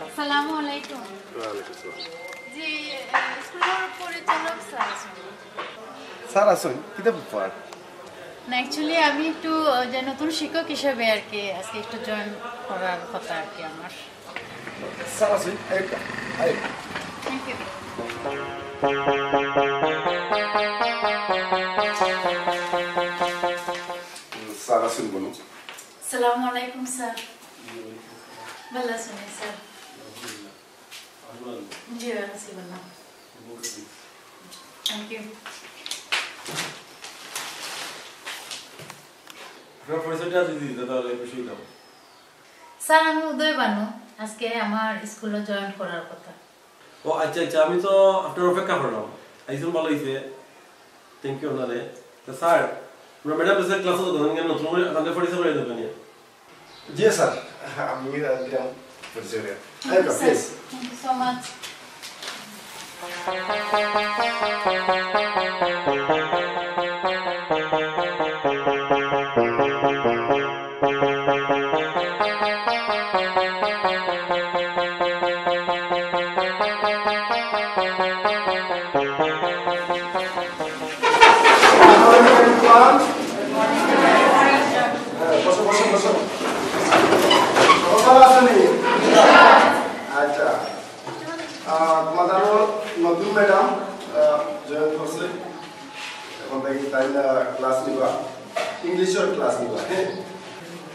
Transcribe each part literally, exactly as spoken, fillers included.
আসসালামু আলাইকুম। ওয়ালাইকুম আসসালাম। জি, আহ, স্কুলর পরিচালক স্যার আছইন নি? স্যার আছইন, কিতা ব্যাপার? না, actually আমি একটু, আহ, যে নতুন শিক্ষক হিসাবে আর কি আজকে একটু জয়েন করার কথা আর কি আমার। স্যার আছইন, আরেকটা, আরেকটা। Thank you. স্যার আছইন বলুন। আসসালামু আলাইকুম স্যার। ভালা আছইন নি স্যার? জি, আছি ভালা। Thank you. আপনার পরিচয়টা যদি দিতে তাহলে খুশি হইতাম। স্যার, আমি উদয় বানু। আজকে আমার স্কুলে জয়েন করার কথা। ও আচ্ছা, আচ্ছা, আমি তো আপনার অপেক্ষা করলাম। আইছইন ভালা অইছে। Thank you আপনারে। তো স্যার, আমরা ম্যাডাম এসে ক্লাসে তো ধরেন নতুন করে আপনাদের পরিচয় করে দেবেন। জি স্যার, আমি, আহ, দিলাম পরিচয়। Thank you, sir. Please. Thank you so much. হ্যাঁ, বসো, বসো, বসো। সবাই ভালা আছইন নি? আচ্ছা। আহ, তোমাদের নতুন ম্যাডাম, আহ, জয়েন করছে। এখন তাই, তাই না ক্লাস নিবা, ইংলিশর ক্লাস নিবা, হ্যাঁ?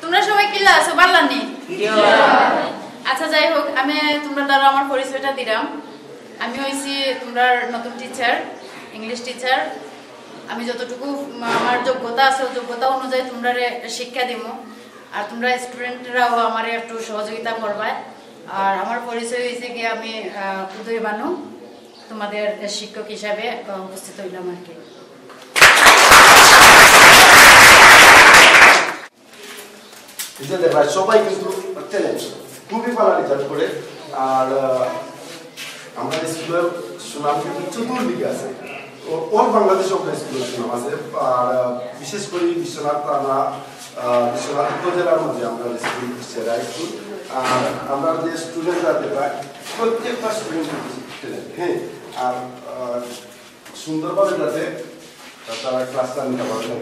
তোমরা সবাই কিলা আছো, ভালা নি? আচ্ছা, যাই হোক, আমি তোমরারে আমার পরিচয়টা দিলাম। আমি অইছি তোমরার নতুন টিচার, ইংলিশ টিচার। আমি যতটুকু, উম, আমার যোগ্যতা আছে, ওই যোগ্যতা অনুযায়ী তোমরারে শিক্ষা দিমু। আর তোমরা স্টুডেন্টরাও আমারে একটু সহযোগিতা করবায়। আর আমার পরিচয় অইছে কি, আমি, আহ, উদয় বানু, তোমাদের শিক্ষক হিসাবে, আহ, উপস্থিত হইলাম আর কি। এই যে দেখবা, সবাই কিন্তু ট্যালেন্ট, খুবই ভালা রেজাল্ট করে। আর, আহ, আমরা স্কুলের সুনাম কিন্তু চতুর্দিকে আছে। ও-, অল বাংলাদেশে আমরা স্কুলের সুনাম আছে। আর, আহ, বিশেষ করে বিশ্বনাথ থানা, আহ, বিশ্বনাথ উপজেলার মধ্যে আমরা স্কুল সেরা স্কুল। আর আমরা যে স্টুডেন্ট আছে, প্রায় প্রত্যেকটা স্টুডেন্ট ট্যালেন্ট, হ্যাঁ। আর, আহ, সুন্দরভাবে যাতে তারা ক্লাসটা নিতে পারবে।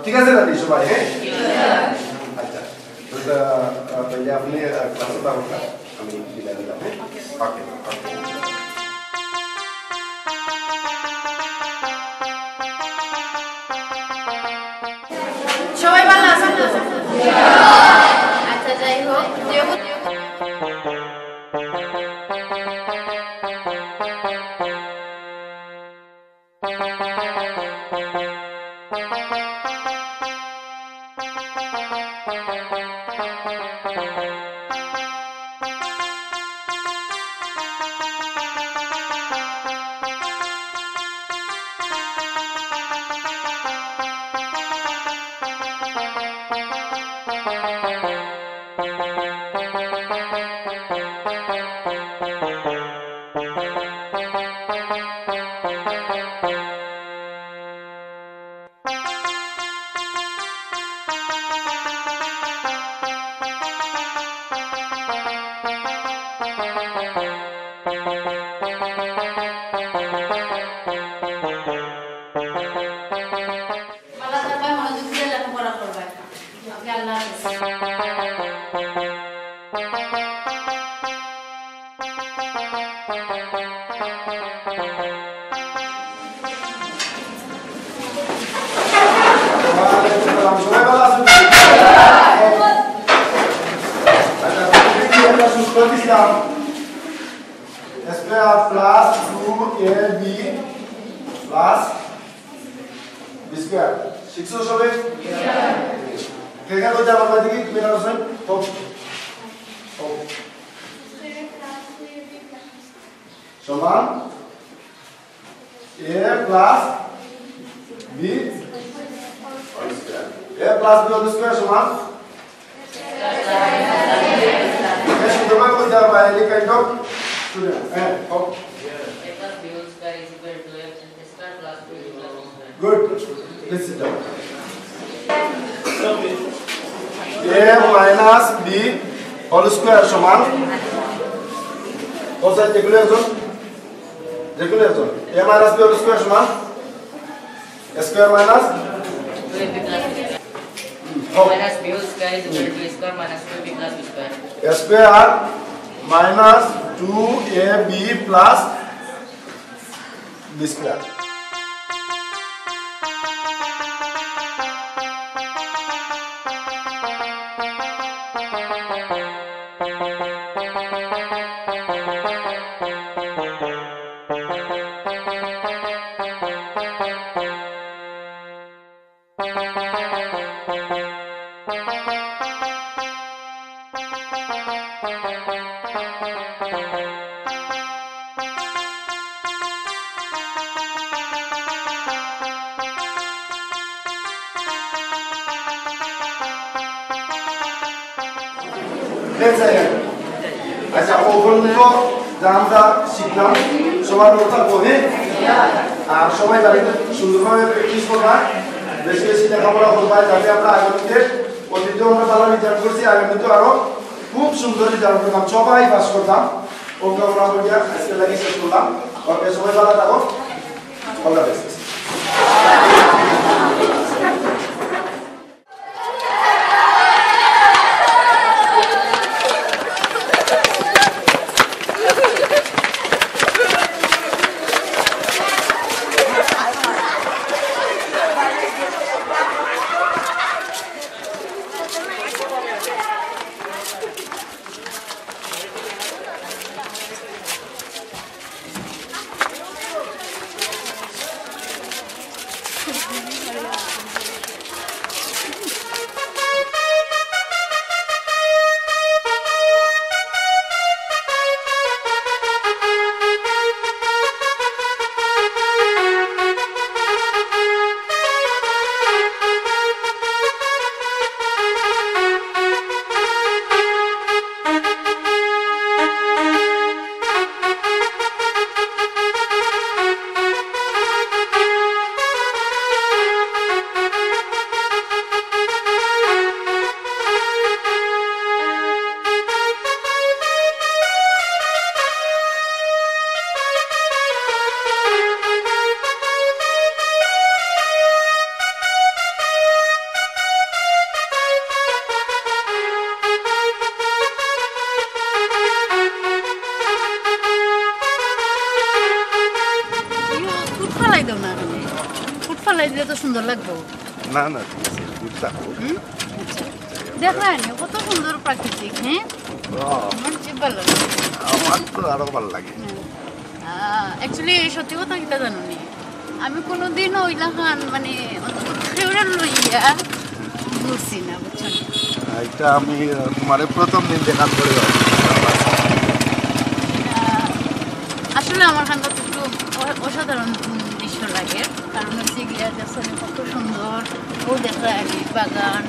ঠিক আছে দাদি সবাই, হ্যাঁ? আচ্ছা, তো, আহ, তাইলে আপনি, আহ, ক্লাসে থাকুন, আমি বিদায় নিলাম, হ্যাঁ? ওকে, ওকে। সবাই ভালা আছইন তো? আচ্ছা, যাই হোক, যেহেতু ভালা থাকবা, মনোযোগ দিয়া লেখাপড়া করবা। ওকে, আল্লাহ হাফেজ। ওয়ালাইকুম সালাম। সবাই ভালা আছইন? আচ্ছা, তুমি কি ইসলাম, square plus two A B plus B square. শিখছো সবে? কে কে কইতে পারবা দেখি, তুমি না হোসেন? হোক। হোক। সমান এ প্লাস বি হোল স্কয়ার। এ প্লাস বি হোল স্কয়ার সমান? এ শুদ্ধ করে কইতে পারবা, any kind of student? হ্যাঁ, হোক। A plus b whole square is equal to a square plus two b plus one square. Good. Please sit down. A minus b whole square সমান? ও স্যার, যেগুলো একজন, যেগুলো একজন, a minus b whole square সমান? A square minus? Two a b plus b square. Minus b whole square is equal to a square minus two a b plus b square. A square minus two a b plus b square. আচ্ছা, ও পর্যন্ত যা আমরা শিখলাম, সবার নোটটা পড়ে, আর সবাই বাড়িতে সুন্দরভাবে প্র্যাকটিস করবা, বেশি বেশি লেখাপড়া করবা, যাতে আমরা আগামীতে, অতীতেও আমরা ভালো রেজাল্ট করছি, আগামীতে আরো খুব সুন্দর রেজাল্ট করতাম, সবাই পাস করতাম। ওকে, আমরা বলি আজকে লাগি শেষ করলাম। ওকে, সবাই ভালো থাকো, অল দ্য বেস্ট। ফুট ফালাই দাও না, ফুট ফালাই দিলে তো সুন্দর লাগবো। না, না, ঠিক আছে, ফুট থাকো। হুম? আচ্ছা। দেখরা নি, কত সুন্দর প্রাকৃতিক, হ্যাঁ? ও। আমার যে ভালো লাগে। আমার তো আরো ভালো লাগে। হ্যাঁ। আহ, actually, সত্যি কথা কিতা জানো নি? আমি কোনোদিনও ওইলাখান, মানে, অন্তত কেউরে লইয়া ঘুরছি না, বুঝছো নি? এটা আমি, আহ, তোমারে প্রথম দিন দেখার পরে। আহ, আসলে আমার কাছে একটু অ-, অসাধারণ, উম, দৃশ্য লাগে। কারণ হচ্ছে গিয়া যে আসলে কত সুন্দর, ও দেখা যায় বাগান,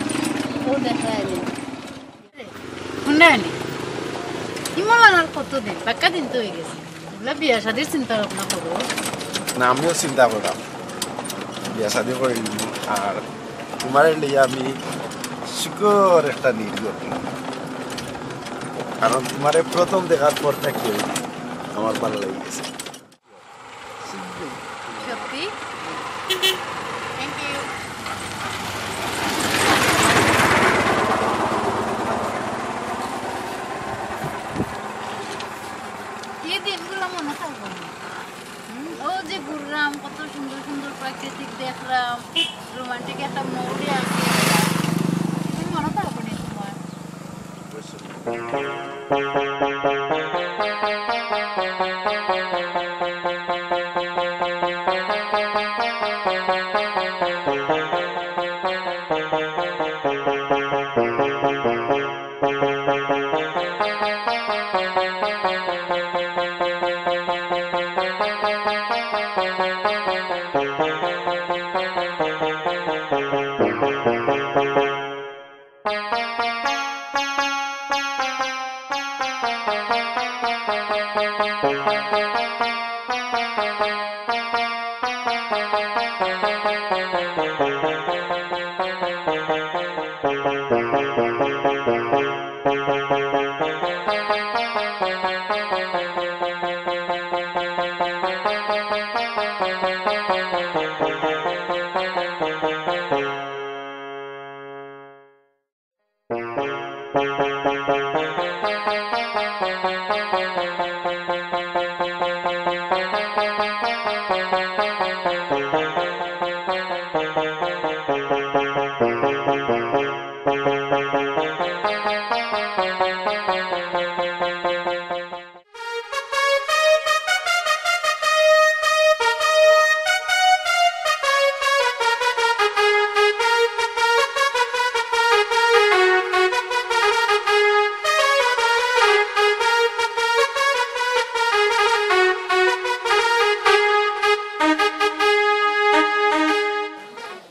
ও দেখা যায়। হুনরায়নি? ইমন আর কতদিন? বাক্কা দিন তো অইগেছে। অলা বিয়া শাদির চিন্তা ভাবনা করো। না, আমিও চিন্তা করলাম। বিয়া শাদি করি নিমু। আর তোমারে লইয়া আমি সুখর একটা নির্গত। কারণ তোমারে প্রথম দেখার পর থাকি আমার ভালা লাগি গেছে। সত্যি? Thank you. এই দিনগুলা মনো থাকবো না। হুম, ও যে ঘুরলাম, কত সুন্দর সুন্দর প্রাকৃতিক দেখলাম, রোমান্টিক একটা মুডে আছি। মনো থাকবো না তোমার?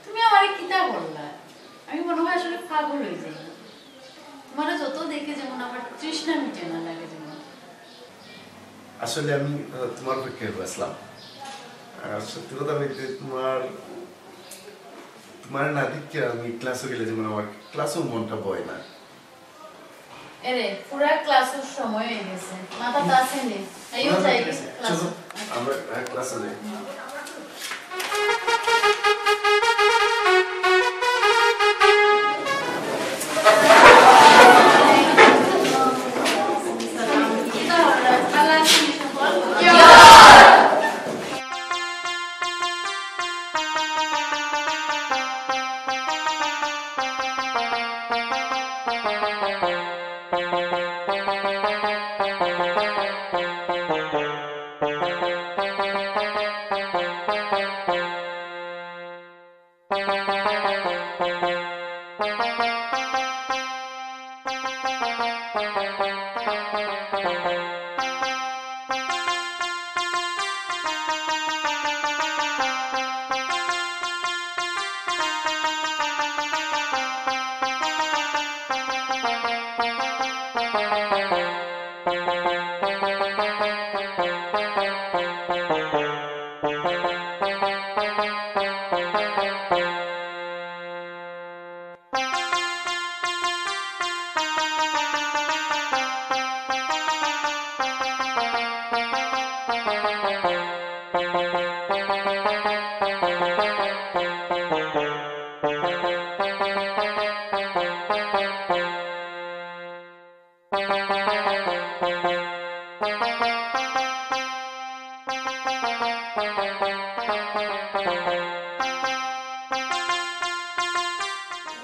তুমি আমারে কিতা বললা? আমি মনে হয় আসলে পাগল হয়ে যাই। তোমারে যত দেখি যেমন আমার তৃষ্ণা মিটে না লাগে যেমন। আসলে আমি, আহ, তোমার অপেক্ষায় আছলাম। আর সত্যি কথা বলতে তোমার, তোমার না দেখে আমি ক্লাসও গেলে যেমন আমার ক্লাসও মনটা বয় না। এরে, পুরা ক্লাসের সময় হয়ে গেছে। মাথা তো আছে নি। আইও যাই, ক্লাসে। চলো, আমরা, হ্যাঁ, ক্লাসে যাই।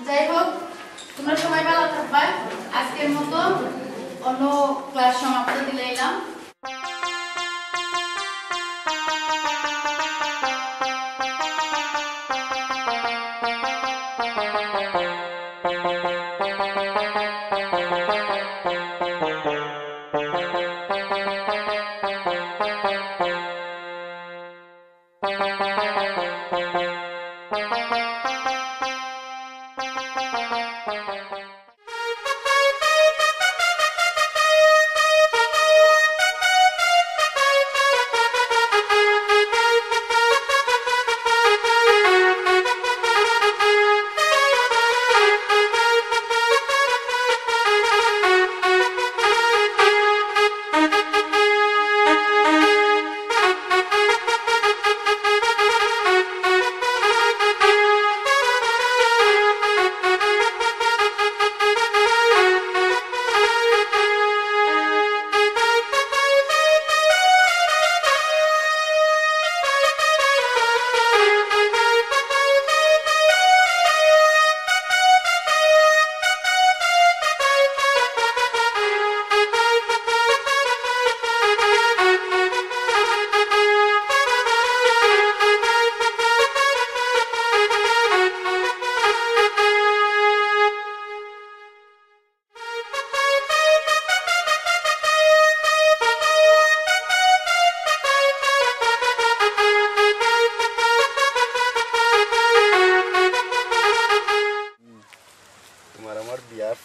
যাই হোক, তোমরা সবাই ভালো থাকবা। আজকের মতো অন্য ক্লাস সমাপ্ত দিলাইলাম।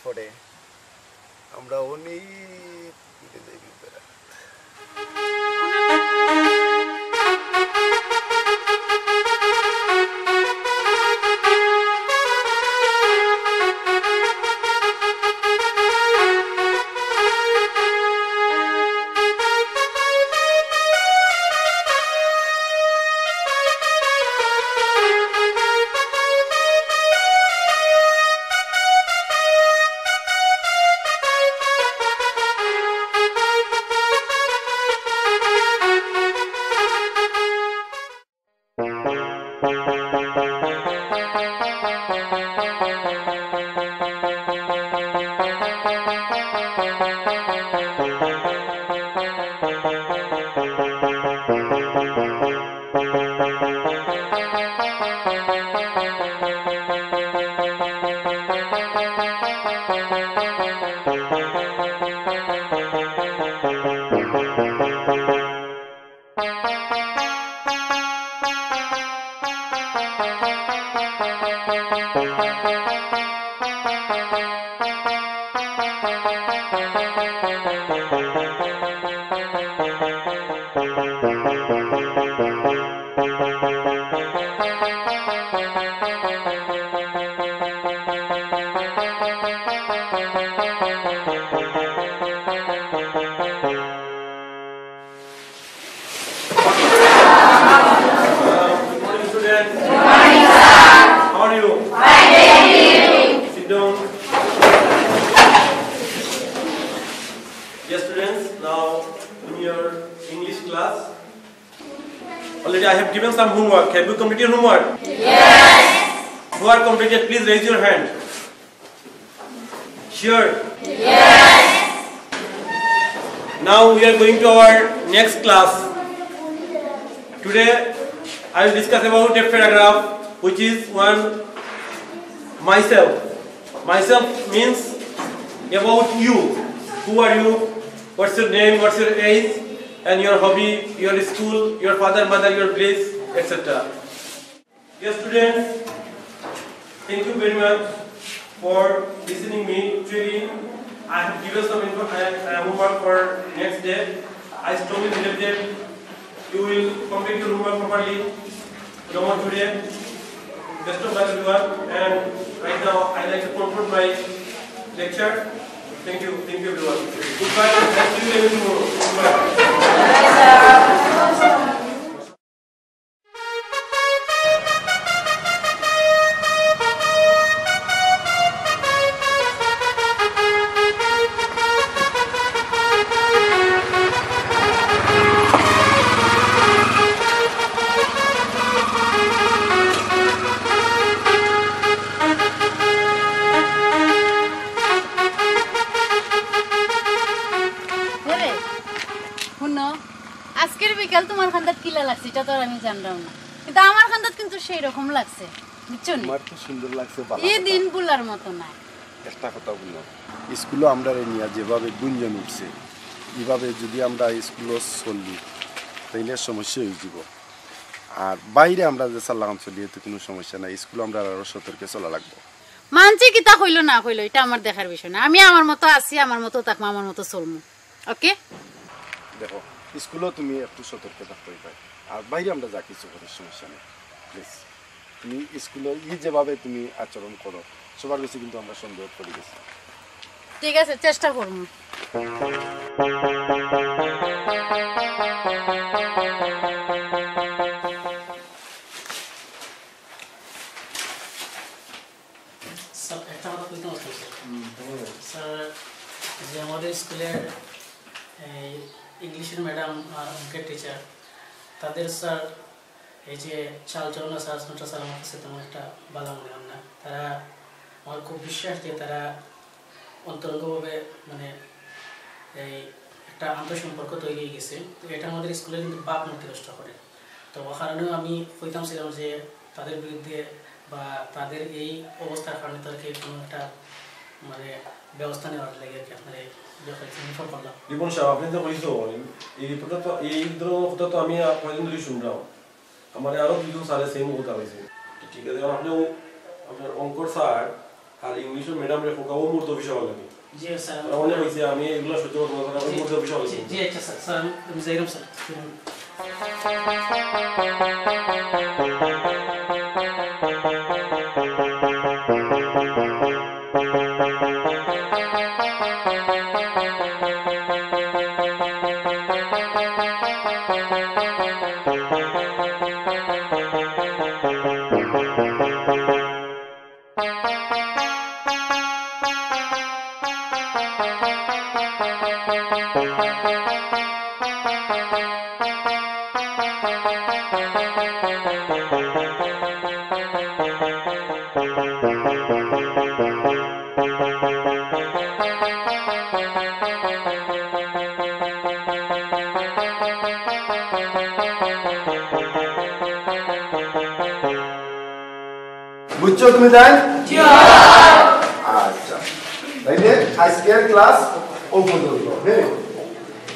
পরে আমরা অনেক দূরে যাই বেড়াতে। Good morning, students. Good morning, sir. How are you? Fine, thank you. Sit down. Yes, students, now in your English class, already I have given some homework. Have you completed homework? Yes. Who are completed, please raise your hand. Sure? Yes. Now we are going to our next class. Today I will discuss about a paragraph which is one myself. Myself means about you. Who are you? What's your name? What's your age? And your hobby, your school, your father, mother, your place, et cetera. Dear students, thank you very much for listening me. Actually, I have given some info, I, I homework for next day. I strongly believe that you will complete your homework properly. No more today. Best of luck, everyone. And right now, I like to conclude my lecture. Thank you. Thank you, everyone. Goodbye. And see you again tomorrow. Goodbye. হুনো, আজকের বিকাল তুমার কান্দাত কিলা লাগছে, ইটা তো আর আমি জানরাম না, কিন্তু আমার কান্দাত কিন্তু সেই রকম লাগছে, বুঝছো নি? আমার তো সুন্দর লাগছে, ভালা কথা। দিন ভুলার মতো নায়। একটা কথা হুনো, স্কুলো আমরারে নিয়া যেভাবে গুঞ্জন উঠছে, ইভাবে যুদি আমরা স্কুলো চলি, তাইলে সমস্যা অইযিবো। আর বাইরে আমরা যে চালান চলি, এতে কুনু সমস্যা নাই। স্কুলো আমরার আরো সতর্কে চলা লাগবো। মানষে কিতা কইলো না কইলো, ইটা আমার দেখার বিষয় না। আমি আমার মতো আছি, আমার মতো থাকমু, আমার মতো চলমু। ওকে? দেখো, স্কুলো তুমি একটু সতর্ক থাকতে অইবো। আর বাইরে আমরা যা কিছু করি, সমস্যা নেই। প্লিজ, তুমি স্কুলো ই যেভাবে তুমি আচরণ করো, সবার কাছে কিন্তু আমরা সন্দেহ করি গেছি। ঠিক আছে, চেষ্টা করমু। স্যার, একটা কথা কইতাম আসলে, স্যার। হুম, বলো। স্যার, যে আমাদের স্কুলের এই ইংলিশের ম্যাডাম আর অঙ্কের টিচার, তাদের স্যার এই যে চালচলন আছে, আচরণটা স্যার আমার কাছে তেমন একটা ভালো মনে হয় না। তারা, আমার খুব বিশ্বাস যে তারা অন্তরঙ্গভাবে, মানে, এই একটা আন্তঃসম্পর্ক তৈরি হয়ে গেছে। তো এটা আমাদের স্কুলে কিন্তু ভাবমূর্তি নষ্ট করে। তো ও কারণেও আমি কইতাম ছিলাম যে তাদের বিরুদ্ধে বা তাদের এই অবস্থার কারণে তাদেরকে কোনো একটা, মানে, ব্যবস্থা নেওয়ার লাগে আর কি। আপনারা এই ব্যাপারে কিছু ইনফর্ম করলাম। রিপন সাহেব, আপনি তো কইছো, এই রিপোর্টটা তো, এই ধরনের কথা তো আমি কয়দিন ধরে শুনলাম। আমার আরো দুজন স্যারের সেম কথা হয়েছে। ঠিক আছে, এখন আপনি ও-, আপনার অঙ্কর স্যার, আর ইংলিশও ম্যাডামরে কউক্কা, অউ মুহূর্তে অফিসে আওয়ার লাগি। জি, স্যার, আমি তারা অনেক কইছে, আমি এগুলা সহ্য করতাম না, তারা অউ মুহূর্তে অফিসে আওয়ার লাগি। জি, আচ্ছা, স্যার, স্যার, আমি, আমি যাইরাম, স্যার। বুঝছো তুমি তাই? আচ্ছা, তাইলে আজকের ক্লাস অউ পর্যন্ত। হ্যাঁ,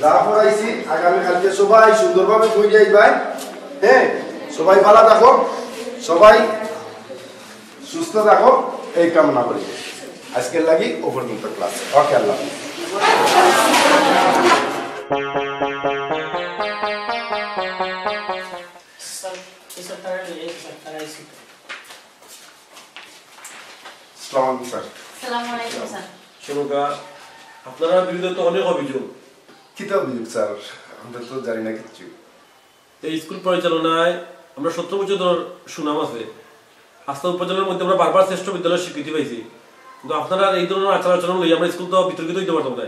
যা পড়াইছি আগামী কালকে সবাই সুন্দরভাবে বই যাইবাই। হ্যাঁ, সবাই ভালো থাকো, সবাই সুস্থ থাকো, এই কামনা করি। আজকের লাগি অউ পর্যন্ত ক্লাস। ওকে, আল্লাহ হাফেজ। স্যার, স্যার, তারা, এই স্যার, তারা এসে। আসসালামু আলাইকুম, স্যার। আসসালামু আলাইকুম, স্যার। শুনুক্কা, আপনারার বিরুদ্ধে তো অনেক অভিযোগ। কিতা অভিযোগ, স্যার? আমরা তো জানি না কিচ্ছু। এই স্কুল পরিচালনায় আমরা সতেরো বছর ধর সুনাম আছে। আস্তা উপজেলার মধ্যে আমরা বারবার শ্রেষ্ঠ বিদ্যালয়ের স্বীকৃতি পাইছি। কিন্তু আপনারার এই ধরনের আচার আচরণ লইয়া আমরা স্কুল তো বিতর্কিত অইতে পারতাম না।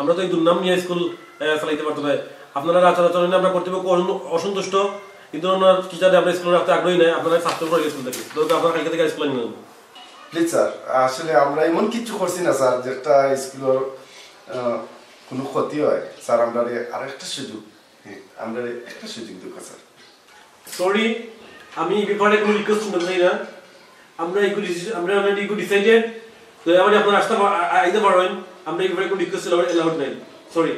আমরা তো এই দুর্নাম নিয়া স্কুল, আহ, চালাইতে পারতাম না। আপনারার আচার আচরণে আমরা কর্তৃপক্ষ অসন্ত-, অসন্তুষ্ট। এই ধরনের টিচারে আমরা স্কুলে রাখতে আগ্রহী নাই। আপনারা সাসপেন্ড করি স্কুল থাকি। দরকার আপনারা কালকে থাকি স্কুলে নিয়ে যান। প্লিজ স্যার, আসলে আমরা এমন কিচ্ছু করছি না স্যার, যেটা স্কুলের, আহ, কোনো ক্ষতি হয়। স্যার, আমরারে আরেকটা সুযোগ, হ্যাঁ, আমরারে একটা সুযোগ দেউক্কা স্যার। সরি, আমি এই ব্যাপারে কোনো রিকোয়েস্ট শুনতে চাই না। আমরা এগু ডিসিশন, আমরা অলরেডি এগু ডিসাইডেড। তো এবার আপনারা আসতে পা-, আ-, আ-, আইতে পারবেন। আমরা এই ব্যাপারে কোনো রিকোয়েস্ট অ্যালাউড নাই। সরি।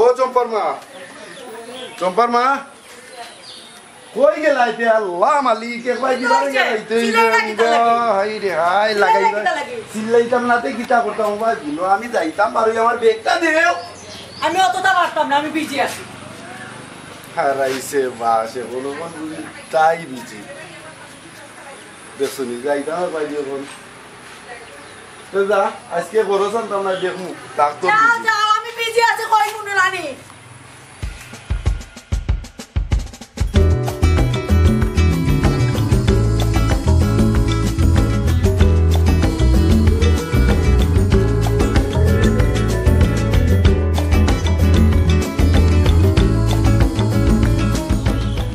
ও চম্পার মা, চম্পার মা, কই গেলাইতে আল্লাহ মালিক, একবার কি বারে গেলাইতে? হায় রে হায়, লাগাইবা। চিল্লাইতাম না তে কিতা করতাম ভাই, বুনো, আমি যাইতাম পারি, আমার ব্যাগটা দেও। আমি অতটা পারতাম না, আমি বিজি আছি। হারাইছে বাস, এখনো কোন বুঝি তাই বিজি। দেখছো নি, যাইতাম আর পারি এখন। তো যা, আজকে ঘরো জানতাম না, দেখমু, ডাক্তার যাও, বুঝি। যাও, আমি বিজি আছি, কই কুনু রানী?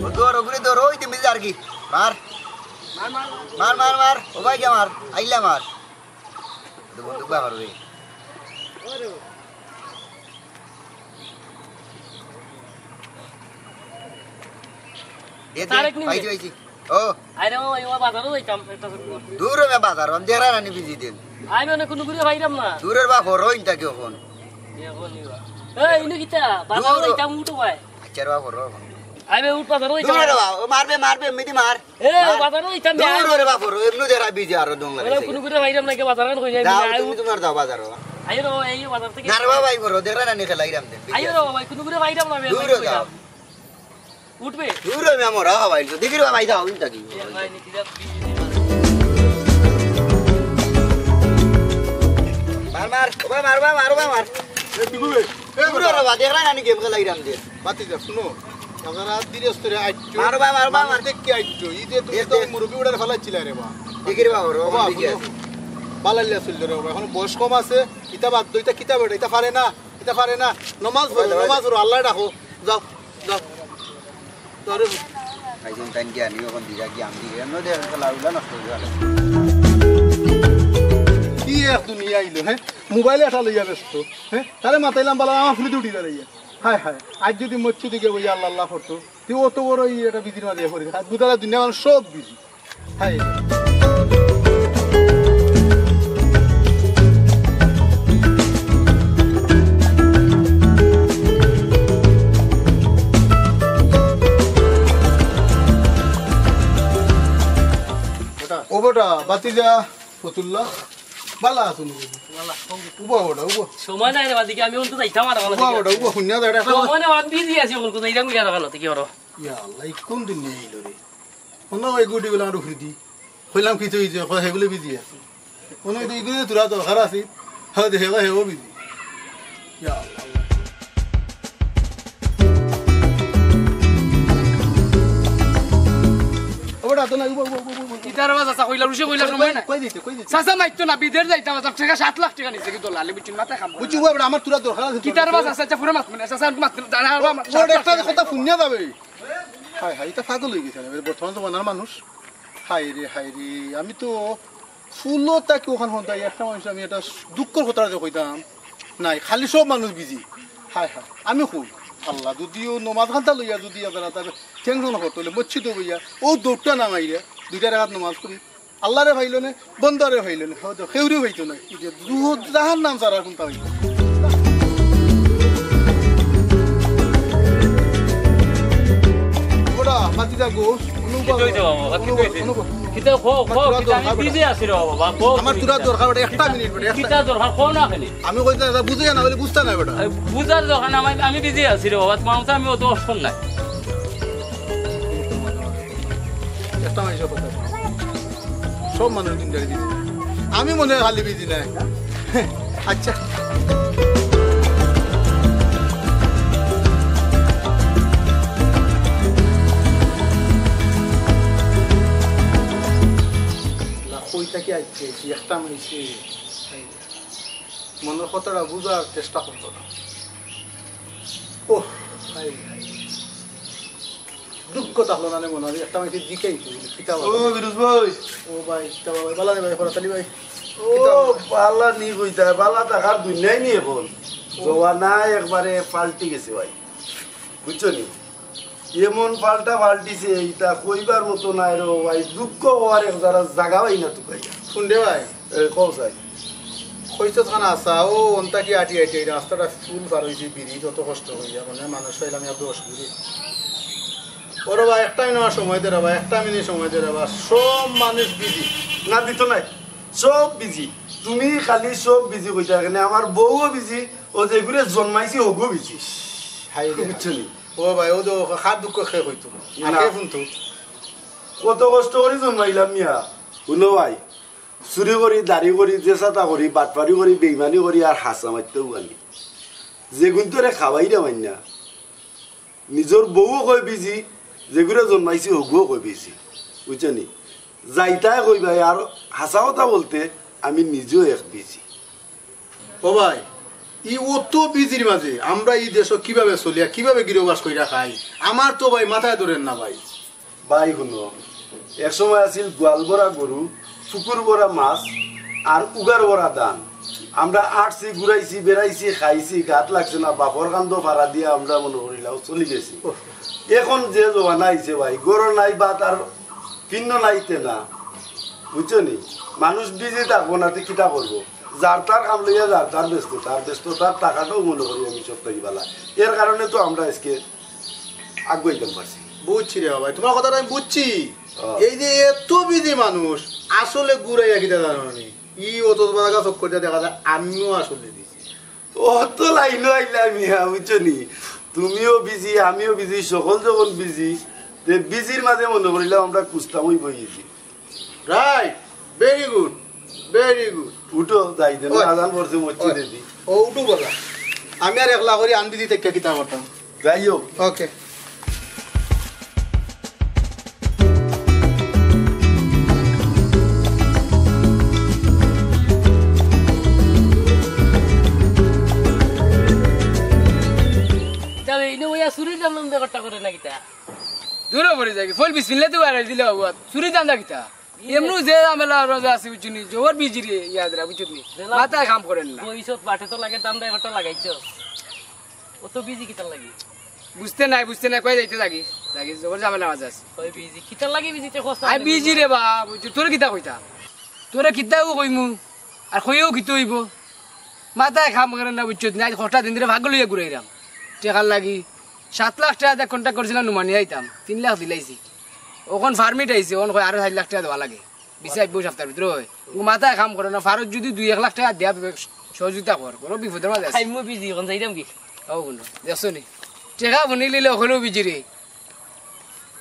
ও ধরো, ঘুরে ধরো, ওই তো মিলে আর কি। মার। মার, মার, মার। ও ভাই, কে মার? আইলা মার। তো বন্দুক বার করবে। দে, দে, তারেক নিবে। পাইছি, পাইছি। ও। আরে ও, এই ও বাজারও যাইতাম, একটা ছোট। দূর হবে বাজার, আমি দেখরা রানি বিজি দিন। আমি মানে কোনো ঘুরে পাইলাম না। দূরের বা ফরো ইনটা কি এখন? এখন নিবা। এই, ইনো কিতা? বাজারও দূর। যাইতাম, উঠো ভাই। আচ্ছা, রে বা ফরো। আমি উঠ বাজারও যাইতাম। দূরের বা, ও মারবে, মারবে, এমনি মার। এ, মার। বাজারও যাইতাম না। দূর ওরে বাপ, ওরে, এমনি যারা বিজি আরো দম লাগে ওরা সেই। কোনো করে বাইরাম নাকি বাজার আন কই যাই, যাও, আমি তুমি আউ-, তোমার যাও বাজারও। আইও রে, এই বাজার থেকে না রে বাবা, এই করো, দেখরা না নি খেলা, ইরাম দে, বিজি আইও রে আছে। বাবা, কোনো করে বাইরাম না, আমি দূর কই যাও। যাম। উঠবে? দূর ওরে, আমি মরা খাবাই, তো দেখি রে বাবা, এই যাও, ইনটা কি? এ ভাই, নিচে যা, বিজি রে বাবা। মার, মার, ও ভাই, মার, মার, মার, মার। এ, তুই কই? এ, দূর ওরে বাবা, দেখরা না নি গেম খেলা, ইরাম দে। বাতি যা, শুনো। আপনারা ধীরে স্থিরে আইট্টু। মারবা, মারবা, মানুষ মার। দেখি আইট্টু। ই যে তুমি দেখ, তো দেখ। মুরব্বি উড়ার ফালাইছিলা রে বা। দেখি রে বাবা, রে বাবা, বাবা, দেখি শুনো। আছে। বালাইলে চলতে রে বাবা। এখন বয়স কম আছে। ইতা বাদ দে, ইতা কিতা বেটা, ইতা পারে না। ইতা পারে না। নমাজ পড়ো, নমাজ পড়ো, আল্লাহ ডাকো। যাও, যাও। যাও রে। আইজন তাইন জ্ঞানী অখন দিরা জ্ঞান দিরা। এমনে দেখ, খেলা উলা নষ্ট অই গেল। কি এক দুনিয়া আইলো, হ্যাঁ? মোবাইলে এটা লইয়া ব্যস্ত, হ্যাঁ? তারে মাতাইলাম, বলা, আমার ফুলি উঠি দাঁড়াইয়া। হায় হায়, আজ যদি মসজিদে গিয়া বইয়া আল্লাহ আল্লাহ করতো, তুই অত বড় এই একটা বিধির মাঝে পড়ে। আর বুঝালা দুনিয়া মানুষ সব বিধি। হায়। ও বেটা, বাতিজা, ফতুল্লা, বালা আছো নি? উবা বেটা, উবা। সময় নাই রে বাদিকে, আমি অন্ত যাইতাম আর ভালো উবা বেটা, উবা, হুনিয়া যা, এটা একটা সময় নাই, আমি বিজি আছি, অখন কোথায় যাইতাম, গিয়া রাখালো, কি করো? ইয়া আল্লাহ, ই কোন দিন নিয়ে আইলো রে? অন্য ওই গুটি গুলো আমার উফরে দি। কইলাম কি তুই যে, কয়, "হেগুলো বিজি আছে।" অন্য ওই গুলো তোরা দরকার আছে। হ্যাঁ, দেখে, কয়, "হেও বিজি।" ইয়া আল্লাহ। ও বেটা, তো না, উবা, উবা, উবা, উবা, উবা। কিতার বাস আছে, কইলা, রুশে কইলা, সময় নাই। কই দিতে, কই দিতে? চাচা মাইতো না, বিদেশ যাইতাম, আমার টাকা সাত লাখ টাকা নিছে, কি দলালি, বুঝছেন, মাথায় কাম করে বুঝছি, না। উবা বেটা, আমার তোরা দরকার আছে। কিতার বাস আছে, আচ্ছা, পুরো মাত মানে, চাচা, মাত মানে, জানা, ও, আমার ও, সাত লাখ একটা টাকা। কথা হুনিয়া যাবে। হায় হায়, এটা পাগল হয়ে গেছে না, বর্তমান জমানার মানুষ। হায় রে, হায় রে, আমি তো ফুলো তাকে ওখান হন তাই একটা মানুষ, আমি একটা দুঃখর কথা যে কইতাম, নাই, খালি সব মানুষ বিজি। হায় হায়, আমি কই, আল্লাহ, যদিও নমাজ খান্তা লইয়া যদি আপনারা তাহলে টেনশন করতে হইলে মসজিদে বইয়া ও দৌড়টা না মাইরে দুইটা রাকাত নমাজ করি, আল্লাহরে পাইলো নে, বন্দারে পাইলো নে, হয়তো কেউরে পাইতো না। এই যে দুহ-, জাহান নাম ছাড়া কোনটা হইতো? ওটা, মাতি যা গো, অনুভব, কিতা হইছে বাবা? কিতা অনুভব, হইছে? অনুভব। কিতা খো, খো, আমার তোরা কিতা আমি দরকার বিজি আছি রে বাবা, খো, আমার তোরা দরকার, ওটা একটা মিনিট, বেটা, একটা কিতা দরকার, খো না খালি। আমি কইতে দাদা বুঝে না, বলে বুঝতে না, বেটা। এই বুঝার দরকার না, আমি, আমি বিজি আছি রে বাবা, তোমার মতো আমি অত অপশন নাই। একটা মানুষের কথা। সব মানুষ দিনদারি বিজি। আমি মনে হয় খালি বিজি নাই। আচ্ছা। না, কই থাকি আইছে, কি একটা মাইছে। মনের কথাটা বুঝার চেষ্টা করতো না। ওহ, হায়, হায়। দুঃখ থাকলো না রে মনে হয়, একটা মাইকে জিকাই তো, কিতা ও বাবা? ফিরোজ ভাই। ও ভাই, কিতা বাবা? বালা নি ভাই, ফরাত আলী ভাই? ও, কিতা বাবা? বালা নি কইতা, বালা থাকার দুনিয়াই নি এখন। ও। জমানা একবারে পাল্টি গেছে ভাই, বুঝছো নি? এমন পাল্টা পাল্টিছে, ইটা কইবার মতো নায় রে ভাই, দুঃখ হওয়ার এক জাগা, জাগা পাই না তুকাইয়া। শুন রে ভাই। এ, কও চাই। কইছত খান আসা, ও অন্তা কি আটি আটি এই রাস্তাটা ফুল পার হইছি, বিড়ি যত কষ্ট হইয়া, মানে মানুষ পাইলাম ইয়া দশ বিড়ি। ওরে ভাই, একটা মিনিট আমার সময় দে রে ভাই, একটা মিনিট সময় দে রে ভাই, সব মানুষ বিজি। না, দিত নাই, সব বিজি। তুমি খালি সব বিজি কইতা, এখানে আমার বউও বিজি, ও যেগুলো জন্মাইছে ওগুলো বিজি। হায় রে। বুঝছো নি? ও ভাই, ও তো খার দুঃখ খে কইতো। আর না। খে শুনতো। কত কষ্ট করি জন্মাইলাম মিয়া। হুনো ভাই, চুরি করি, দাড়ি করি, যে সাতা করি, বাটপারি করি, বেইমানি করি, আর হাছা মারতেও আনি। যেগুন তোরে খাওয়াই রে মাইন্না। নিজর বউও কয় বিজি, যেগুরে জন্মাইছি হগুও কয় বিজি। বুঝছো নি? যাইতায় কই ভাই, আর হাছা কথা বলতে আমি নিজেও এক বিজি। ও ভাই, ই অত বিজির মাঝে আমরা ই দেশো কিভাবে চলিয়া, কিভাবে গিরবাস কইরা খাই? আমার তো ভাই মাথায় ধরের না ভাই। ভাই হুনো, এক সময় আছিল গোয়াল ভরা গরু, পুকুর ভরা মাছ, আর উগার ভরা ধান। আমরা আটছি, ঘুরাইছি, বেড়াইছি, খাইছি, গাত লাগছে না, বাপর কান্দো ফাড়া দিয়া আমরা মনে করিলাও চলি গেছি। ওহ। এখন যে জমানা আইছে ভাই, ঘরো নাই ভাত আর পিন্ন নাই তেনা, বুঝছো নি? মানুষ বিজি থাকবো না, তে কিতা করবো? যার তার কাম লইয়া যার তার ব্যস্ততা, আর ব্যস্ততার টাকাটাও মনে করি আমি সব থাকি বালা। এর কারণে তো আমরা আজকে আগুয়াইতাম পারছি। বুঝছি রে ভাই, তোমার কথাটা আমি বুঝছি। হ্যাঁ। এই যে এত বিজি মানুষ, আসলে ঘুরাইয়া কিতা জানো নি? ই অত বড় চক্কর দিয়া দেখা যায় আমিও আসলে বিজি। অত লাইনও আইলা মিয়া, বুঝছো নি? তুমিও বিজি, আমিও বিজি, সকল যখন বিজি, তে বিজির মাঝে মনে করিলাম আমরা কুস্তামই বই গেছি। Right, very good, very good. উঠো, যাই দেন, ওই, আজান পড়ছে মসজিদে ওই, দি। ও উঠো বলা। আমি আর একলা করি আনবি দিতে কে কিতা করতাম? যাই হোক। ওকে। যাই। ফল বিসমিল্লাহ তো বাড়াই দিলে বাবু। চুরি ধান্দা কিতা? এমনু যে ঝামেলা আর আছে বুঝছনি, জবর বিজি রে ইয়াদরা বুঝছনি। মাথায় কাম করের না। কইছত বাটে তো লাগে, ধান্দা একটা লাগাইছ। ও তো বিজি কিতার লাগি? বুঝতে নাই, বুঝতে নাই, কই যাইতে লাগি? লাগি জবর ঝামেলা মাঝে আছে। কই বিজি? কিতার লাগি বিজি তে খোঁজ না আই করে? বিজি রে বা, বুঝছো? তোরে কিতা কইতা? তোরে কিতাও কইমু, আর কইও কিতা অইবো? মাথায় কাম করের না বুঝছো? নাই কটা দিন ধরে পাগল অইয়া ঘুরাইরাম। টেকার লাগি সাত লাখ টেকা দিয়া কন্ট্রাক্ট করছিলাম, নুমানি আইতাম, তিন লাখ দিলাইছি। অখন পারমিট আইছে, অখন কয় আরো চাইর লাখ টেকা দেওয়া লাগে। বিছে আইবো সপ্তাহর ভিতরে অয়। ও মাথায় কাম করের না, পারস যদি দুই এক লাখ টেকা দিয়া সহযোগিতা কর, বড় বিপদর মাঝে আছি। খাইমু বিজি, অখন যাইতাম কি? ও বন্ধু, দেখছো নি? টেকা বনিলিলে অকলেউ বিজি রে।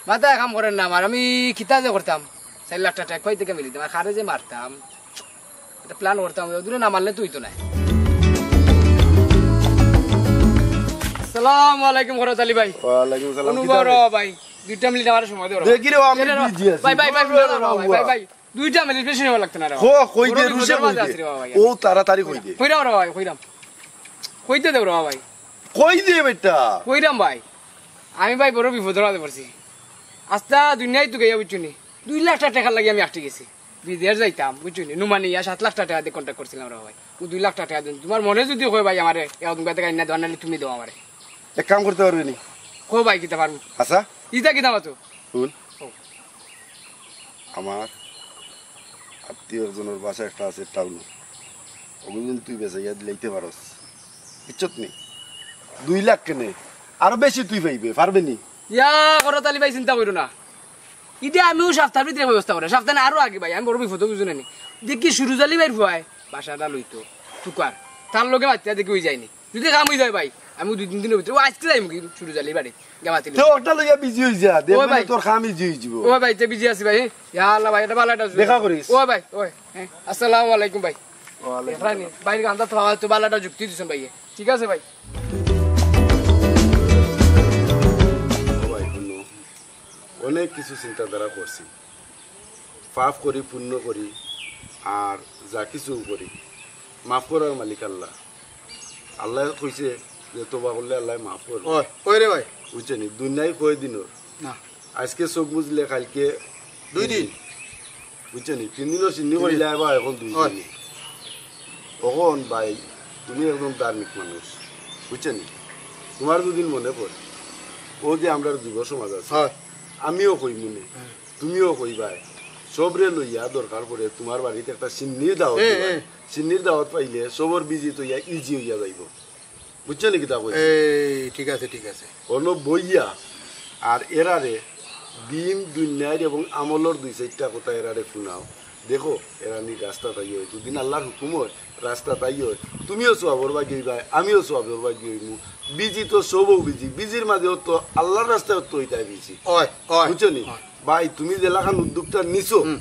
মাথায় কাম করের না আমার, আমি কিতা যে করতাম, চাইর লাখ টেকা কই থাকি মিলিতাম, আর কারে যে মারতাম। একটা প্ল্যান করতাম, ওদুরে না মারলে তো অইতো নায়। আসসালামু আলাইকুম খরচ আলী ভাই। ওয়ালাইকুম সালাম, অনু কিতা বড় ভাই? ভাই, দুইটা মিনিট আমার সময় দেও রে। দেখি রে, আমি এরে রে, বিজি আছি। ভাই, ভাই, ভাই, ভাই, ভাই, ভাই, ভাই, ভাই, দুইটা মিনিট বেশি সময় লাগতো না রে। হো, কই দে, বড় রুশে বিপদর কই মাঝে দে। আছি রে বাবা ভাই। ও তাড়াতাড়ি কই দে। কইরাম রে বাবা ভাই, কইরাম। কইতে দেও রে বাবা ভাই। কই দে বেটা। কইরাম ভাই। আমি ভাই বড় বিপদর মাঝে পড়ছি। আস্তা দুনিয়াই তো গেয়া বুঝছো নি। দুই লাখ টেকার লাগি আমি আটকি গেছি। বিদেশ যাইতাম, বুঝছো নি? নুমানি ইয়া সাত লাখ টেকা দিয়া কন্ট্রাক্ট করছিলাম রে ভাই। ও দুই লাখ টেকা দিন। তুমার মনে যদি কয় ভাই আমারে, এ অদম গাতে গাইন না দেওয়ার, নাইলে তুমি দেও আমারে। এক কাম করতে পারবে নি? কও ভাই, কিতা পারমু? আচ্ছা। ইতা কিতা মাতো? হুন। ও। আমার আত্মীয় একজনর বাসা একটা আছে টাউনো। ওগুলো যদি তুই বেচাইয়া দিলাইতে পারস, বুঝছত নি? দুই লাখ কেনে? আরো বেশি তুই পাইবে, পারবে নি? ইয়া, খরচ আলী ভাই, চিন্তা করিও না। ইটা আমিও সপ্তাহর ভিতরে ব্যবস্থা করি। সপ্তাহ না, আরো আগে ভাই, আমি বড় বিপদো বুঝো না নি। দেখি সুরুজ আলী ভাইর ফুয়ায় বাসাটা লইতো, তুকার। তার লগে মাতিয়া দেখি অই যায়নি। যদি কাম অই যায় ভাই, আমি দুই তিন দিনর ভিতরে, ও আজকে যাইমু কি সুরুজ আলী বাড়ি, গেমাতি লই। তো ওটা লইয়া বিজি অই যা, দেখবে না ওই ভাই। তোর কাম ইজি অই যিবো। ও ভাই, তে বিজি আছি ভাই, হ্যাঁ? ইয়া আল্লাহ ভাই, এটা ভালো একটা দেখা করিস। ও ভাই, ও ভাই, হ্যাঁ। আসসালামু আলাইকুম ভাই। ওয়ালাইকুম এখানে আসসালাম। ভাই, গান্ধা তো ভালো একটা জুক্তি দিছেন ভাই, ঠিক আছে ভাই? ও ভাই, হুনো, অনেক কিছু চিন্তাধারা করছি, পাপ করি, পুণ্য করি, আর যা কিছু করি, মাফ করার মালিক আল্লাহ। আল্লায় কইছে যে তওবা করলে আল্লায় মাফ করবো। ওই, ওই রে ভাই। বুঝছো নি? দুনিয়ায় কয় দিনর? না। আজকে চোখ মুজলে কাইলকে দুই দিন। বুঝছো নি? তিন দিনও সিন্নি করিলে আবার এখন দুই ওই। দিন। অখন ভাই, তুমি একজন ধার্মিক মানুষ, বুঝছো নি? তুমার যদি মনে পড়ে, ও যে আমরার যুব সমাজ আছে, হয়। আমিও কই মনে, হ্যাঁ। তুমিও কইবায়, সবরে লইয়া দরকার পড়ে তুমার বাড়িত একটা সিন্নির দাওয়াত এ, দিবায়। এ। সিন্নির দাওয়াত পাইলে সবর বিজি তইয়া ইজি অইয়া যাইবো। বুঝছো নি কিতা কইছি? এই, ঠিক আছে, ঠিক আছে। অনো বইয়া আর এরারে দিন দুনিয়ার এবং আমলর দুই চাইরটা কথা এরারে হুনাও। দেখো, এরা নি রাস্তাত আইও, দুদিন আল্লাহর হুকুম অয়, রাস্তাত আইও, তুমিও সওয়াবর ভাগী অইবায়, আমিও সওয়াবর ভাগী অইমু। বিজি তো সবও বিজি, বিজির মাঝেও তো আল্লাহর রাস্তায় তো অইতায় বিজি। অয়, অয়, বুঝছো নি? অয়। ভাই, তুমি যেলাখান উদ্যোগটা নিছো, হুম।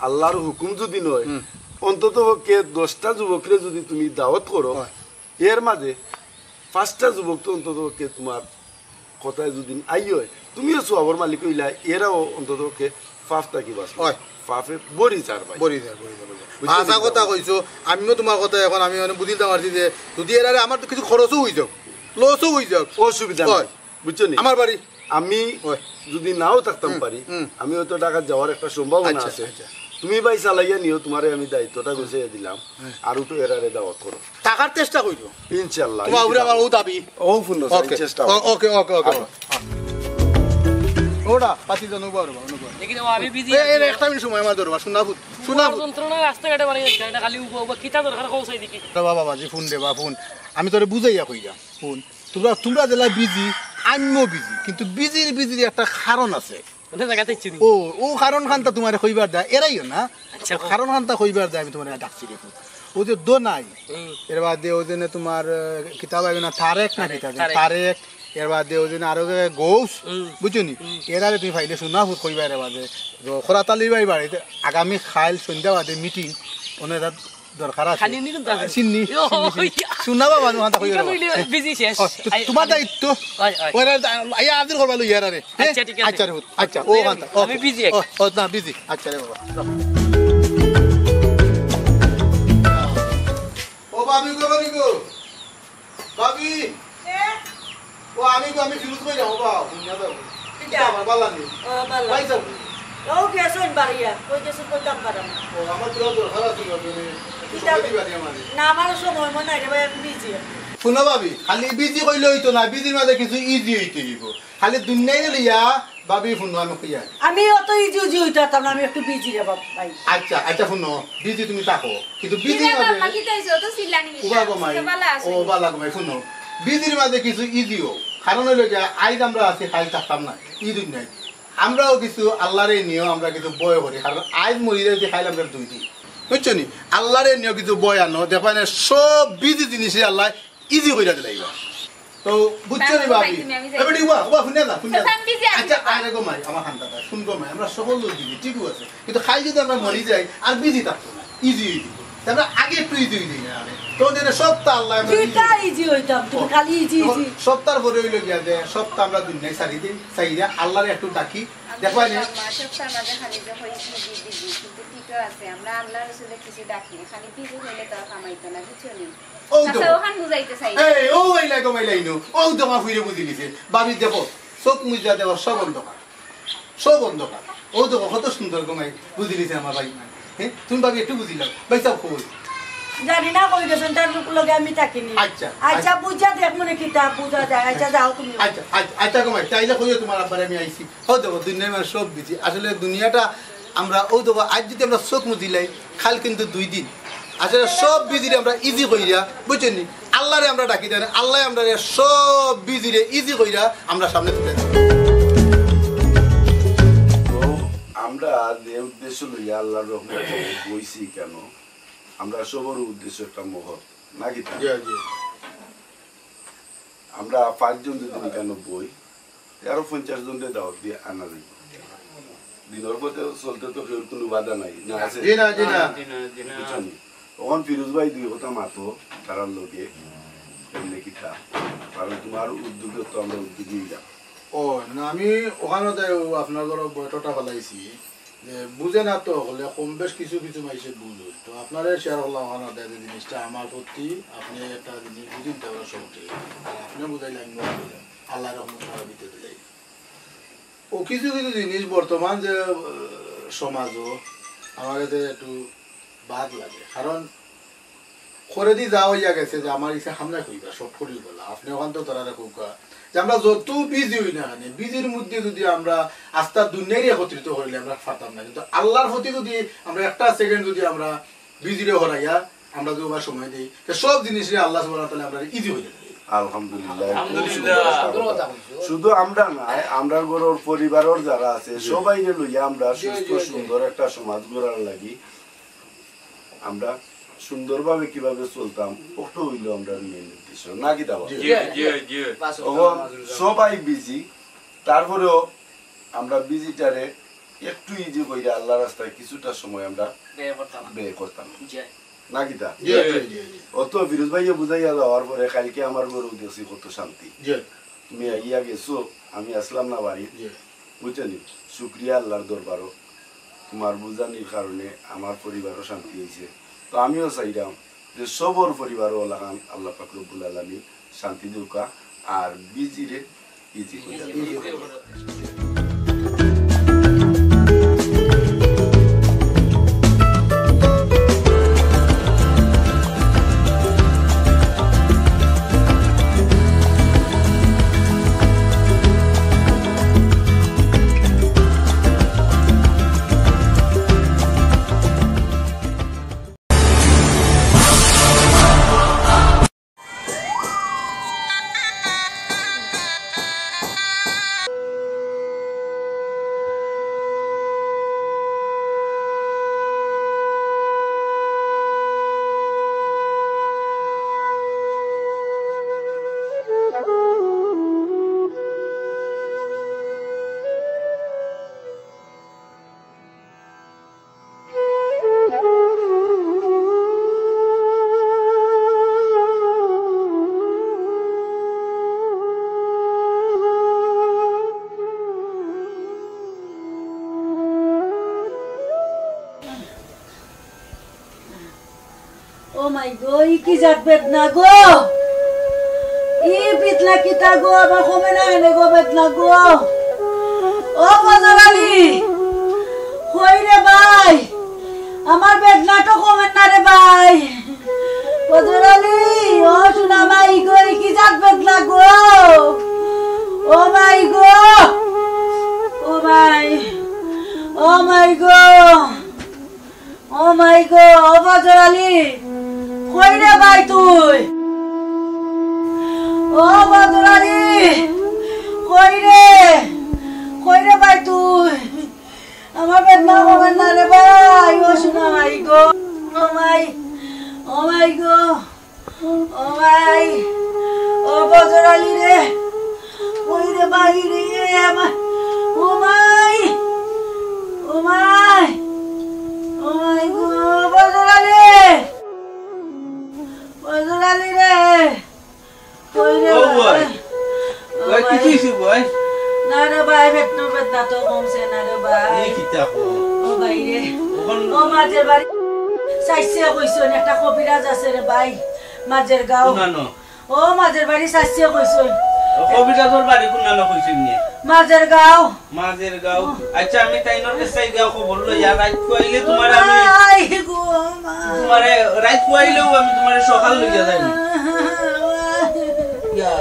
আল্লাহর হুকুম যদি নয়, হুম। অন্তত পক্ষে দশটা যুবকরে যদি তুমি দাওয়াত করো, অয়। এর মাঝে পাঁচটা যুবক তো অন্তত পক্ষে তুমার কথায় যদি আই অয়, তুমিও সওয়াবর মালিক অইলায়, এরাও অন্তত পক্ষে পাপ থাকি বাঁচলো। অয়। পাপে ভরি যার ভাই। ভরি যার, ভরি যার, ভরি যার। বুঝছো হাছা নি? কথা কইছো, আমিও তুমার কথা এখন আমি মানে বুঝিলতাম পারছি যে যদি এরারে আমার তো কিছু খরচও অই যাউক, লসও অই যাউক। অসুবিধা নাই। অয়। বুঝছো নি? আমার বাড়ি। আমি অয়। যদি নাও থাকতাম হুম, পারি, হুম। আমি হয়তো ঢাকাত যাওয়ার একটা সম্ভাবনা আচ্ছা, আছে। আচ্ছা। তুমি ভাই চালাইয়া নিও, তুমারে আমি দায়িত্বটা গুছাইয়া দিলাম। হ্যাঁ। আর উঠো এরারে দাওয়াত করো। থাকার চেষ্টা করিও। ইনশাআল্লাহ, তুমার উপরে ইনশাআল্লাহ। আমার ও দাবি। ও ফুল, ওকে। চেষ্টা ও-, করো। ওকে, ওকে, ওকে। আরো। ওটা, পাতি জানো, উবা, উবা, উবা। দেখি যাও, আমি বিজি এ, আছি। এ, একটা মিনিট সময় আমার দরবার, শোনা ফুল, শোনা ফুল। যন্ত্রণা রাস্তাঘাটে বাড়ি যাচ্ছে, এটা খালি উবা, উবা, কিতা দরকার, কও চাই দেখি। বাবা, বাবা, জি, ফোন দে, বা, ফোন। আমি তোরে বুঝাইয়া কইরা, ফোন। তুমরা, তুমরা যেলা বিজি, আমিও বিজি, কিন্তু বিজির, বিজির একটা কারণ আছে। অন্য জাগাত আইছি নি? ও, ও কারণ খানতা তুমারে কইবার দা, এরাইও না। আচ্ছা, ও কও। কারণ খানতা কইবার দা, আমি তুমারে ডাকছি দেখো। ও যে দো নাই, হুম। এর বাদে ও যে না তুমার, আহ, কিতা ভাই না, তারেক না তারেক, কিতা যে, তারেক। তারেক, এর বাদে ও যে না আরো যে গৌস, হুম। বুঝছো নি? হুম। এরারে তুমি পাইলে শোনা ফুট কইবা এর বাদে। তো খরাত আলী ভাই বাড়িত আগামী কাইল সন্ধ্যা বাদে মিটিং, অনো এরা দরকার আছে। খালি নি কিন্তু আছে। চিন্নি, ও, চিন্নি, চিন্নি। ইয়া। শোনা বাবা, নু হান্তা কইও ইটা বাবা। কইলে বিজি শেষ। ও, তু-, আই, তুমার আমি দায়িত্ব। অয়, অয়। ওরা আইয়া হাজির করবা লইয়া এরারে। হ্যাঁ? আচ্ছা, ঠিক আছে। আচ্ছা রে, আচ্ছা, ও আমি, হান্তা, ও। আমি বিজি। ও, ও, না, বিজি। আচ্ছা রে বাবা। ও ভাবি গো, ভাবি গো। ভাবি। কে? ও আমি গো, আমি ফিরোজ ভাই যাবো বাবা। কিতা? ভালা নি? ও, ভালা। ভাই সাহেব। ও গেছইন বাড়িয়া, কই গেছইন কইতাম পারতাম না। ও, আমার তো দরকার আছে, বাবা, মানে, একটু কিতা? সময় দিবা নি আমারে? না, আমার সময় মনে নাই রে ভাই, আমি বিজি। হুনো ভাবি, খালি বিজি কইলে অইতো না, বিজির মাঝে কিছু ইজি অইতে অইবো। খালি দুনিয়াই লইয়া ভাবি হুনো, আমি কইয়া। আমি অত ইজি উজি অইতে পারতাম না, আমি একটু বিজি রে বাবা ভাই। আচ্ছা, আচ্ছা, হুনো, বিজি তুমি থাকো, কিন্তু বিজির কিরে মাঝে বাবা, কিতা অইছে? অত চিল্লানি কিতা? উবা গো মাই, কিতা ভালা আছে? ও ভালা গো মাই, হুনো, বিজির মাঝে কিছু ইজি অও। কারণ অইলো যে আইজ আমরা আছি, কাইল থাকতাম না, ই দুনিয়াত। আমরাও কিছু আল্লারে নিও, আমরা কিছু ভয় করি, কারণ আইজ মরি যাই যে কাইল আমরা দুই দিন, বুঝছো নি? আল্লারে নিও কিছু ভয় আনো, দেখবা না সব বিজি জিনিসে আল্লাহ ইজি কইরা দিলাইবা। তো বুঝছো নি বাবা, ভাবি? তুমি আমি যাই। এবারে উবা, উবা, হুনে না, হুনে না। আমি বিজি আছি আচ্ছা, বাবা। আরে গো মাই, আমার হান্তা হুন গো মাই, আমরা সকল লোক বিজি, ঠিকও আছে, কিন্তু কাইল যদি আমরা মরি যাই, আর বিজি থাকতো না, ইজি অই দিব। তে আমরা আগে একটু ইজি অই যাই না, আরে। তো দেনে সবটা আল্লাহ আমরা কিতা ইজি। ইজি অইতাম, তুমি খালি ইজি, ইজি। সবটার পরে অইলো গিয়া যে, সবটা আমরা দুনিয়াই ছাড়ি দেই, ছাড়িয়া আল্লারে একটু ডাকি, দেখবা নি? আল্লাহ, সবটার মাঝে খালি যে হই বিজি, বিজি, কিন্তু ঠিকও আছে, আমরা আল্লাহ রসুলে কিছু ডাকি না, খালি বিজি হইলে তো আর কামাইতো না, বুঝছো নি? ও আচ্ছা, দেখো। ওখান বুঝাইতে চাই। এই, ও এই লাগো, এই লাইনো। ও দেখো, ফুইরে বুঝি গেছে। ভাবি দেখো, চোখ মুজা দেখো, সব অন্ধকার। সব অন্ধকার। ও দেখো, কত সুন্দর গো মাই, বুঝি গেছে আমার ভাই। হ্যাঁ? তুমি ভাবি একটু বুঝিলাও। ভাই সাহেব, কই? জানি না কই গেছেন, তার লোক লগে আমি থাকিনি। আচ্ছা, আচ্ছা, আচ্ছা। বুঝা দেখ মনে কিতা বুঝা যায়। আচ্ছা, যাও তুমি। আচ্ছা, আচ্ছা, আচ্ছা গো মাই, তাইলে কইও তোমার আব্বারে আমি আইছি। ও দেখো, দুনিয়ার মানুষ সব বিজি। আসলে দুনিয়াটা আমরা, ও দেখো, আইজ যদি আমরা চোখ মুজিলাই, কাইল কিন্তু দুই দিন। আসলে সব বিজিরে আমরা ইজি কইরা, বুঝছেন নি? আল্লারে আমরা ডাকি দেন, আল্লায় আমরারে সব বিজিরে ইজি কইরা আমরা সামনে তুলে দেন। তো আমরা যে উদ্দেশ্য লইয়া আল্লাহর রহমতে বইছি কেন, আমরা সবর উদ্দেশ্য একটা মহৎ, নাকি তা? জি, জি। আমরা পাঁচজন যদি নিকানো বই, আরো পঞ্চাশ জনরে দাওয়াত দিয়া আনা যাইব। দিনর পথে চলতে তো কেউর কোনো বাধা নাই, না আছে? জি না, জি না। জি না, জি না। বুঝছেন? তখন ফিরোজ ভাই দুই কথা মাতো, তারার লগে, এমনি কিতা? কারণ তোমার উদ্যোগে তো আমরা উদ্যোগী অইলাম। ও, না, আমি ওখানো যাই, ও আপনার ঘরো বইটা ফালাইছি। যে বুঝে না তো হলে কম বেশ কিছু কিছু মাইসে বুঝ অয়। তো আপনারে শেয়ার করলাম ওখানো যে জিনিসটা আমার প্রতি, আপনি একটা জিনিস বুঝেন তো আমরা সবকে। আর আপনি বুঝাইলেন, আমি বুঝাইলাম। আল্লাহ রহমত সারা দিতে দিলাই। ও কিছু কিছু জিনিস বর্তমান যে, আহ, সমাজও আমার কাছে একটু বাদ লাগে। কারণ করে দি যা অইয়া গেছে যে আমার ইচ্ছা হামলা কইবা, সব করি বলা। আপনি ওখান তো তারা কউকা যে আমরা যত বিজি অই না কেন, বিজির মধ্যে যদি আমরা আস্তা দুনিয়ারই একত্রিত করিলে আমরা পারতাম না। কিন্তু আল্লাহর প্রতি যদি আমরা একটা সেকেন্ড যদি আমরা বিজিরে হরাইয়া আমরা যদি ওবার সময় দেই, তো সব জিনিসে আল্লাহ সুবহানাহু ওয়া তাআলা আমরা ইজি হয়ে যাবে। আলহামদুলিল্লাহ, খুব সুন্দর আলহামদুলিল্লাহ। কথা। শুধু আমরা নাই, আমরা ঘরর পরিবারর যারা আছে, জি। সবাইরে লইয়া আমরা জি, সুস্থ জি, জি। সুন্দর একটা সমাজ গড়ার লাগি আমরা সুন্দরভাবে কিভাবে চলতাম, ওটা হইলো আমরা মেইন উদ্দেশ্য, নাকি দাবা? জি। জি, জি, জি। তখন সবাই বিজি, তারপরেও আমরা বিজিটারে একটু ইজি কইরা আল্লাহর রাস্তায় কিছুটা সময় আমরা ব্যয় করতাম। ব্যয় করতাম। জি। নাকি তা? জি, জি, জি, জি। অত ফিরোজ ভাইয়ে বুঝাইয়া যাওয়ার পরে কালকে আমার ঘরেও দেখছি কত শান্তি। জি। তুমি আইয়া গেছো, আমি আসলাম না বাড়ি। জি। বুঝছনি? শুকরিয়া আল্লাহর দরবারও। তোমার বুঝানির কারণে আমার পরিবারও শান্তি হইছে। তো আমিও চাইরাম যে সবর পরিবারও ওলাখান আল্লাহ পাক রব্বুল আলামিন শান্তি দেউকা, আর বিজিরে ইজি কইরা দেউকা। ও মাই গো, ই কি জাত বেদনা গো? ই বেদনা কিতা গো? আমার কমে না এনে গো বেদনা গো। ও ফজর আলী, কই রে ভাই? আমার বেদনা তো কমের না রে ভাই। ফজর আলী, ও সোনা মাই গো, ই কি জাত বেদনা গো? ও মাই গো, ও মাই, ও মাই গো, ও মাই গো, ও ফজর আলী, কই রে ভাই তুই? ও ফজর আলী, কই রে, কই রে ভাই তুই? আমার বেদনা কমের না রে ভাই, ও সোনা মাই গো, ও মাই, ও মাই গো, ও মাই, ও ফজর আলী রে, কই রে ভাই রে, আমার, ও মাই, ও মাই, ও মাই গো, ফজর আলী, ফজর আলী রে। কই রে ও ভাই? ভাই। ও ভাই, ভাই। কিতা অইছে ভাই? না রে ভাই, বেদনা, বেদনা তো কমছে না রে ভাই। ই কিতা কও? ও ভাই রে। অখন ও মাঝের বাড়ি চাইছে কইছইন, একটা কবিরাজ আছে রে ভাই, মাঝের গাঁও। না, না। ও মাঝের বাড়ি চাইছে কইছইন। ও কবিরাজর বাড়ি কুনানো কইছইন নি? মাঝের গাঁও। মাঝের গাঁও। ও। আচ্ছা, আমি তাইনর গেছে গিয়া খবর লই, আর রাইত পুয়াইলে তুমারে আমি আই গো মা। তুমারে রাইত পুয়াইলেও আমি তুমারে সকাল লইয়া যাইমু। ইয়া।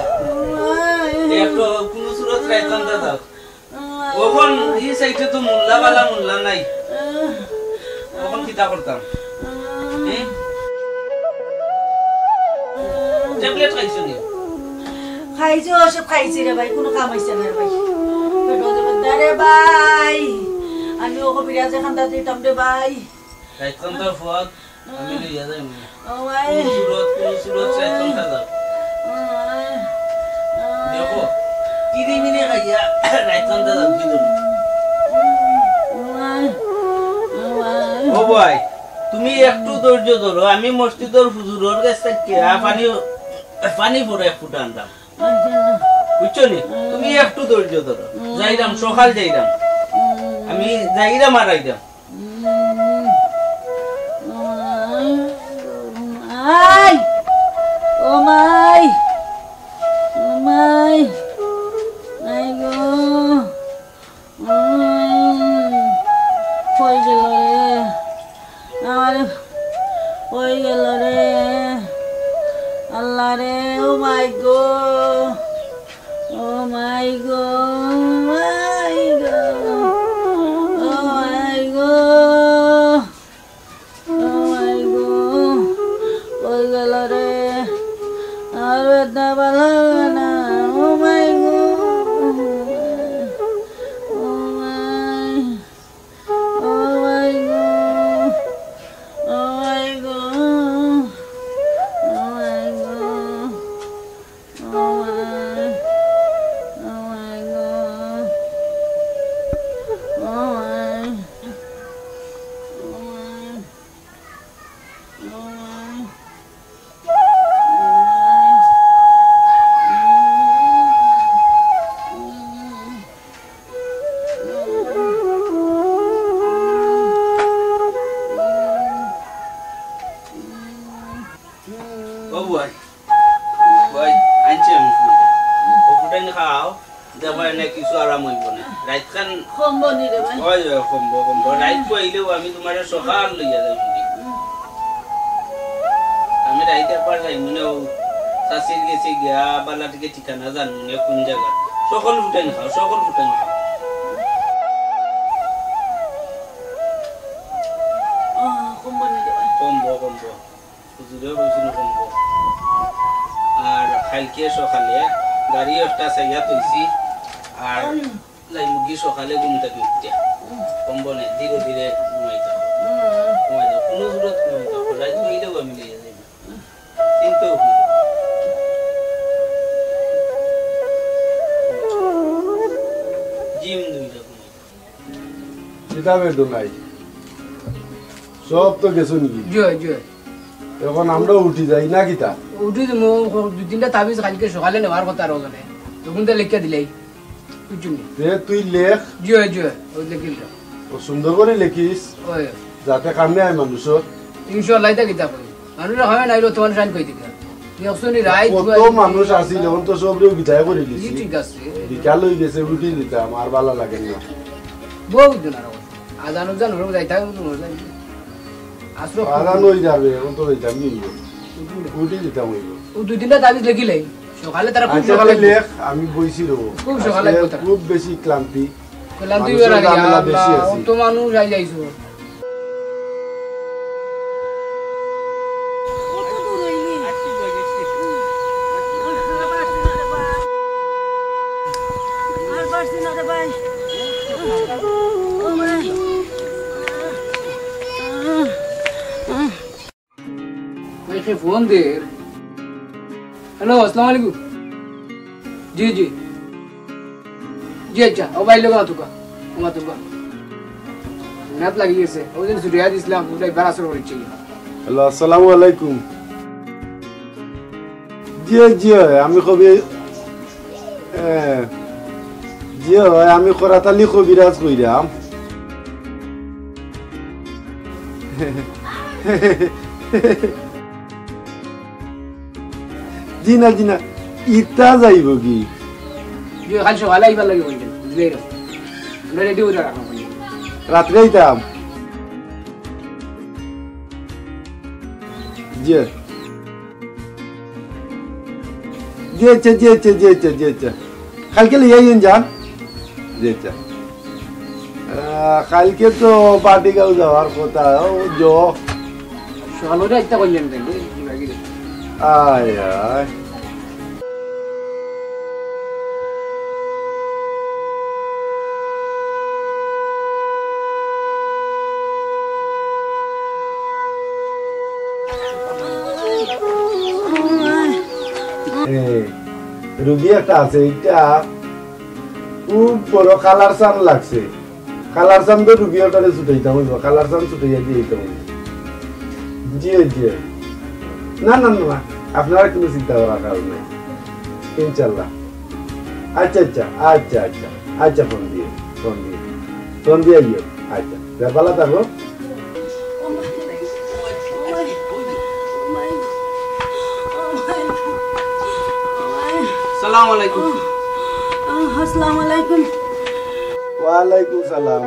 একটু কুনু সুরত রাইত আন্দা যাও। অখন ই সাইডে তো মোল্লা বালা মোল্লা নাই। অখন কিতা করতাম? হুম? ট্যাবলেট খাইছো নি? খাইছি, অউ সব খাইছি রে ভাই, কুনু কাম অইছে না রে ভাই। পেটো যে বেদনা রে ভাই, আমি অউ কবিরাজে কান্দাত দিতাম রে ভাই। রাইতখান তো ফুয়াক, আমি লইয়া যাইমু। ও ভাই। কুনু সুরত, কুনু সুরত রাইতখান থাকো। দেখো, কিরি মিরি খাইয়া রাইতখান থাকো, কি করবো? ও ভাই, তুমি একটু ধৈর্য ধরো, আমি মসজিদর হুজুরর গেছ থাকি পানি, পানি পরে এক ফুটা আনতাম। বুঝছো নি? তুমি একটু ধৈর্য ধরো, যাইরাম, সকাল যাইরাম, আমি যাইরাম আর আইরাম। মাই, ও মাই, ও মাই, মাই গো। উম, কই গেল রে? আমার কই গেল রে? আল্লাহ রে, ও মাই গো, ও মাই গো, মাই গো, ও মাই গো। ও মাই গো, কই গেল রে? আর বেদনা ভালা লাগে না। ও মাই গো, ও মাই, ও মাই গো, ও মাই গো, ও মাই গো। ও ভাই, ভাই, আনছি আমি ফুটা। ও ফুটাইন খাও, দেখো এনে কিছু আরাম অইবো না। রাইতখান কমবো নি রে ভাই? অয়, অয়, কমবো, কমবো। রাইত অইলেও আমি তুমারে সকাল লইয়া যাইমু। আমি রাইত একবার যাইমু না, ও চাচির গেছে গিয়া, বালা টিকে ঠিকানা জানমু না, কুন জাগা। সকাল ফুটাইন খাও, সকাল ফুটাইন খাও। আহ, কমবো নি রে ভাই? কমবো, কমবো। হুজুরে কইছইন কমবো। আর কাইলকে সকালে গাড়ি একটা চাইয়া থইছি, আর যাইমুগি সকালে ঘুম থাকি উঠিয়া। কমবো নে, ধীরে ধীরে ঘুমাই যাও। ঘুমাই যাও, কুনু জরুরত ঘুমাই যাও। রাইত অইলেও আমি লইয়া যাইমু। চিন্তা করিও না। জিম দুইটা ঘুমাই যাও। কিতা বেদনাই? সব তো গেছো নাকি? জি অয়, জি অয়। এখন আমরাও উঠি যাই না কিতা? উঠি দিমু, দুই তিনটা তাবিজ কাইলকে সকালে নেওয়ার কথা আর ওজনে। তখন তো লেখিয়া দিলাই। বুঝছইন নি? তে তুই লেখ। জি অয়, জি অয়, ওই লেখিল তো। ও সুন্দর করি লেখিস। ওই। যাতে কামে আয় মানুষর। ইনশাআল্লাহ, ইতা কিতা কই? মানুষর কামে নাইলে তোমার সাইন কই দিকে। দেখছো নি, রাইত কত মানুষ আছিল, এখন তো সবরে বিদায় করি দিছি। ঠিক আছে। বিকাল অই গেছে, রুটি দিতাম, আর ভালা লাগে না। বউ দিন আর আজান উজান হলো, যাইতাম কিন্তু মনে হয়। আসলো আজান অই যাবে, এখন তো যাইতাম কি হইব? রুটি দিতাম হইব। ও দুই তিনটা তাবিজ লেখিলাই, সকালে তারা খুব আচ্ছা, সকালে তুই লেখ, আমি বইছি রবো। খুব সকালে আজকে কথা। খুব বেশি ক্লান্তি। কইলাম, তুই মানুষের বেড়া গিয়া, ঝামেলা বেশি আল্লাহ, আছে। অত মানুষ আই যাইছো। আর পারছি না রে ভাই। ও ভাই। ভাই, কে ফোন দের? হ্যালো, আসসালামু আলাইকুম। জি, জি। জি, আচ্ছা। ও ভাই, লোক মাতুকা। ও মাতুকা। নাত লাগি গেছে। ওই দিন ছুটি দিছিলাম, ওটাই বেড়া শুরু করেছি। হ্যালো, আসসালামু আলাইকুম। জি, জি, আমি কবি এ, জি অয়, আমি করাতালি কবিরাজ কইরাম। জি না, জি না, ইতা যাইব কি? জি, কাল সকালে আইবার লাগি কইছেন, বুঝলে? আমরা রেডি অইয়া রাখা। রাত্রে আইতাম। জি। জি আচ্ছা, জি আচ্ছা, জি আচ্ছা, জি আচ্ছা। কালকে লইয়া আইন যান। জি আচ্ছা। আহ, কালকে তো পার্টি গাঁও যাওয়ার কথা, ও জ। সকালে একটা করলেন তাই, বুঝলি? আয়, আয়। এ, রুগী একটা আছে, এটা খুব বড় কালার সান লাগছে। কালার সান তো রুগী ওটারে ছুটাইতাম হইব, কালার সান ছুটাইয়া দিয়ে দিতাম হইব। জি, জি। না, না, না, না, আপনারা কোনো চিন্তা করার কারণ নাই, ইনশাল্লাহ। আচ্ছা, আচ্ছা, আচ্ছা, আচ্ছা, আচ্ছা, ফোন দিয়ে, ফোন দিয়ে, ফোন দিয়ে আইও। আচ্ছা, যা ভালা থাকো। সালাম আলাইকুম। আসসালামু আলাইকুম। ওয়ালাইকুম সালাম।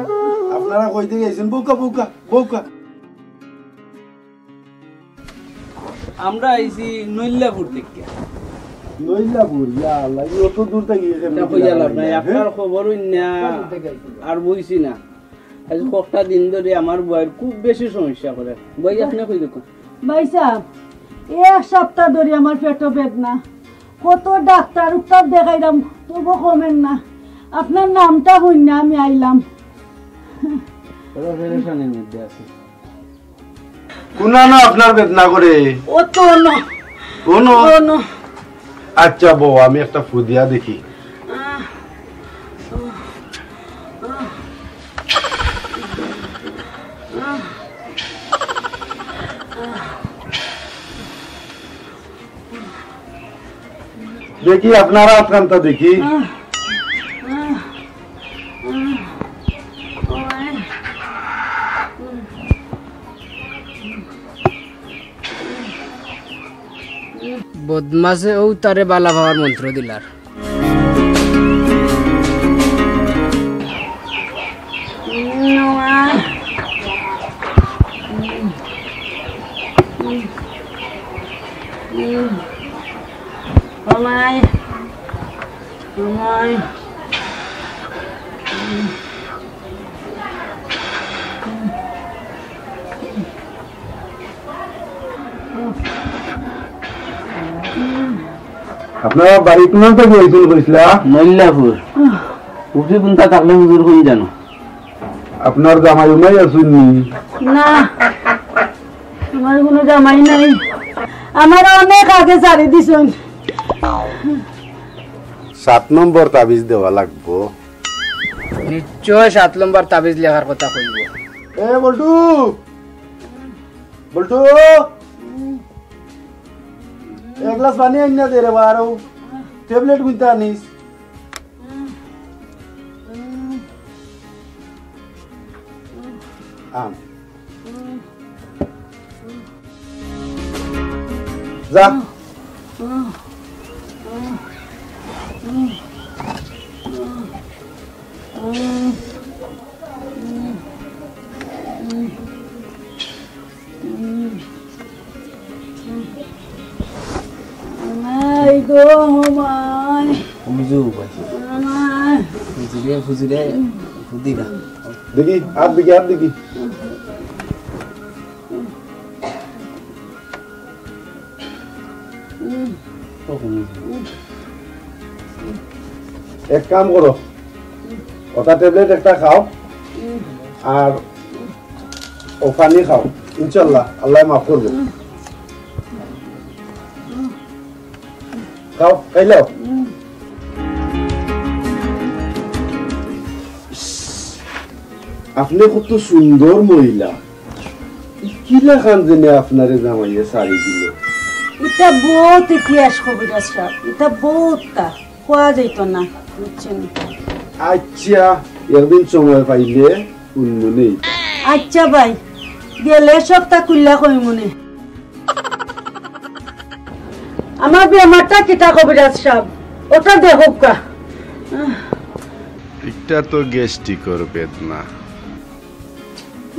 আপনারা কই থাকি আইছেন? বউক্কা, বউক্কা, বউক্কা। আমরা আইছি নৈল্লাপুর থাকি। নৈল্লাপুর, ইয়া আল্লাহ, এই অত দূর থাকি কেমনে এটা কইয়া লাভ নাই, হ্যাঁ? আপনার খবর অইন্যা আর বইছি না। আজ কটা দিন ধরি আমার বউয়ের খুব বেশি সমস্যা করে। বউ, আপনি কই দেখুন। ভাই সাহেব, এক সপ্তাহ ধরি আমার পেটো বেদনা, কত ডাক্তার উক্তার দেখাইলাম, তবু কমের না। আপনার নামটা হুনিয়া আমি আইলাম। বড় পেরেশানির মধ্যে আছি। কোনানো আপনার বেদনা করে? ও তো অনো। অনো? অনো। আচ্ছা বউ, আমি একটা ফু দিয়া দেখি। দেখি আপনার আতখানটা দেখি। বদমাশে অউ তারে বালা পাওয়ার মন্ত্র দিলার। আপনারা বাড়ি কোন জায়গায় আইছেন কইছিলা? মল্লাপুর। উপরে কোনটা থাকলে হুজুর কোন জানো? আপনার জামাই উমাই আছইন নি? না, আমার কোনো জামাই নাই। আমার অনেক আগে ছাড়ি দিছইন। সাত নম্বর তাবিজ দেওয়া লাগবো। নিশ্চয় সাত নম্বর তাবিজ লেখার কথা কইব। এ বল্টু, বল্টু, এক গ্লাস পানি আইনা দে রে বা, আরো ট্যাবলেট গুনতে আনিস। আন। যা। ও মাই। বুঝু ভাই। মাই। বুঝি রে, বুঝি রে, বুঝি না। দেখি, আর দেখি, আর দেখি। ও বুঝু। এক কাম করো, ওটা ট্যাবলেট একটা খাও, আর ও পানি খাও, ইনশাল্লাহ আল্লাহ মাফ করবো। খাও, খাইলাও। আপনি কত সুন্দর মহিলা, কিলা খান জেনে আপনারে জামাইয়ে সারি দিল? ইটা বহুত ইতিহাস কবিরাজ সাব, ইটা বহুতটা। কওয়া যাইতো না, বুঝছেন? আচ্ছা, একদিন সময় পাইলে হুনমুনে। আচ্ছা ভাই, গেলে সবটা খুলিয়া কইমুনে। আমার বেমারটা কিতা কবিরাজ সাব, ওটা দেখউক্কা। ইটা তো গ্যাস্ট্রিকর বেদনা।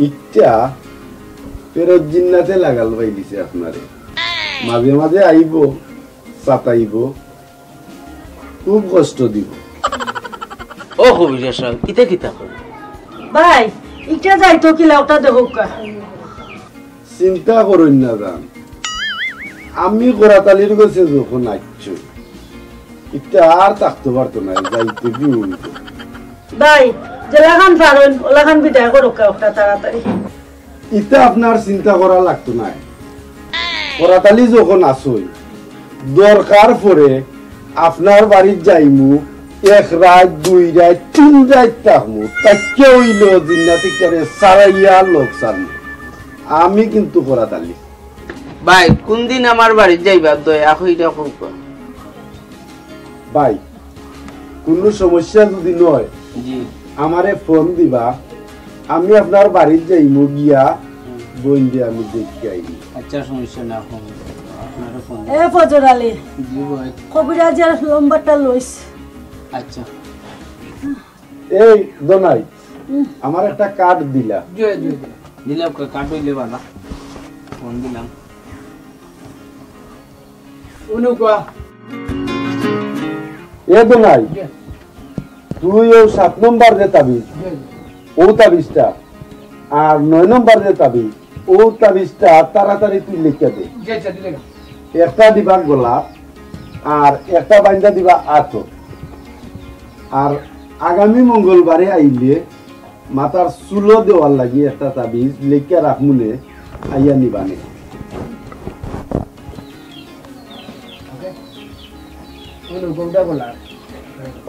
ইটা ফেরত জিন্নাতে লাগাল পাই দিছে আপনারে। মাঝে মাঝে আইবো, সাতাইবো, খুব কষ্ট দিবো। ও কবিরাজ সাব, ইতা কিতা কইন? ভাই, ইটা যাইতো কিলা, ওটা দেখউক্কা। চিন্তা করইন না জান, আমি করাত আলীর গেছে যখন আইছি, ইটা আর থাকতো পারতো না, যাইতে কি অইতো। ভাই, যেলাখান পারইন, ওলাখান বিদায় করউক্কা, ওটা তাড়াতাড়ি। ইতা আপনার চিন্তা করা লাগতো নায়। করাত আলী যখন আছইন, দরকার পড়ে আপনার বাড়িত যাইমু, এক রাইত, দুই রাইত, তিন রাইত থাকমু, থাকিয়া অইলেও জিন্নাত ইকটারে সারাইয়া লগ সারমু। আমি কিন্তু করাত আলী। ভাই, কুনদিন আমার বাড়িত যাইবা, দয়া কইরা কউক্কা। ভাই, কুনু সমস্যা যুদি অয়, জি। আমারে ফোন দিবা, আমি আপনার বাড়িত যাইমু, গিয়া হুম। বইনরে আমি দেখিয়া আইমু। আচ্ছা, সমস্যা না, ফোন, আপনারে ফোন দিমু। এ ফজর আলী, জি ভাই। কবিরাজর নম্বরটা লইস। আচ্ছা। এই দোনাই, হুম। আমার একটা কার্ড দিলা। জি, জি, জি। দিলাম, কার্ড অইলে বালা। ফোন দিলাম। অনুকা। এ দোনাই, জি। তুই অউ সাত নম্বর যে তাবিজ, জি, জি। অউ তাবিজটা, আর নয় নম্বর যে তাবিজ, অউ তাবিজটা তাড়াতাড়ি তুই লেখিয়া দে। জি, আচ্ছা, দিলে। একটা দিবা গলাত, আর একটা বাইন্দা দিবা আতো। আর আগামী মঙ্গলবারে আইলে মাথার চুলো দেওয়ার লাগি একটা তাবিজ লেখিয়া রাখমুনে, আইয়া নিবানে।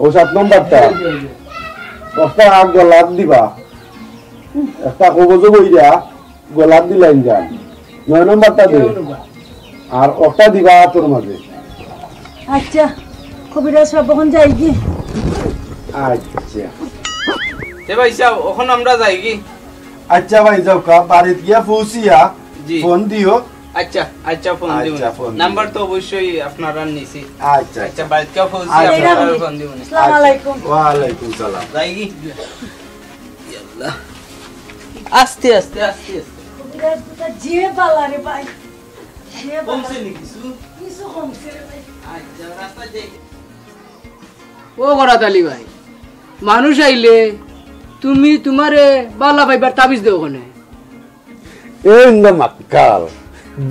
অউ সাত নম্বরটা। জি, জি, জি। একটা গলাত দিবা, একটা কবজো বইরা গলাত দিলাইন যান। নয় নম্বরটা দে। জি, অনুকা। আর ওটা দিবা আতর মাঝে। আচ্ছা, কবিরাজ সাব, অখন যাইগি? আচ্ছা। তে ভাই সাব, অখন আমরা যাইগি? আচ্ছা ভাই, যাউক্কা, বাড়িত গিয়া পৌঁছিয়া জি। ফোন দিও। আচ্ছা, আচ্ছা, ফোন দিমু। আচ্ছা, ফোন দিমু। নাম্বার তো অবশ্যই আপনারার নিছি। আচ্ছা, আচ্ছা, আচ্ছা। বাড়িত গিয়া পৌঁছিয়া আচ্ছা। আপনারার ফোন দিমু। আসসালামু আলাইকুম। ওয়ালাইকুম সালাম। যাইগি? ইয়াল্লা। আস্তে, আস্তে, আস্তে, আস্তে। কবিরাজ বেটা যে বালা রে ভাই। যে বালা। কমছে নি কিছু? কিছু কমছে রে ভাই। আচ্ছা, রাস্তায় যাই। ও করাত আলী ভাই, মানুষ আইলে তুমি তুমারে বালা পাইবার তাবিজ দেও কেনে? এ ইন্দা মাক্কাল,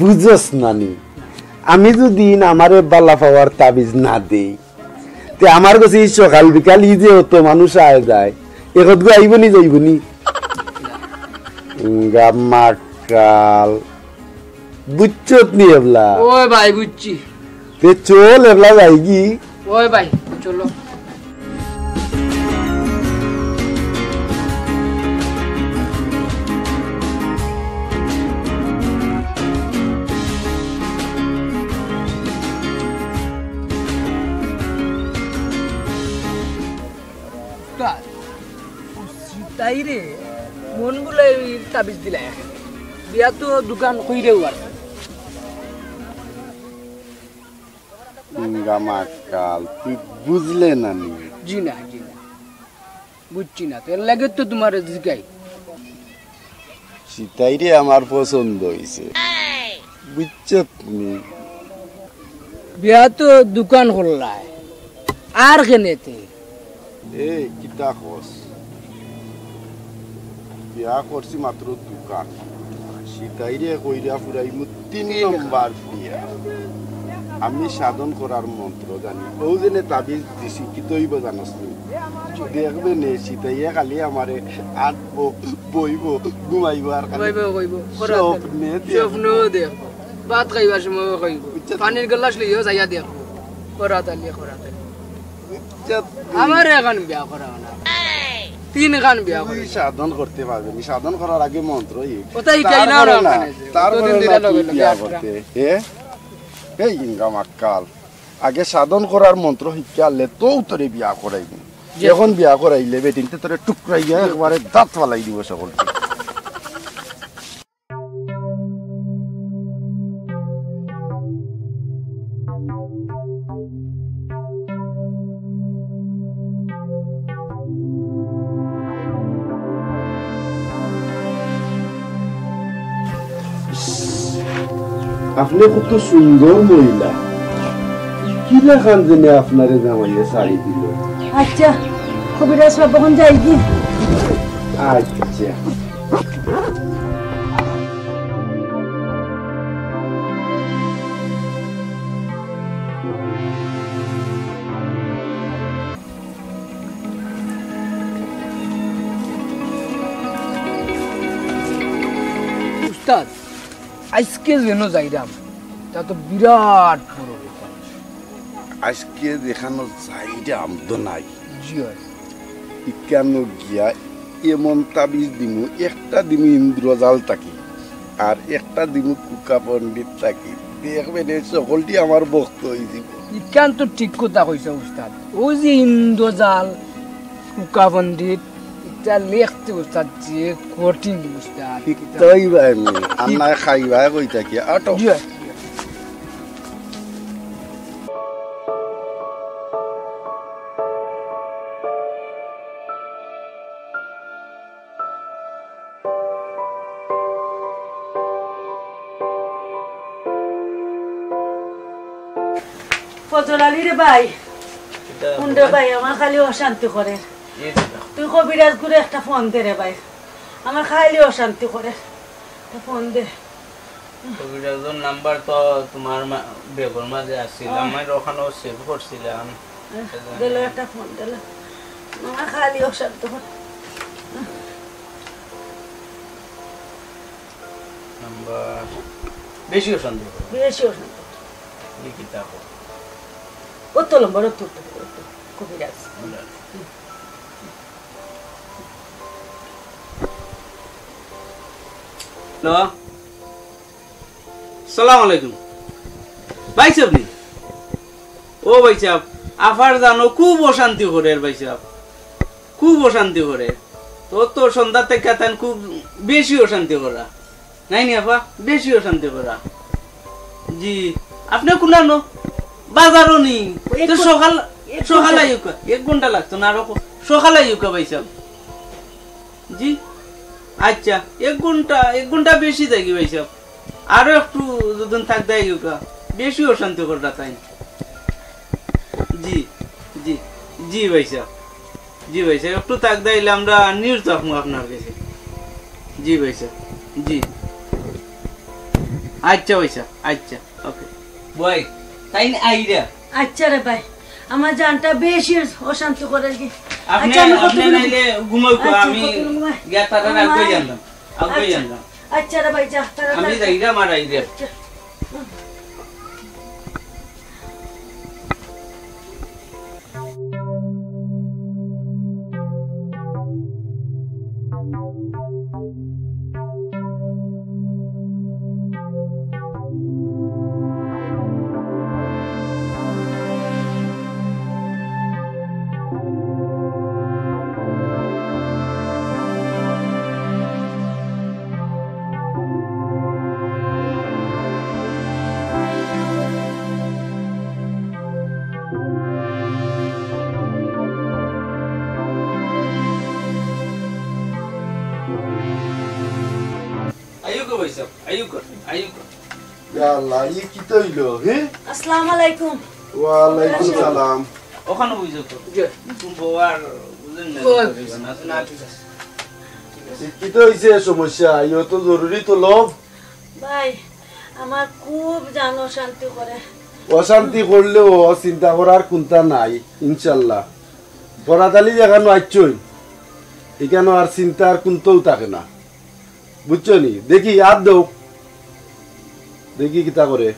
বুঝস না নি? আমি যুদি আমারে বালা পাওয়ার তাবিজ না দেই, তে আমার গেছে ই সকাল বিকাল ই যে অত মানুষ আয় যায়, একটগু আইবো নি যাইবো নি? ইন্দা মাক্কাল, বুঝছত নি এবলা? ওই ভাই, বুঝছি। তে চল, এবলা যাইগি। ওই ভাই, চলো। উস্তাদ, ও সিতাইরে মন বুলাই তাবিজ দিলা। বিয়া তো দোকান কইরেও আর। ইন্দা মাক্কাল, তুই বুঝলে না নি? জি না, জি না। বুঝছি না, তো এর লাগি তো তুমারে জিগাই। সিতাইরে আমার পছন্দ অইছে, বুঝছত নি? বিয়া তো দুকান করলায়, আর কেনে তে? এ, কিতা কস? বিয়া করছি মাত্র দুকান। সিতাইরে কইরা ফুরাইমু তিন নম্বর বিয়া। আমি সাধন করার মন্ত্র জানি। অউ যেনে তাবিজ দিছি, কিতা অইবো জানস নি? দেখবে নে, সিতাইয়ে খালি আমারে আটবো, বইবো, ঘুমাইবো আর খালি কইবো, কইবো, করা স্বপ্নে দেখবো। স্বপ্ন দেখবো। ভাত খাইবার সময় কইবো। বুঝছো তো? পানির গ্লাস লইয়া যাইয়া দেখবো। করা তালি, করা তালি। বুঝছো তো? আমার এখন বিয়া করা না। তিন খান বিয়া তুই করে। সাধন করতে পারবে নি, সাধন করার আগে মন্ত্র ই। ওটাই তারপরে না, না, না, না, তারপরে কতদিন না ধরে তুই লগে বিয়া লগে করতে। এ? এই ইনকাম আক্কাল। আগে সাধন করার মন্ত্র শিক্ষা আনলে তো তোরে বিয়া করাইবি। জি। এখন বিয়া করাইলে বেটিন্তে তোরে টুকরাইয়া একবারে দাঁত ফালাই দিব সকলকে। আপনি কত সুন্দর মহিলা, কিলা খান যেনে আপনারে জামাইয়ে ছাড়ি দিল। আচ্ছা, কবিরাজ সাব, অখন যাই কি? আচ্ছা। উস্তাদ, আইজকে যেন যাইরাম, তা তো বিরাট বড় ব্যাপার। আইজকে যেখানো যাইরাম তো নাই। জি অয়। ইকানো গিয়া এমন তাবিজ দিমু, একটা দিমু ইন্দ্রজাল থাকি, আর একটা দিমু কুকা পণ্ডিত থাকি। দেখবে রে, সকলটি আমার ভক্ত অইযিবো। ইখান তো ঠিক কথা কইছো উস্তাদ। অউ যে ইন্দ্রজাল, কুকা পণ্ডিত, ইটা লেখতে উস্তাদ যে কঠিন উস্তাদ। ঠিক তাই ভাই, আমি আর নাই খাইবায় কই থাকি, আটো। জি অয়। ফজল আলী রে ভাই, কিতা হুন রে ভাই? ভাই, আমার খালি অশান্তি করে। জি দাদা। তুই কবিরাজ গুরে একটা ফোন দে রে ভাই, আমার খালি অশান্তি করে, একটা ফোন দে। কবিরাজর নাম্বার তো তুমার মা-, ব্যাগর মাঝে আছিল, আহ। আমি অখানো সেভ করছিলাম। আহ, দিলো একটা ফোন, দিলো। আমার খালি অশান্তি করে। নাম্বার বেশি অশান্তি করে। বেশি অশান্তি করে। লিখিতা কর। অত নম্বর, অত, অত, অত, কবিরাজ। কবিরাজ। হ্যালো। সালাম আলাইকুম। ভাইসাব নি? ও ভাইসাব, আফার জানো খুব অশান্তি করের ভাইসাব। খুব অশান্তি করে। তো, তো সন্ধ্যা থাকি তান খুব বেশি অশান্তি করা। নাই নি আফা? বেশি অশান্তি করা। জি, আপনে কুনানো? বাজারো নি? এক তো ঘ-, সকাল, এক সকাল ঘন্টা। আইউক্কা। এক ঘন্টা লাগতো না, আরো ক-, সকাল আইউক্কা ভাইসাব। জি, আচ্ছা, এক ঘন্টা, এক ঘন্টা বেশি থাকি ভাইসাব। আরো একটু যুদি থাকতা আইউক্কা, বেশি অশান্তি কররা তাইন। জি, জি, জি ভাইসাব, জি ভাইসাব, একটু থাকতা আইলে আমরা নিউজ রাখমু আপনার গেছে। জি ভাইসাব, জি। আচ্ছা ভাইসাব, আচ্ছা, ওকে। ভাই, তাইন আইরা। আচ্ছা রে ভাই, আমার জানটা বেশি অশান্তি করের কি। আপনে, আচ্ছা, আমি কত আপনে গুলো নাইলে ঘুমাও কো, আচ্ছা, আমি কত গুলো ঘুমাই? গিয়া তারার আমার আগে মাই। জানতাম, আগে আচ্ছা। জানতাম। আচ্ছা রে ভাই, যা, তাড়াতাড়ি আমি যা। যাইরাম আর আইরাম। আচ্ছা। আইউক্কা ভাইসাব, আইউক্কা, আইউক্কা। আল্লাহ, ই কিতা অইলো, হে? আসসালামু আলাইকুম। ওয়ালাইকুম সালাম। ওখানে বুঝো তো। জি। তুমি বউ আর বুঝেন না, ওই, না, ঠিক আছে। ই কিতা অইছে সমস্যা? ইও তো জরুরি তলব। ভাই, আমার খুব জান অশান্তি করে। অশান্তি করলেও চিন্তা করার কুন্তা নাই, ইনশাল্লাহ। বরাদালি যেখানো আইছইন, এখানো আর চিন্তার কুন্তাও থাকে না। বুঝছো নি? দেখি, আর দেও। দেখি কিতা করে।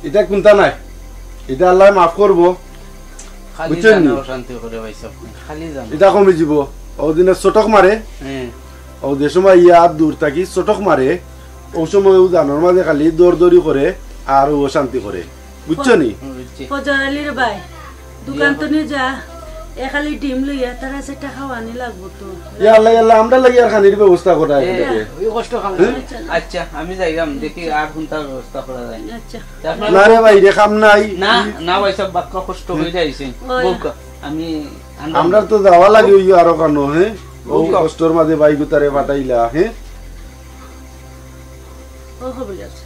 ইটা কুন্তা নায়, ইটা আল্লায় মাফ করবো। খালি বুঝছইন নি? জানো অশান্তি করে ভাই সব, খালি জানো। ইটা কমি যিবো। অউ দিনে চটক মারে, হ্যাঁ। অউ যে সময় ইয়া দূর থাকি চটক মারে, অউ সময় অউ জানোর মাঝে খালি দৌড়দৌড়ি করে আর অউ অশান্তি করে। বুঝছো নি? হুম, বুঝছি। ফজর আলীর ভাই, দোকান তো নিয়ে যা, এ খালি ডিম লইয়া তারা সেটা খাওয়ানি লাগবো তো। ইয়া আল্লাহ, ইয়া আল্লাহ, আমরা লাগি আর খানির ব্যবস্থা করা এ, এখানে। ওই কষ্ট খাম হ্যাঁ? না। আচ্ছা, আমি যাইলাম, দেখি আর কুন্তা ব্যবস্থা করা যায়। আচ্ছা। তা আপনার না রে ভাই, রে কাম নাই। না, না ভাই সাহেব, বাক্কা কষ্ট হয়ে যাইছে। ওই। বউকা, আমি আনলাম। আমরা তো যাওয়া লাগে ওই আরো কানো, হ্যাঁ? ও বউকা। কষ্টর মাঝে ভাই গুতারে পাঠাইলা, হ্যাঁ? ও কবিরাজ,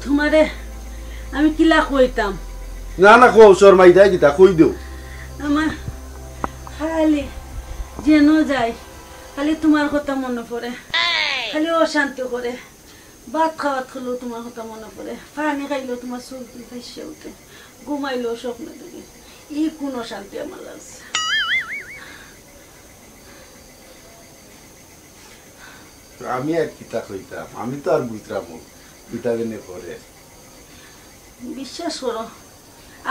তোমারে আমি কিলা কইতাম? না, না, কও, শর্মাই দেয় কিতা, কই দেও। আমার খালি যেন যাই, খালি তোমার কথা মনে পড়ে, খালি অশান্তি করে। ভাত খাওয়াত খেলেও তোমার কথা মনে পড়ে, পানি খাইলেও তোমার চোখ দিয়ে ভাসিয়া উঠে, ঘুমাইলেও স্বপ্ন দেখি। ই কোন অশান্তি আমার লাগছে। আমি আর কিতা কইতাম, আমি তো আর বুঝলাম না, কিতা বেনে করে। বিশ্বাস করো,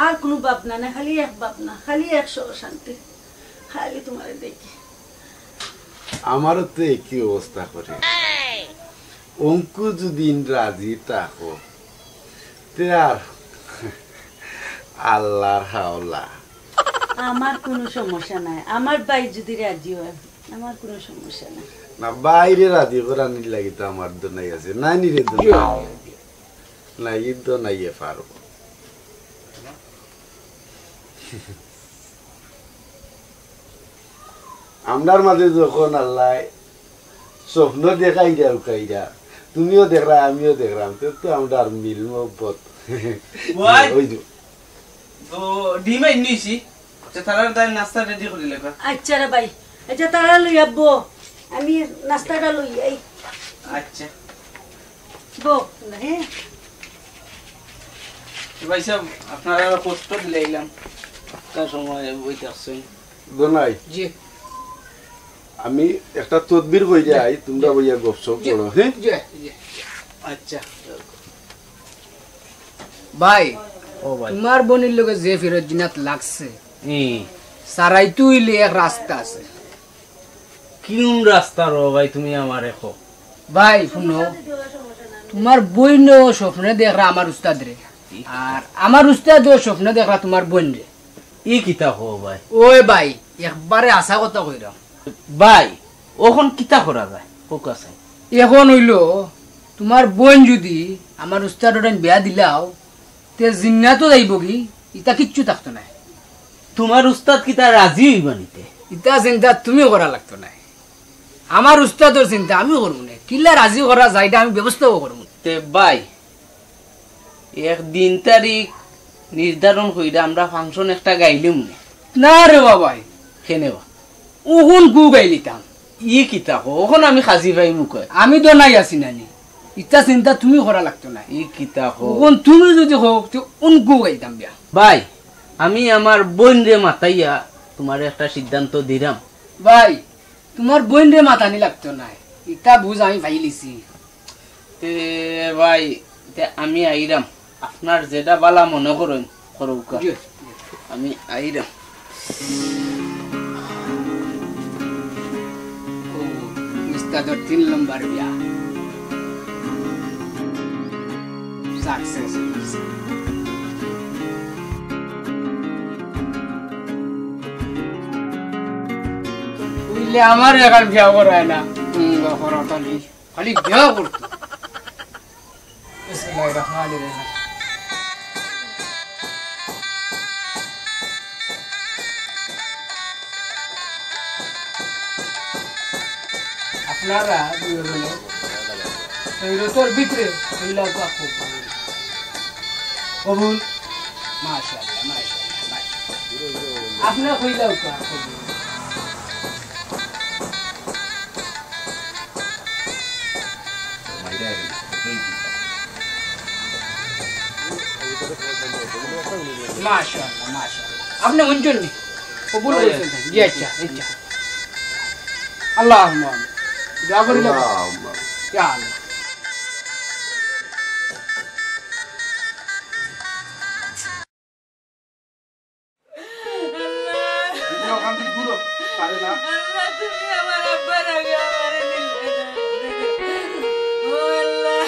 আর কোনো ভাবনা না, খালি এক ভাবনা, খালি এক অশান্তি, খালি তোমারে দেখি। আমারও তো একই অবস্থা করে। অঙ্কু যদি রাজি থাকো, তে আর আল্লাহর হাওলা। আমার কোনো সমস্যা নাই, আমার ভাই যদি রাজি হয়, আমার কোনো সমস্যা নাই। না, বাইরে রাজি করানির লাগি তো আমার দোনাই আছে, নানি রে দোনাই। না, ই দোনাইয়ে পারবো। আমরার মাঝে যখন আল্লায় স্বপ্ন দেখাইরা উকাইরা, তুমিও দেখরা, আমিও দেখরাম, তে তো আমরার মিল মহব্বত ওই যে। তো ডিম আইন নিছি, আচ্ছা, তারার তাই নাস্তা রেডি করি লেখা। আচ্ছা রে ভাই, আচ্ছা, তারা লই আব্বো, আমি নাস্তাটা লই আই। আচ্ছা। বো, হ্যাঁ। ভাই সাহেব, আপনারা কষ্ট দিলাইলাম, একটা সময় বই থাকছেন। দোনাই। জি। আমি একটা তদবির কই যাই, তোমরা বইয়া গপসপ জি, করো, হ্যাঁ? জি, জি, জি। আচ্ছা। ভাই, ও ভাই। তোমার বইনর লগে যে ফিরত জিনাত লাগছে, হুম। সারাইতে অইলে এক রাস্তা আছে। কোন রাস্তা রো ভাই, তুমি আমারে কও? ভাই, হুনো, তোমার বইনও স্বপ্নে দেখরা আমার উস্তাদরে, আর আমার উস্তাদও স্বপ্নে দেখরা তোমার বইনরে। ই কিতা কও ভাই? ওই ভাই, একবারে হাছা কথা কইরাম। ভাই, অখন কিতা করা যায়? কউক্কা চাই। অখন অইলো, তোমার বইন যুদি আমার উস্তাদরে বিয়া দিলাও, তে জিন্নাতো যাইবোগি, ইতা কিচ্ছু থাকতো নায়। তোমার উস্তাদ কিতা রাজি অইবা নি তে? ইতা চিন্তা তুমি করা লাগতো নায়। আমার উস্তাদর চিন্তা আমি করমু নে। কিলা রাজি করা যায়, ইটা আমি ব্যবস্থাও করমু। তে ভাই, এক দিন তারিখ নির্ধারণ কইরা আমরা function একটা গাইলিমু নে। না রে বাবাই। কেনে বা? অখন কু গাইলিতাম? ই কিতা কও? অখন আমি খাজি ভাই মুখে। আমি তো নাই আছি নানি। ইতা চিন্তা তুমি করা লাগতো নায়। ই কিতা কও? অখন তুমি যুদি কও, তে অন কু গাইতাম বিয়া। ভাই, আমি আমার বইনরে মাতাইয়া তোমারে একটা সিদ্ধান্ত দিরাম। ভাই, তোমার বইনরে মাতানি লাগতো নায়। ইতা বুঝ আমি পাইলিছি। তে ভাই, তে আমি আইরাম। আপনার যেটা বালা মনে করইন, করউক্কা। জি। আমি আইরাম। ও তাদের তিন নম্বর বিয়া সাকসেস অইছে। বুঝলে, আমার এখন বিয়া করায় না। হুম, গফর খালি, খালি বিয়া করতো। বিসমিল্লাহির রহমানির রহিম। আপনারা দুইজনে সৈরতর ভিতরে কইলাও কা কবুল। কবুল। মাশাআল্লাহ, মাশাআল্লাহ, মাশাআল্লাহ। আপনারা কইলাও কা কবুল। মাশাআল্লাহ, মাশাআল্লাহ। আপনি হুনছইন নি? কবুল করছেন তো? জি, আচ্ছা, আচ্ছা। আল্লাহুম্মা আমিন। দোয়া করি না। আল্লাহুম্মা আমিন। ইয়া আল্লাহ। আল্লাহ। দিদি, ওখান থেকে ঘুরো। পারে না। আল্লাহ, তুমি আমার আব্বার আগে আমারে নিলে না। ও আল্লাহ।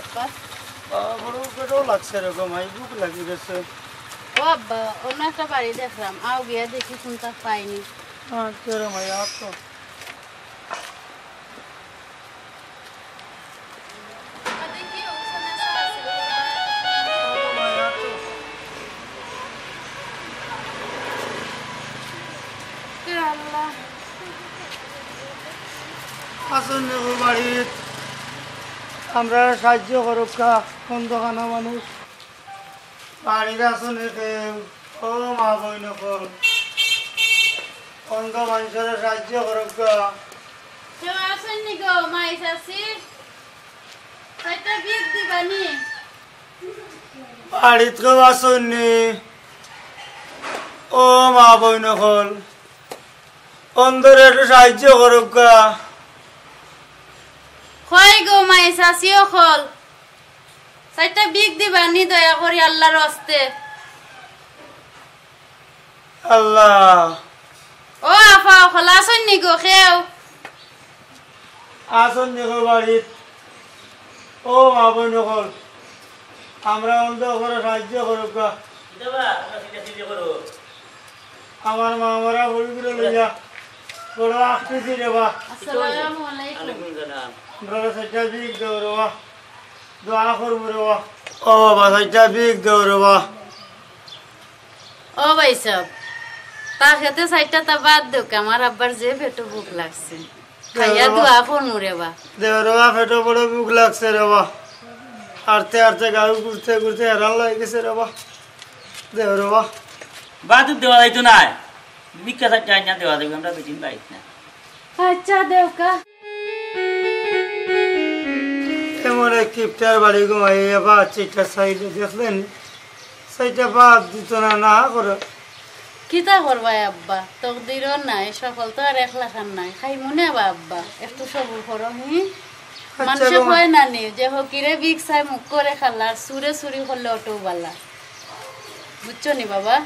আব্বা। আহ, বড় পেটও লাগছে রে গো মাই, ভুক লাগি গেছে। ও আব্বা, অন্য একটা বাড়ি দেখলাম, আও গিয়া দেখি কুনটা পাইনি। আচ্ছা রে মাই, আর তো। এ আল্লাহ। আছইন নি গো বাড়িত? আমরারে সাহায্য করউক্কা, অন্ধখানা মানুষ। বাড়িত আছো নি কেউ? ও মা বইন অকল, অন্ধ মানষরে সাহায্য করউক্কা। কেউ আছইন নি গো, মাই চাচি? চাইরটা ভিক দিবা নি? বাড়িত কেউ আছইন নি? ও মা বইন অকল, অন্ধরে একটু সাহায্য করউক্কা। কই গো মাই চাচি অকল, চাইরটা ভিক দিবা নি দয়া করি আল্লাহর ওয়াস্তে? আল্লাহ। ও আফা অকল, আছইন নি গো কেউ? আছইন নি গো বাড়িত? ও মা বইন অকল, আমরা অন্ধ অকলরে সাহায্য করউক্কা। কিতা বা, তোমরা চিল্লাচিল্লি করো? আমার মা মরা গরুগুলো লইয়া বড় আখতেছি রে বা। আসসালামু আলাইকুম। ওয়ালাইকুম সালাম। আমরা চাইরটা ভিক দেও রে বা। দোয়া করমু রে বা। ও বাবা, চাইরটা ভিক দেও রে বা। ও ভাইসাব, তা খেতে চাইরটা তা বাদ দেউক্কা, আমার আব্বার যে পেটো ভুক লাগছে। খাইয়া দোয়া করমু রে বা। দেও রে বা, পেটো বড় ভুক লাগছে রে বা। আটতে আটতে গাউ ঘুরতে ঘুরতে হেরান লাগি গেছে রে বা। দেও রে বা। বাদ দেওয়া যাইতো নায়। ভিক্ষা চাইরটা আইনা দেওয়া যাইবো, আমরা বেটিন বাড়িত না। আচ্ছা, দেউক্কা। এমন এক কিপটার বাড়ি ঘুমাইয়া বা চাইরটা চাইলে দেখলেন, চাইরটা বাদ দিত না, না করে। কিতা করবায় আব্বা, তকদিরও নাই, সকল তো আর এক লাখান নাই। খাইমু নে বা আব্বা, একটু সবুর করো, হি? আচ্ছা মানষে গো। কয় না নি যে ফকিরে ভিক চায় মুখ করে খালা, আর চুরে চুরি করলে অটাউ বালা। বুঝছো নি বাবা?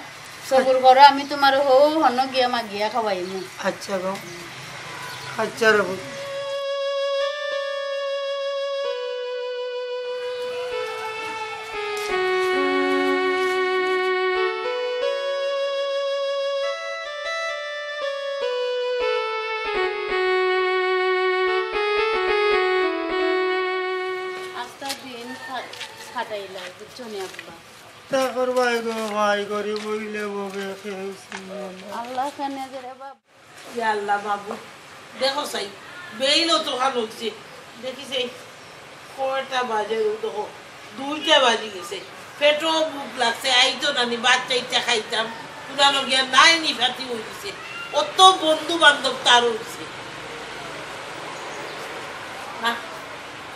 সবুর করো, আমি তুমারে হউ হনো গিয়া মাগিয়া খাওয়াইমু। আচ্ছা গো, আচ্ছা রে পুত। আইলা, বুঝছো নি আব্বা? তা করবায় গো মাই, গরিব অইলে বউয়ে কেউ চিনে না। আল্লাহ কেনে দে রে বাবা। ইয়া আল্লাহ মাবুদ, দেখো চাই, বেইল অতখান অইছে, দেখি চাই, কয়টা বাজে, ও দেখো, দুইটা বাজি গেছে, পেটো ভুক লাগছে, আইতো না নি, ভাত চাইরটা খাইতাম, কুনানো গিয়া নাই নি ফাতি অই গেছে, অত বন্ধু বান্ধব তার অইছে। না,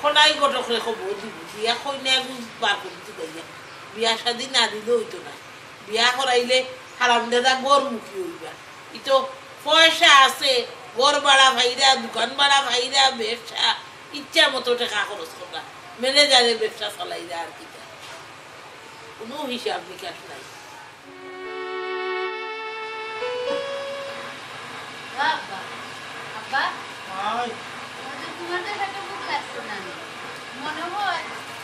খনাই ঘটকরে খবর দিমু, দিয়া কইনা এগু বার করিতে যাইয়া, বিয়া শাদি না দিলে অইতো না, বিয়া করাইলে হারামজাদা ঘরমুখী অইবা। ইতো পয়সা আছে, ঘর ভাড়া পাইরা, দোকান ভাড়া পাইরা, ব্যবসা, ইচ্ছা মতো টেকা খরচ কররা, ম্যানেজারে ব্যবসা চালাইরা, আর কিতা, কুনু হিসাব নিকাশ নাই। ও আব্বা, আব্বা, আয়। তোমার তো, তোমার তো পেটো ভুক লাগছে না নি? মনে হয়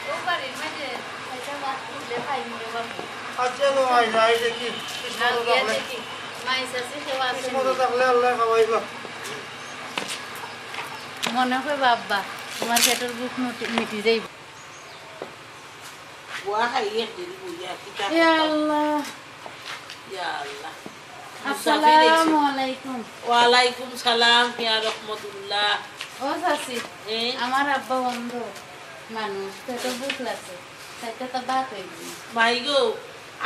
ও বাড়ির মাঝে একটা ভাত তুললে পাইমু রে বাবা। আচ্ছা, তো আয়, যাই দেখি। না, কিসমতো গিয়া থাকলে, দেখি। মাই চাচি কেউ আছে কিসমতো নি? থাকলে আল্লায় খাওয়াইবা। মনে হয় বাবা, তোমার পেটর ভুক মিটি, মিটি যাইব। বুয়া খাই একদিন বুঝে আর কিতা ইয়া করতাম। আল্লাহ। ইয়া আল্লাহ। মুসাফির আইছে। আসসালামু আলাইকুম। ওয়ালাইকুম সালাম, ইয়া রহমতুল্লাহ। ও চাচি, এ? আমার আব্বা অন্ধ মানুষ, পেটো ভুক লাগছে, চাইরটা ভাত অইবো। মাই গো,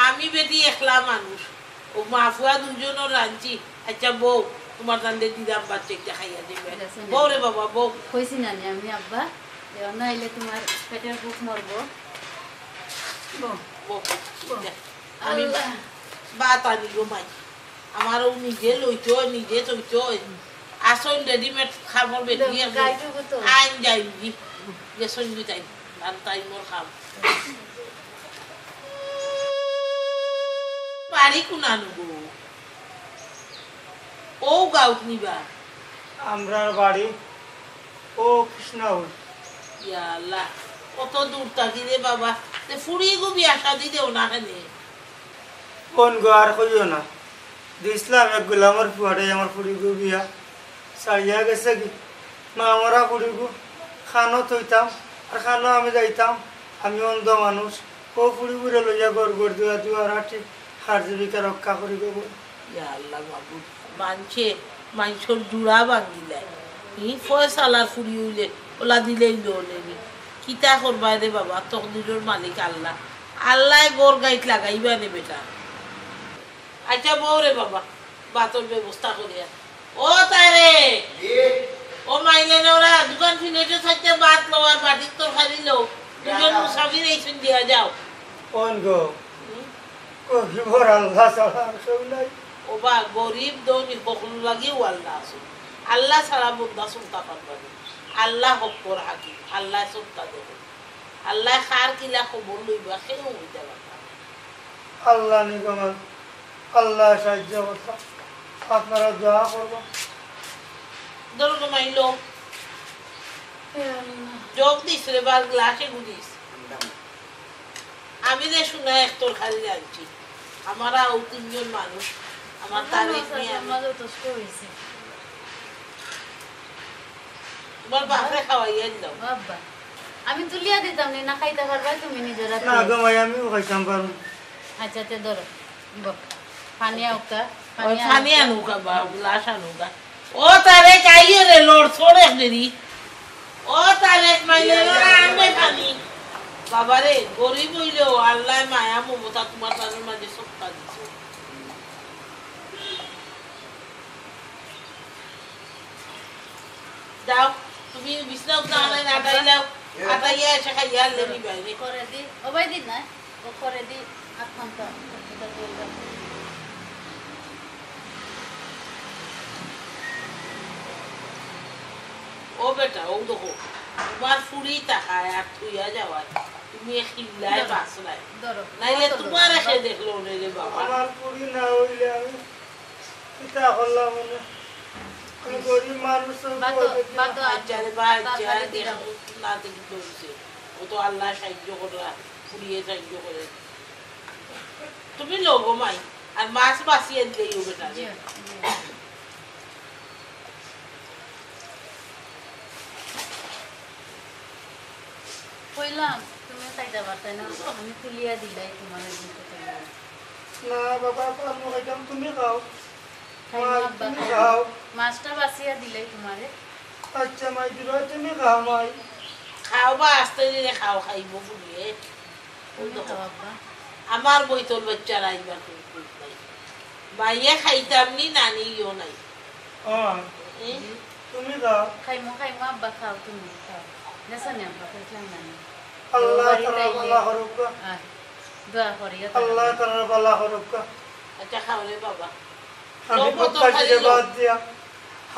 আমি বেটি একলা মানুষ, ও মা ফুয়া দুইজনর রানছি। আচ্ছা বউ, তোমার তানরে দিলাম বাচ্চা একটা খাইয়া দিবে। ঠিক আছে, বউ রে বাবা, বউ। কইছি না নি আমি আব্বা, এ অনো আইলে তোমার পেটর ভুক মরবো। বউ, বউ, বউ। যা। আমি আল্লাহ। ভাত আনি গো মাই। আমার ও নিজে লইতো, নিজে থইতো। আসল রেডিমেড খাবার বেটি দেখো, একদম গাইতে হতো। আইন যাইবি। যে সঞ্জু তাই, আর তাই মোর খাম। বাড়ি কুনানো গো? ও গাউত নিবা? আমরার বাড়ি ও কৃষ্ণাউল। ইয়া আল্লাহ, কত দূর থাকি রে বাবা। তে ফুড়ি গো বিয়া শাদি দেও না কেনে? কোন গো আর কইও না। দিছলাম এক গোলামর ফুয়ারে আমার ফুড়ি গো বিয়া। ছাড়িয়া গেছে কি? মা মরা ফুড়ি গো। খানো থইতাম, আর খানো আমি যাইতাম। আমি অন্ধ মানুষ। ও ফুড়ি গুরে লইয়া ঘর ঘর দুয়া দুয়া রাখি। হার জীবিকা রক্ষা করি গো বউ। ইয়া আল্লাহ মাবুদ, মানষে মানষর জুড়া ভাঙ্গিলায়। ই ফয়সালার ফুড়ি অইলে ওলা দিলেই লো নেনি। কিতা করবায় রে বাবা, তকদিরর মালিক আল্লাহ। আল্লায় ঘর গাইত লাগাইবা নে বেটা। আচ্ছা বউ রে বাবা, ভাতর ব্যবস্থা করিয়া। ও তারে, জি। ও মাইলে নেওরা, দোকান ফিনেটে থাকতে ভাত লও আর বাটির তরকারি লও। দুজন মুসাফির এইসুন দিয়া যাও। কোন গো? হুম? গরিবর আল্লাহ ছাড়া আর কেউ নাই। ও বা, গরিব ধনী হকল লাগিও আল্লাহ আছে। আল্লাহ ছাড়া বন্দা চলতা পারবা না। আল্লাহ হকর হাকিম, আল্লাহ চলতা দেখো। আল্লাহ কার কিলা খবর লইবা, কেউ হইতে পারবা না। আল্লাহ নিগমান, আল্লাহ সাহায্য করবা। আপনারা দোয়া করবা। ধরো তো মাইলো। হে আল্লাহ। জগ দিস রে, বার গ্লাসে গুলিস। আমি যে শুনা এক তরকারি আনছি, আমার আউ তিনজন মানুষ, আমার তারিখ নিয়ে আমি আমার যথেষ্ট হয়েছে। তোমার বাপরে খাওয়াই আনলাম। বাবা, আমি তুলিয়া দিতাম নি, না খাইতে পারবা তুমি নিজেরা? না গো মাই, আমিও খাইতাম পারবো। আচ্ছা, তে ধরো, বক। পানি আউকা, ওই পানি পানি আউকা। আনুকা বা গ্লাস আনুকা। ও তারেক, আইও রে, লড়, সড় এক দেরি। ও তারেক, মাইলে লড়, আনবে পানি। বাবা রে, গরিব হইলেও আল্লাহ মায়া মমতা তোমার তাদের মাঝে সবটা দিছে। যাও, তুমি বিছনা উঠা আনাই না, আটাই যাও। আটাইয়া এসে খাইয়া আনলে নিবাই রে। করে দি, ও ভাই দিন না। ও করে দি, আত্মান তো, এটা তো এবার। ও বেটা, ও দেখো, তোমার ফুড়ি তাকায় আর থইয়া যাওয়ায়, তুমি এক হিল্লায় ধরো, বাঁচলায়। ধরো, নাইলে ধরো, তোমার এসে ধরো। দেখলো রে, রে বাবা। আমার ফুড়ি না হইলে আমি কিতা করলাম মনে? আমি গরিব মানুষ, তো বাতো, দেখি না। বাতো, আচ্ছা রে ভাই, বাবা, আচ্ছা, বাবা, দেখো, না দেখি তো হইছে। ও তো আল্লাহ সাহায্য করলা, ফুড়িয়ে সাহায্য করে। তুমি লও গো মাই, আর মাছ বাছিয়া দিলেই হবে না। জি, জি। কইলাম, তুমি খাইতা পারতায় না, আমি তুলিয়া দিলাই তোমার এই দিকে তুলিয়া। না বাবা, পারমু খাইতাম, তুমি খাও। খাইমু মাই, আব্বা, তুমি খাইমু। খাও। মাছটা বাছিয়া দিলাই তোমারে। আচ্ছা মাই, দিবা, তুমি খাও মাই। খাও বা, আস্তে ধীরে খাও, খাইবো ফুরিয়ে। তুমি খাও আব্বা। আমার বইতল বাচ্চা রাইবার কই কই নাই। মাইয়ে খাইতাম নি, নানি ইও নাই। ও, এ? তুমি খাও। খাইমু, খাইমু, আব্বা খাও, তুমি খাও। দেখছো নি আব্বা, কইছিলাম না নি? আল্লাহ বাড়িতে তাআলা আইলে ভালা করুক্কা। আয়, দোয়া করি, আল্লাহ তাআলা ভালা করুক্কা। আচ্ছা, খাও রে বাবা। আমি লও, বোতল প্রত্যাশীকে খালি লও। বাদ দিয়া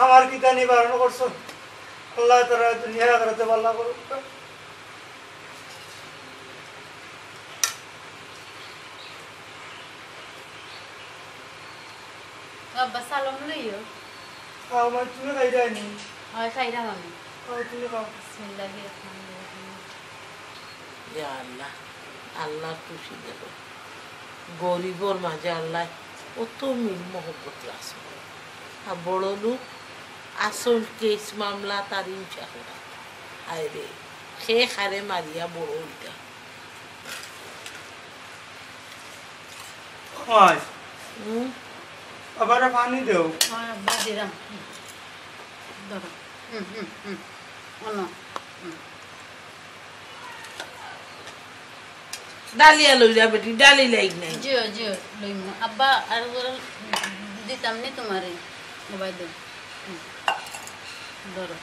আমার কিতা নিবারণ করছো? আল্লাহ তাআলা দুনিয়া আখিরাতে ভালা করুক্কা। আব্বা, সালাম লইও। খাও মা, তুমি খাইরায় নি? অয়, খাইরাম আমি। খাও, তুমি খাও। বিসমিল্লাহির রহমানির রহিম। ইয়া আল্লাহ, আল্লাহর খুশি দেখো। গরিবর মাঝে আল্লাহ অত মিল মহব্বত রাখছে। আর বড় লোক আসল কেস মামলা তার হিংসা করা। হায় রে, খে খারে মারিয়া বড় হইতা। ওই, হুম? আবার পানি দেও। হ্যাঁ, আব্বা, দিলাম। হুম। ধরো। হুম, হুম, হুম। অনো। হুম। ডালিয়া লই যা বেটি, ডালি লাইক নাই। জিও, জিও, লইমু। আব্বা, আর ওগুলো দিতাম নি তোমারে। মোবাইল দেও। হুম। ধরো।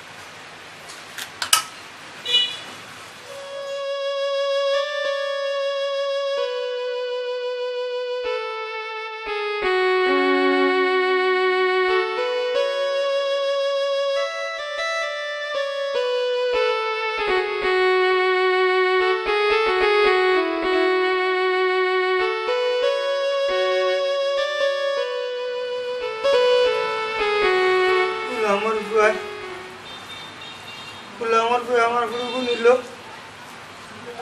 আমার ফুয়া, আমার ফুয়া আমার ফুড়িগু নিল।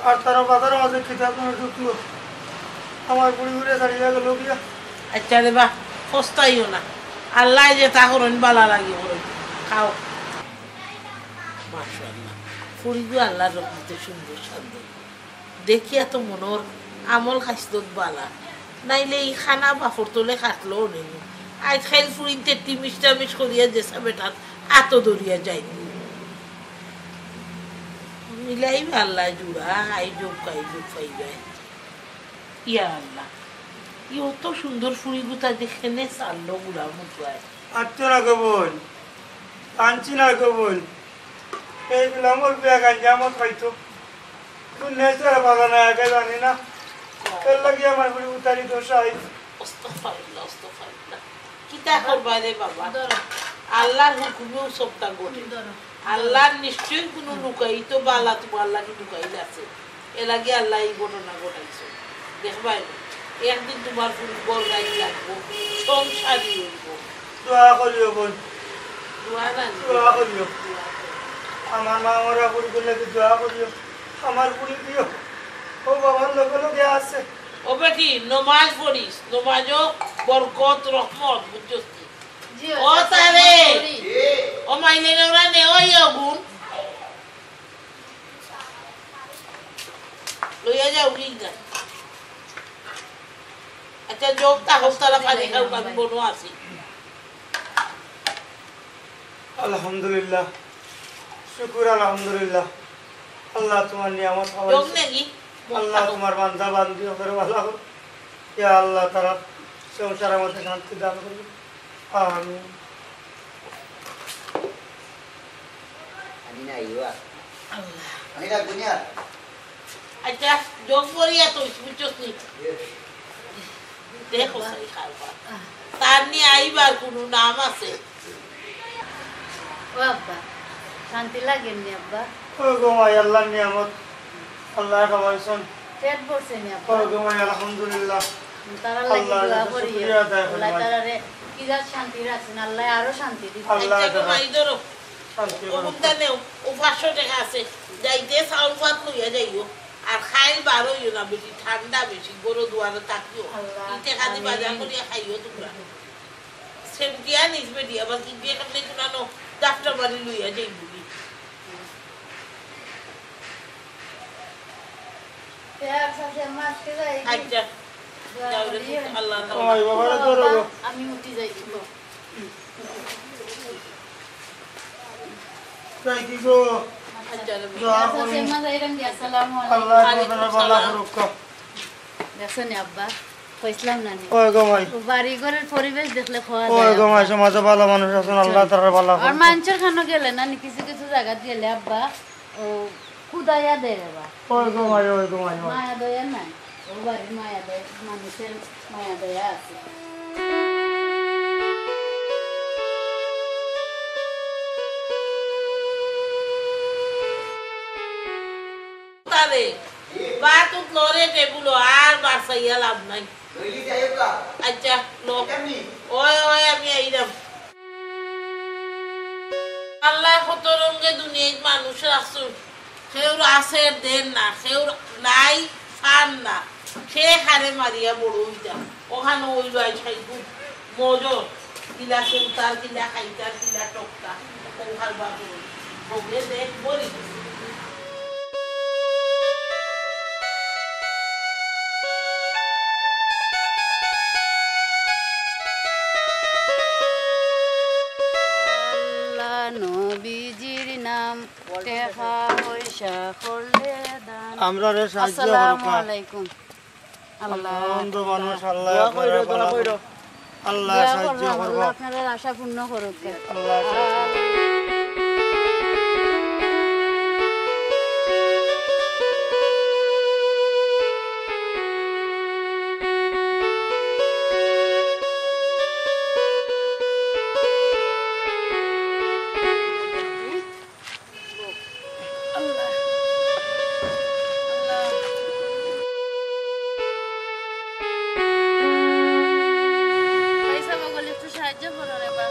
আর তারা বাজারর মাঝে কিতা করে ঢুকলো। আমার ফুড়িগুরে ছাড়িয়া গেল গিয়া। আচ্ছা রে বা, পস্তাইও না। আল্লায় যেতা করইন বালা লাগি করইন। খাও। মাশাআল্লাহ। ফুড়িগু আল্লাহর রহমতে সুন্দর শান্ত। দেখিয়া তো মনর আমল খাসলত বালা। নাইলে ই খানা বাফর তলে কাটলো অনে নি। আইজ খাইল ফুড়িন্তে তিমিস তামিস করিয়া যেছা বেটার আতো ধরিয়া যাইন। মিলাইবা আল্লায় জুড়া, আই যোগ, আই যোগ পাইবায়। ইয়া আল্লাহ, ই অত সুন্দর ফুড়িগুতা যে কেনে ছাড়লো বুড়া মুখুয়ায়। আত্মরা গো বইন, কাঞ্চি না গো বইন, এই গুলামর বিয়া গাঞ্জা মদ খাইতো। তুই নেশার বাগানে আগে জানি না। এর লাগি আমার ফুড়ি উতারি দোষ আই। আস্তাগফিরুল্লাহ, আস্তাগফিরুল্লাহ। কিতা করবা রে বাবা? ধরো। আল্লাহর হুকুমেও সবটা ঘটে। ধরো। আল্লাহর নিশ্চয়ই কোনো লুকায়িত বালা তোমার লাগি লুকাইল আছে। এর লাগি আল্লায় ই ঘটনা ঘটাইছে। দেখবায়, একদিন তোমার ফুড়ি ঘর গাড়ি লাগবো, সংসারী হইব। দোয়া করিও বইন। দোয়া না নি? দোয়া করিও। দোয়া করিও। আমার মা মরা ফুড়িগুর লাগি দোয়া করিও। আমার ফুড়ি দিও। ও বাবার লগে লগে আছে। ও বেটি, নমাজ পড়িস, নমাজও বরকত, রহমত, বুঝছস নি? জি, ও তারে। জি। ও মাইলে ওরা নেওয়াই আগুন। লইয়া যাও, কি যায়? আচ্ছা, যোগ তা হোক, তারা পানি খাও, আমি বনো আছি। আলহামদুলিল্লাহ, শুকুর আলহামদুলিল্লাহ। আল্লাহ তোমার নিয়ামত যোগ খাওয়াইছে। নাকি? আল্লাহ তোমার বান্দা বান্দি হকলরে ভালা করো। ইয়া আল্লাহ, তারা সংসারর মধ্যে শান্তি দান করো। আমিন। আমি না, ইয়া। আল্লাহ। আমি না, দুনিয়া। আচ্ছা, যোগ করিয়া তো বুঝছস নি? দেখো, সাই খারবা। তার নি আইবার কোনো নাম আছে? ও আব্বা, শান্তি লাগের নি আব্বা? ও গো মাই, আল্লাহর নিয়ামত, আল্লাহ খাওয়াইছন। পেট ভরছে নি আব্বা? ও গো মাই, আলহামদুলিল্লাহ। তারার লাগি আল্লাহর দোয়া কাছে করি। শুকরিয়া আদায় করি, আল্লাহ মাই। তারারে কি জাত শান্তি রাখছেন, আল্লাহ আরো শান্তি দিন। আল্লাহ আচ্ছা গো তারা মাই, ধরো। শান্তি ও করো। মুন্তা নেও, ও পাঁচশো টেকা আছে, যাইতে চাউল ভাত লইয়া যাইও। আর খাইল বার অইও না বেশি, ঠান্ডা বেশি, ঘরো দুয়ারো থাকিও। আল্লাহ, ই টেকা দি বাজার আমিন। করিয়া খাইও তোমরা। সেমটিয়া নিজ বেটি, আবার কি দিয়ে কেমনে কুনানো ডাফটা বাড়ি লইয়া যাইবি। আচ্ছা, যাও রে, আল্লাহ, ও ভাই, বাবারে ধরো গো। আমি উঠি যাই। তাই কি গো? আচ্ছা, রে। দোয়া করি। আচ্ছা, আচ্ছা, আম্মা যাইরাম গি, আসসালামু আলাইকুম। আল্লাহ ওয়ালাইকুম তোমার ভালা করুক। দেখছো নি আব্বা? কইছিলাম না নি? ওই গো ভাই। ও বাড়ি ঘরের পরিবেশ দেখলে কওয়া যায়। ওই গো ভাই, সমাজে ভালা মানুষ আছইন, আল্লাহ তাআলা ভালা আর করুক। মানষর খানো গেলে না নি, কিছু কিছু জাগাত গেলে আব্বা, ও খুদাইয়া দেয় রে বা। ওই গো ভাই, ওই গো ভাই, ওই। মায়া দয়া নাই। ও বাড়ির মায়া দয়া, মানুষের মায়া দয়া আছে। তারে, ভাত উঠলো রে টেবুলো, আর বাসাইয়া লাভ নাই। আচ্ছা, লো। ওই, ওই, আমি আইরাম। আল্লায় কত রঙে দুনিয়াত মানুষ রাখছইন। কেউর আছে দের না, কেউর নাই পার না। কে কারে মারিয়া বড় অইতা। অখানো অইলো আইজ খাইবো। মজর, কিলা চলতার, কিলা খাইতার, কিলা টকতা, কৌহার বাবু, বগলে দেখ বলি। আল্লাহ নবীজির নাম, টেকা পয়সা করলে দান। আমরারে সাহায্য করো। আসসালামু আলাইকুম। আল্লাহ। অন্ধ মানুষ, আল্লাহ দোয়া কইরো, দোয়া কইরো। আল্লাহ দোয়া সাহায্য করবা, করবা। আল্লাহ আপনারার আশা পূর্ণ করুক। আল্লাহ সাহায্য করবা। আল্লাহ। আল্লাহ। পয়সা বগলে একটু সাহায্য করো রে বা।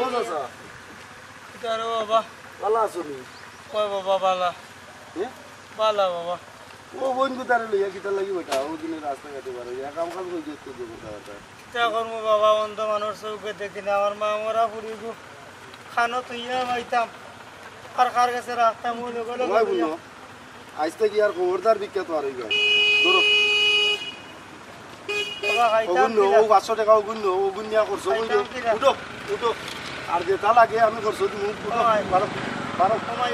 ও চাচা। কিতা রে বাবা? ভালা আছো নি? কই বাবা, ভালা। এ? ভালা বাবা। ও বইন কুতারে লইয়া কিতার লাগি বেটা? ও দিনে রাস্তাঘাটে বার অইয়া কাম কাজ কই করতে যে করতে পারতা। কিতা করমু বাবা, অন্ধ মানুষ চউখে দেখি না, আমার মা মরা ফুড়ি গো। খানো থইয়া মাইতাম। আর কার গেছে রাখতাম, ওই লগে লগে ওই লইয়া। বুঝলো? আইজ থাকি আর খবরদার ভিক্ষা তো আর অইবে না। ধরো। বাবা, ও খাইতাম গুণ্য, কিলা? ও পাঁচশো টেকা ও গুণ্য, ও গুণ্য খরচ অইলো। খাইতাম কিলা? উঠো, উঠো। আর যেটা লাগে আমি খরচ দিমু, উঠো, ওই। বারো, বারো। ওই।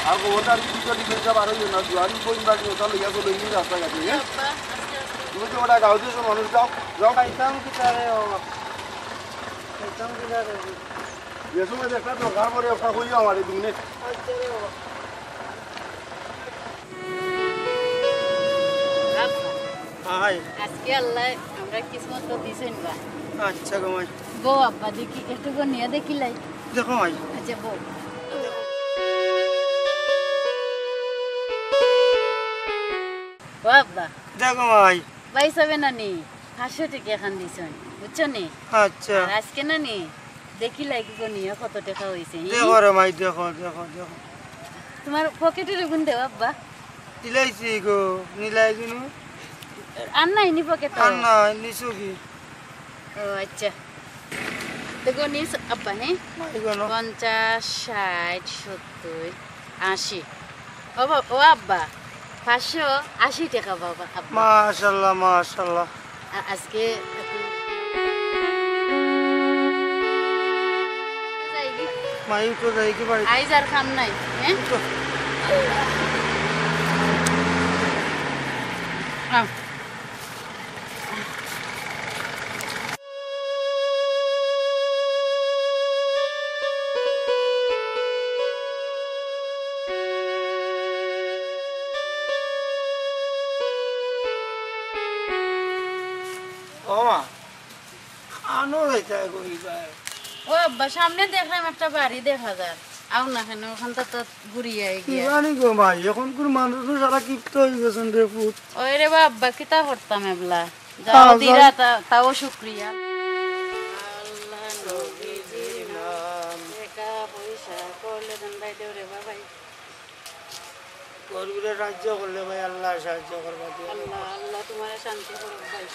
আর খবরদার ভিক্ষা টিক্ষা বার অইও না, জুয়ান বইন বাড়ি ওটা লইয়া চলো, এমনি রাস্তাঘাটে, হ্যাঁ? তুমি তো ওটা গাঁও দিয়েছো মানুষ, যাও, যাও। খাইতাম কিতা রে বাবা? খাইতাম কিতা রে? যে সময় একটা দরকার পড়ে, ওটা কইও আমার এই দুনে। আচ্ছা রে বাবা। আব্বা, হাই। আজকে আল্লায় আমরার কিসমত তো দিছইন বা। আচ্ছা গো মাই। বউ আব্বা, দেখি, একটু গনিয়া দেখিলাই। দেখো মাই। আচ্ছা, বউ। ও আব্বা। দেখো মাই। ভাইসাবে নানি, পাঁচশো টেকা এখান দিছইন, বুঝছো নি? আচ্ছা। আর আজকে নানি, দেখিলাই গনিয়া কত টেকা অইছে, ই? দেখো রে মাই, দেখো, দেখো, দেখো। তুমার পকেটর অগুন দেও আব্বা। দিলাইছি গো, নিলাই গুনু। আর নাই নি পকেটো? আর নাই, নিছো কি? ও আচ্ছা। তো গনিস আব্বা, হ্যাঁ? মাই গনো। পঞ্চাশ, ষাট, সত্তর, আশি। ও বা-, ও আব্বা, পাঁচশো আশি টাকা বাবা, আব্বা। মাশাআল্লাহ, মাশাআল্লাহ। আ-, আজকে যাইগি? মাই তো যাইগি বাড়ি। আইজ আর কাম নাই, হ্যাঁ? তো। আও। ও মা, কানো যাইতা কই ভাই? ও আব্বা, সামনে দেখলাম একটা বাড়ি দেখা যার। আও না কেন, ওখান তো তো ঘুরিয়া আই গিয়া। কিবানি গো মাই, এখন কোন মানুষ সারা কিপ্ত হয়ে গেছেন রে পুত। ওই রে বা আব্বা, কিতা করতাম এবলা? যাও আল্লাহ। দিরা তা-, তাও শুক্রিয়া। আল্লাহ নবীজির নাম। টাকা পয়সা করলে দেন ভাই, দেও রে বাবাই। গরিবরে সাহায্য করলে ভাই আল্লাহ সাহায্য করবা দিয়া। আল্লাহ, আল্লাহ তোমারে শান্তি করুক ভাই।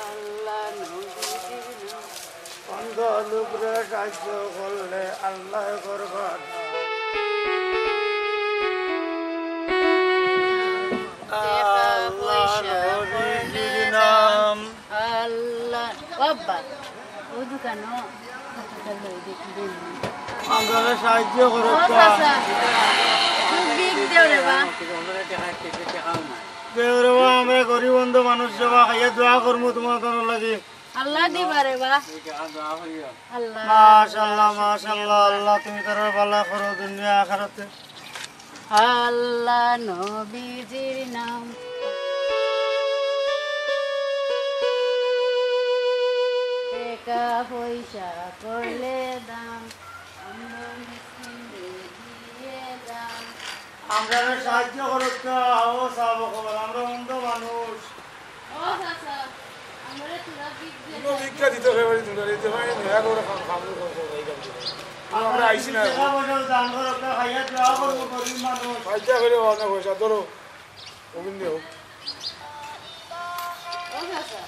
আল্লাহ নবীজির নাম। অন্ধ লোকরে সাহায্য করলে আল্লাহ করবা। টাকা আল্লাহ পয়সা নবীজির করলে নাম। আল্লাহ। ও আব্বা, ও দোকানো কতটা লই দেখি দেন। আমরারে সাহায্য করো ও তো। চাচা, তুই ভিক দেও রে বা। দেও রে বা, আমরা গরিব অন্ধ মানুষ রে বা, খাইয়া দোয়া করমু তোমার লাগি। আল্লাহ দিবা রে বা। আল্লাহ। মাশাআল্লাহ, মাশাআল্লাহ, আল্লাহ তুমি তারার ভালা করো দুনিয়া আখেরাতে। আল্লাহ নবীজির নাম। টাকা পয়সা করলে দাম, আমরা মিসকিনরে দিয়ে দাম। আমরারে সাহায্য করো তো, ও সাহাবা খবর, আমরা অন্ধ মানুষ। ও চাচা, আমরারে তোরা ভিক দে। কোনো ভিক্ষা দিতে হয় বাড়ি তোমরা, এই যে হয়, দয়া করে খাম, খাম, খাম, খাম, এই কাম করে। আমরা আইছি না। টাকা পয়সা দান করো তো, খাইয়া দোয়া করবো, গরিব মানুষ। সাহায্য করে অনেক পয়সা, ধরো, গোবিন্দ হোক। ও চাচা,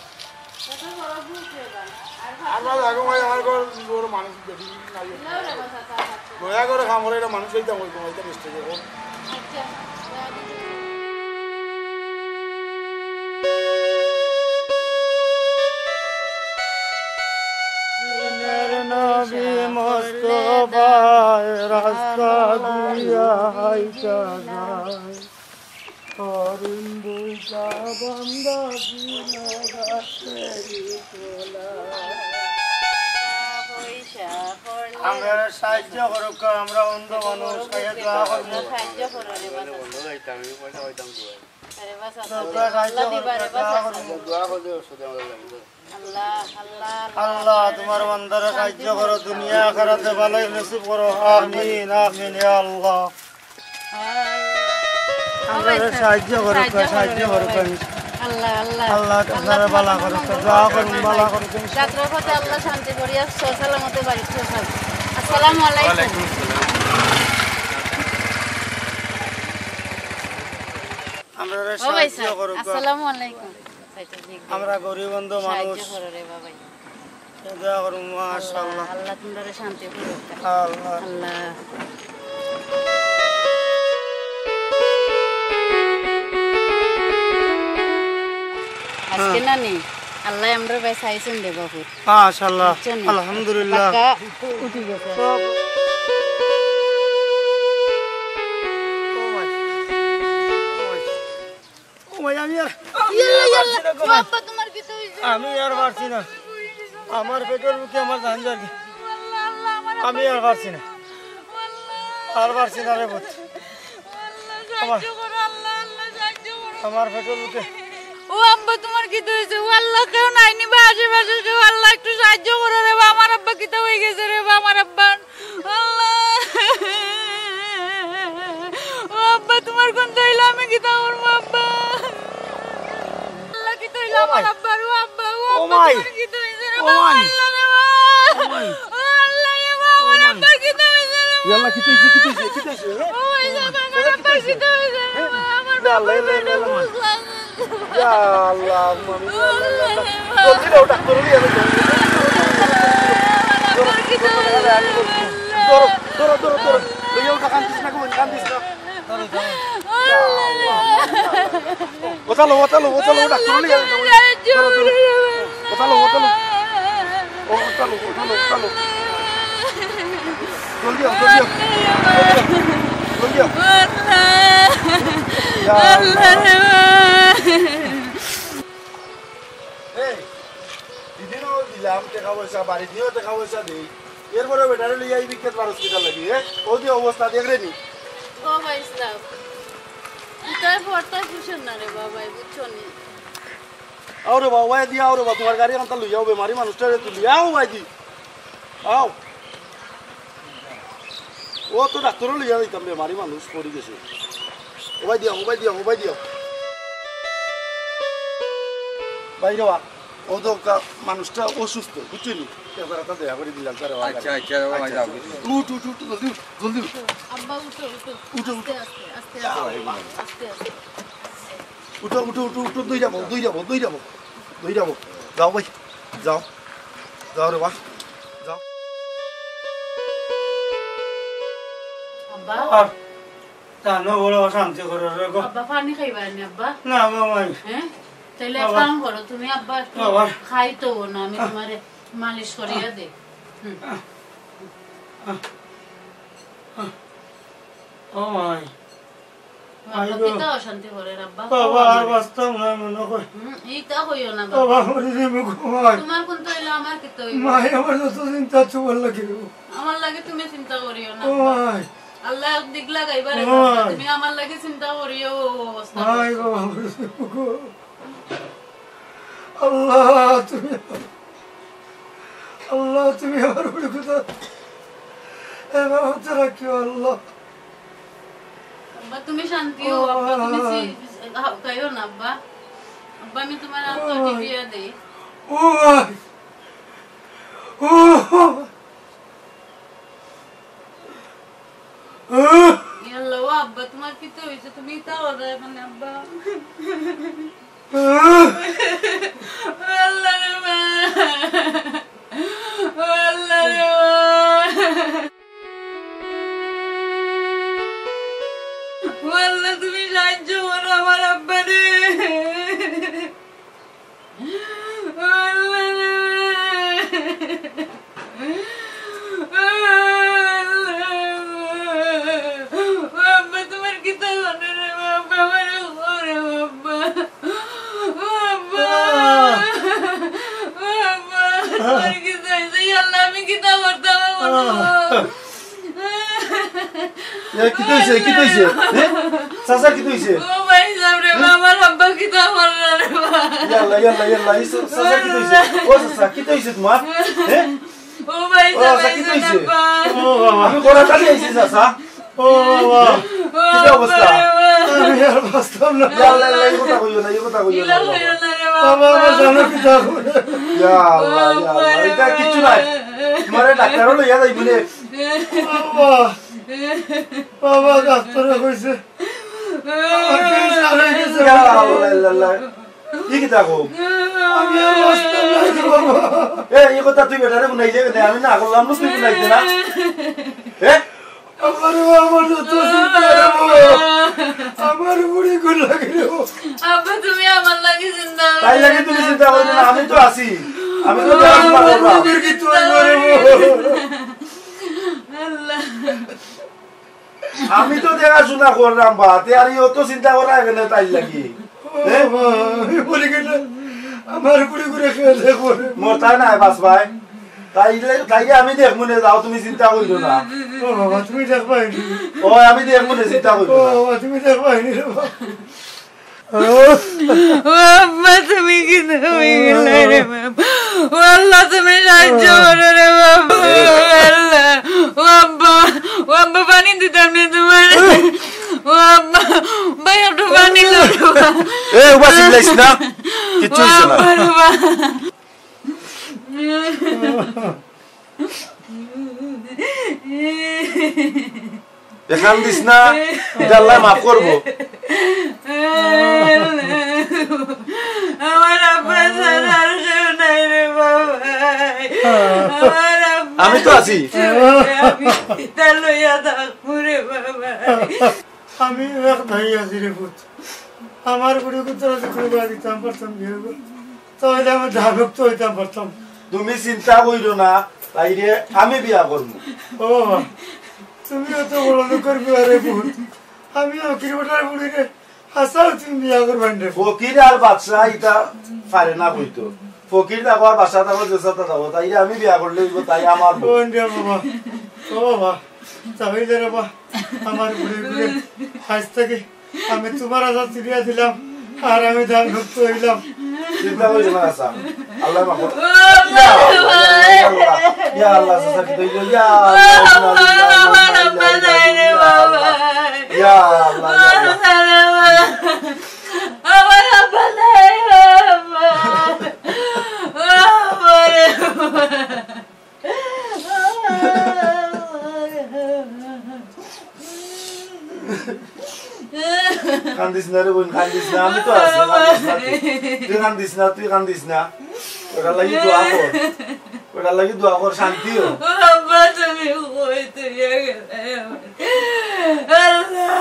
চাচা বড় ভুল করে দেন। আর আর ভালো লাগো ভাই, আমার ঘর বড় মানুষ বেশি নাই। না রে বাবা, চাচা, আর ভালো দয়া করে খাম করে এটা মানুষ এইটা বলবো, এটা মিস্টেক হোক। আচ্ছা, দয়া করে। দিনের নবী মোস্তফায় রাস্তা দিয়া হাইটা যায়। হরিণ দুইটা বান্দা ছিল গাছের তলায়। পয়সা করলে আমরা সাহায্য করুক, আমরা অন্ধ মানুষ, খাইয়া দোয়া করবো। সাহায্য করো রে বাবা। আরে বাবা, তোমরা সাহায্য আল্লাহ করো, দিবা রে বাবা। দোয়া করবো। দোয়া করলে অসুবিধা আমাদের লাগবে। আল্লাহ, আল্লাহ, আল্লাহ, তোমার বান্দারে সাহায্য করো, দুনিয়া আখেরাতে ভালাই নসিব করো। আমিন, আমিন, ইয়া আল্লাহ। আল্লাহ। আমরারে সাহায্য করো, সাহায্য করো, সাহায্য করো। আল্লাহ, আল্লাহ। আল্লাহ, আল্লাহ, আপনারা ভালা করো, দোয়া করুন, ভালা করো। যাত্রার পথে আল্লাহ শান্তি করিয়া সসালামতে বাড়ি পৌঁছান। আসসালামু আলাইকুম। ওয়ালাইকুম আসসালাম। আমরারে ও ভাই সাহায্য সাহেব, করো, আসসালামু আলাইকুম। আমরা গরিব অন্ধ মানুষ। সাহায্য করো রে বাবা। দোয়া করো, মাশাআল্লাহ। আল্লাহ, আল্লাহ তোমরারে শান্তি করুক। আল্লাহ। আল্লাহ। আজকে হ্যাঁ। নানি, আল্লাহ আমরারে বাঁচাইছইন রে বাবু। মাশাআল্লাহ। বুঝছো নি? আলহামদুলিল্লাহ। বাক্কা উঠি গেছে। ও ভাই, আমি আর ইয়াল্লা, ইয়াল্লা। পারছি না গো, ও আব্বা, তোমার কিতা অইছে? আমি আর পারছি না। আমার পেটর ভুকে আমার জান যার কি। আল্লাহ, আল্লাহ, আমার আমি আর পারছি না। আল্লাহ। আর পারছি না রে পুত। আল্লাহ, আমার, সাহায্য করো, আল্লাহ, আল্লাহ, সাহায্য করো। আমার পেটর ভুকে। ও আব্বা, তোমার কিতা অইছে? ও আল্লাহ, কেউ নাই নি বা আশেপাশে কেউ? আল্লাহ, একটু সাহায্য করো রে বা। আমার আব্বা কিতা অই গেছে রে বা, আমার আব্বা। আল্লাহ। ও আব্বা, তোমার কুনতা অইলো, আমি কিতা করমু আব্বা? আল্লাহ, কিতা অইলো আমার আব্বার? ও আব্বা, ও আব্বা, তোমার কিতা অইছে রে বাবা? আল্লাহ রে বাবা। ও আল্লাহ রে বাবা, আমার আব্বার কিতা অইছে রে বাবা? ইয়াল্লা, কিতা অইছে, কিতা অইছে, কিতা অইছে, হ্যাঁ? ও ভাই সাহেব, আমার আব্বার কিতা অইছে রে বাবা? আমার বাবার পেটে ভুক লাগে। ইয়া আল্লাহ, মামি, ইয়া আল্লাহ, ইয়া আল্লাহ। জলদি দাও, ডাক্তার নিয়ে আনো, জলদি। ধরো, ধরো, ধরো, ধরো। লইয়া উঠো, কান্দিস না গো, কান্দিস না। ওটা লো, ওটা লো, ওটা লো, ডাক্তার লইয়া যাও। ধরো, ধরো। ওটা লো, ওটা লো। ও, ওটা লো, ওটা লো, ওটা লো। জলদি আও, জলদি আও। জলদি আও। ইয়া আল্লাহ। এই, দিদিরও দিলাম টেকা পয়সা, বাড়িত নিও টেকা পয়সা দেই। এরপরে বেটারে লইয়া এই বিখ্যাত মানুষ কিতার লাগি, এ? ও যে অবস্থা দেখ রে নি। ও ভাই সাহেব, ইতার পর তাই পুষের না রে বাবা, বুঝছো নি? আও রে বাবা, ওবায় দি আও রে বাবা, তুমার গাড়ি আনতা লইয়া আও, বেমারি মানুষটারে তুলি আও, ওবায় দি। আও। ও তো ডাক্তারও লইয়া যাইতাম, বেমারি মানুষ পড়ি গেছে। ওবায় দি আও, ওবায় দি আও, ওবায় দি আও। বাইরে ওয়া, ও তো কা-, মানুষটা অসুস্থ, বুঝছো নি? একবার একটা দয়া করে দিলাম, স্যার, ওয়া আচ্ছা, আচ্ছা, ও ভাই, আচ্ছা, যাও। আচ্ছা। উঠ, উঠ, উঠ, জলদি উঠ, জলদি উঠ। আব্বা, উঠো, উঠো। উঠো। আস্তে, আস্তে, আস্তে, আস্তে, আস্তে। উঠো, উঠো, উঠো, উঠো, দৌড়াবো, দৌড়াবো, দৌড়াবো, দৌড়াবো। যাও ভাই, যাও। যাও রে বা, যাও। আব্বা। আহ, জানো বড় অশান্তি করে রে গো। আব্বা, পানি খাইবা নি আব্বা? না গো মাই। হ্যাঁ? তাইলে এক বাবা। কাম করো, তুমি আব্বা একটু বাবা। খাইতো না, আমি আহ। তুমারে মালিশ করিয়া দেই। হুম। আহ, আহ, আহ। ও মাই। আব্বা, আইগো। কিতা অশান্তি করের আব্বা? বাবা, আর বাঁচতাম না মনে হয়। হুম, ইতা কইও না বাবা। বাবা, মরি যাইমু গো মাই। তুমার কুন্তা অইলে আমার কিতা অইবো? মাই, আমার যত চিন্তা তোমার লাগি রে। আমার লাগি তুমি চিন্তা করিও না ও আব্বা। মাই। আল্লায় এক দিক লাগাইবা রে ও বাবা। মাই। তুমি আমার লাগি চিন্তা করিও অবস্থা মাই, করছো। বাবা, মরি যাইমু গো। আল্লাহ, তুমি, আল্লাহ, তুমি আমার উপরে কোথা এভাবে রাখিও, আল্লাহ। আব্বা, তুমি শান্তি হও, আব্বা, তুমি সি-, হাউকাইও না, আব্বা। আব্বা, আমি তুমার আত্মা টিপিয়া দেই। ও ভাই। ও। ইয়াল্লা, ও আব্বা, তুমার কিতা অইছে? তুমি ইতা করো না, মানে, আব্বা। ও আল্লাহ রে মা। ও আল্লাহ রে মা। ও আল্লাহ, তুমি সাহায্য করো আমার আব্বারে। ও আল্লাহ রে। ও আল্লাহ। ও আব্বা, তুমার কিতা অইছে রে বাবা? আমারে কও রে বাবা। ও আব্বা। ও আব্বা, তুমার কিতা অইছে? ইয়া আল্লাহ, আমি কিতা করতাম আমার বাবা? এ, কিতা অইছে? কিতা অইছে? এ? চাচা, কিতা অইছে? ও ভাই সাহেব রে, হ্যাঁ? বাবা, আব্বা কিতা করলা রে বাবা? ইয়াল্লা, ইয়াল্লা, ইয়াল্লা, এই চা-, চাচা, কিতা অইছে? ও চাচা, কিতা অইছে তুমার? হ্যাঁ? ও ভাই ও সাহেব, চাচা, এই কিতা যে অইছে? আব্বা। ও বাবা। আমি গলা কাটি আইছি, চাচা। ও বাবা। ও কিতা অবস্থা? আব্বা রে বাবা। আমি আর বাঁচতাম না। ইয়াল্লা, ইয়াল্লা, এই কথা কইও না, এই কথা কইও না, ইলা বাবা। কইও না রে বাবা। বাবা, আমার জানো কিতা করে? ইয়াল্লা, ইয়াল্লা, ইটা কিচ্ছু নাই। তুমারে ডাক্তারও লইয়া যাইবো নে। বাবা, বাবা, ডাক্তারে কইছে, আমার ক্যান্সার হয়ে গেছে। ইয়া আল্লাহ, আল্লাহ, আল্লাহ। ই কিতা কও? আমি আর বাঁচতাম না রে বাবা। এ, ই কথা তুই বেটারে হুনাইলে কেনে? আমি না করলাম, তুই হুনাইতে না। এ? আমার বাবা, আমার যত চিন্তা রে বাবা। আমার বুড়ি গুণ লাগে রে বাবা। আব্বা, তুমি আমার লাগি চিন্তা করো না। তাইর লাগি তুমি চিন্তা করো না, আমি তো আছি। আমি তো আমার দেখাশোনা করবো। বুড়ির কিচ্ছু অইবো না রে বাবা। আল্লাহ। আমি তো দেখাশোনা করলাম বা, তে আর অত চিন্তা করা কেনে তাইর লাগি? ও হ্যাঁ? বাবা, আমি বলি কেনে, আমার বুড়ি গুরে খেয়ে দেখবো রে। মরতা নায়, বাঁচবায়। তাইলে, তাইলে আমি দেখমু নে, যাও, তুমি চিন্তা করিও না। ও বাবা, তুমি দেখবায় নি? ও, আমি দেখমু নে, চিন্তা করিও না। ও বাবা, তুমি দেখবায় নি রে বাবা। ও আব্বা, তুমি কিতা অইগেলায় রে বাবা? ও আল্লাহ, তুমি সাহায্য করো রে বাবা। ও আল্লাহ, ও আব্বা, ও আব্বা, পানি দিতাম নি তুমারে। ও আব্বা, ভাই, একটু পানি লও রে বাবা। এ, উবা চিল্লাইস না, কিচ্ছু অইছে না। ও আব্বা রে বাবা। এ কান্দিস না, ইটা আল্লায় মাফ করবো। আমার আব্বা ছাড়া আর কেউ নাই রে বাবা। আমার আব্বা আমি তো আছি। আমি কিতা লইয়া থাকমু রে বাবা। আমি এক ভাই আছি রে পুত। আমার বুড়ি কুত্তারা তো কুড়ি বার দিতাম পারতাম বিয়া করে। তাহলে আমি ধারক তো হইতাম পারতাম। তুমি চিন্তা কইরো না, তাইরে আমি বিয়া করমু। ও বাবা, তুমি অত বড় লোকের বিয়া রে পুত। আমি ফকির বেটার বুড়ি রে। হাসাও তুমি বিয়া করবেন রে। ফকির আর বাদশা ইটা পারে না কইতো। ফকির থাকো আর বাদশা থাকো, যেসাতা থাকো, তাইরে আমি বিয়া করলে অইবো, তাই আমার বউ। বোন রে বাবা, ও বাবা, চাবি দে রে বাবা, আমার ঘুরে ঘুরে হাস থাকি আমি তোমার আশা তুলিয়া দিলাম, আর আমি ধারক তো হইলাম। চিন্তা করিস না, আচ্ছা। আল্লাহ মাফ করুক। ইয়া আল্লাহ, ইয়া আল্লাহ, ইয়া আল্লাহ, চাচা, কি হইল? ইয়া আল্লাহ, ইন্না লিল্লাহি ওয়া ইন্না ইলাইহি রাজিউন, ইয়া আল্লাহ। ইয়া আল্লাহ, ইয়া আল্লাহ। আমার আব্বা নাই, আমার আব্বা। আমার আব্বা। কান্দিস না রে বোন, কান্দিস না, আমি তো আছি, কান্দিস না তুই। তুই কান্দিস না, তুই কান্দিস না। ওটার লাগি দোয়া কর, ওটার লাগি দোয়া কর, শান্তি হ। আব্বা, তুমি কই তুই গেলে? আল্লাহ।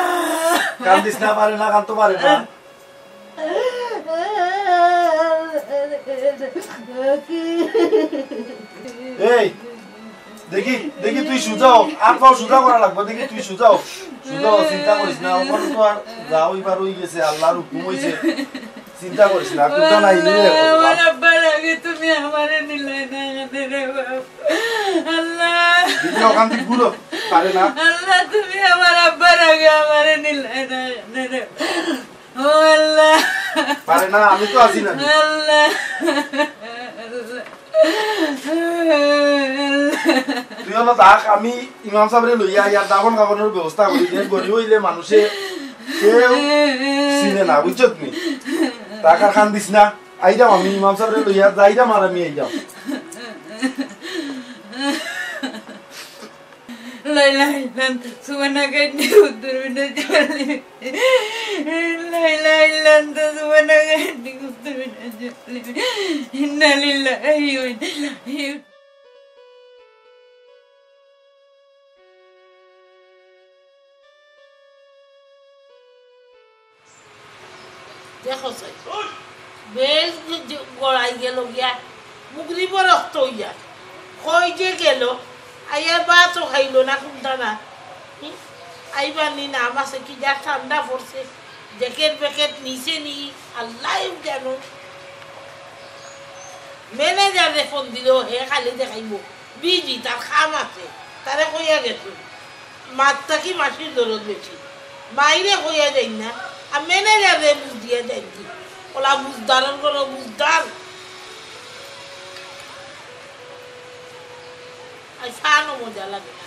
কান্দিস না, পারে না, কানতো পারে না। এই, দেখি, দেখি তুই সুজা হ, আর পাও সুজা করা লাগবো, দেখি তুই সুজা হ, সুজা হ, চিন্তা করিস না, ওখানে তো আর যা হইবার হই গেছে, আল্লাহর হুকুম হইছে, চিন্তা করিস না, আর কোনটা নাই নিয়ে এখন। আমার আব্বার আগে তুমি আমারে নিলাই না কেনে রে বাপ। আল্লাহ। দেখি ওখান থেকে ঘুরো, পারে না। আল্লাহ, তুমি আমার আব্বার আগে আমারে নিলাই না কেনে রে। ও আল্লাহ। পারে না, আমি তো আছি না। আল্লাহ। তুই হলো থাক, আমি ইমাম সাহেবরে লইয়া ইয়ার দাফন কাফনের ব্যবস্থা করি, যে গরিব হইলে মানুষে কেউ চিনে না, বুঝছত নি? থাক আর কান্দিস না, আইরাম আমি ইমাম সাহেবরে লইয়া যাইরাম আর আমি আইরাম। لا إله إلا أنت سبحانك إني كنت من الظالمين. لا إله إلا أنت سبحانك إني كنت من الظالمين. إنا لله وإنا إليه. দেখো চাই, বেশ গড়াই গেল গিয়া, মুগরি বরফ তো ইয়া, কই যে গেল, আইয়া ভাতও খাইল না, কোনটা না। হুম? আইবার নি নাম আছে, কি যা ঠান্ডা পড়ছে, জ্যাকেট প্যাকেট নিছে নি, আল্লাহ জানো। ম্যানেজাররে ফোন দিল, হে খালি দেখাইব, বিজি, তার কাম আছে, তারে কইয়া গেছে। মাত থাকি মাসির দরদ বেশি। মাইরে কইয়া যাই না, আর ম্যানেজাররে বুঝ দিয়া যাই কি। ওলা বুঝদারর ঘরো বুঝদার। আর ফানও মজা লাগে না।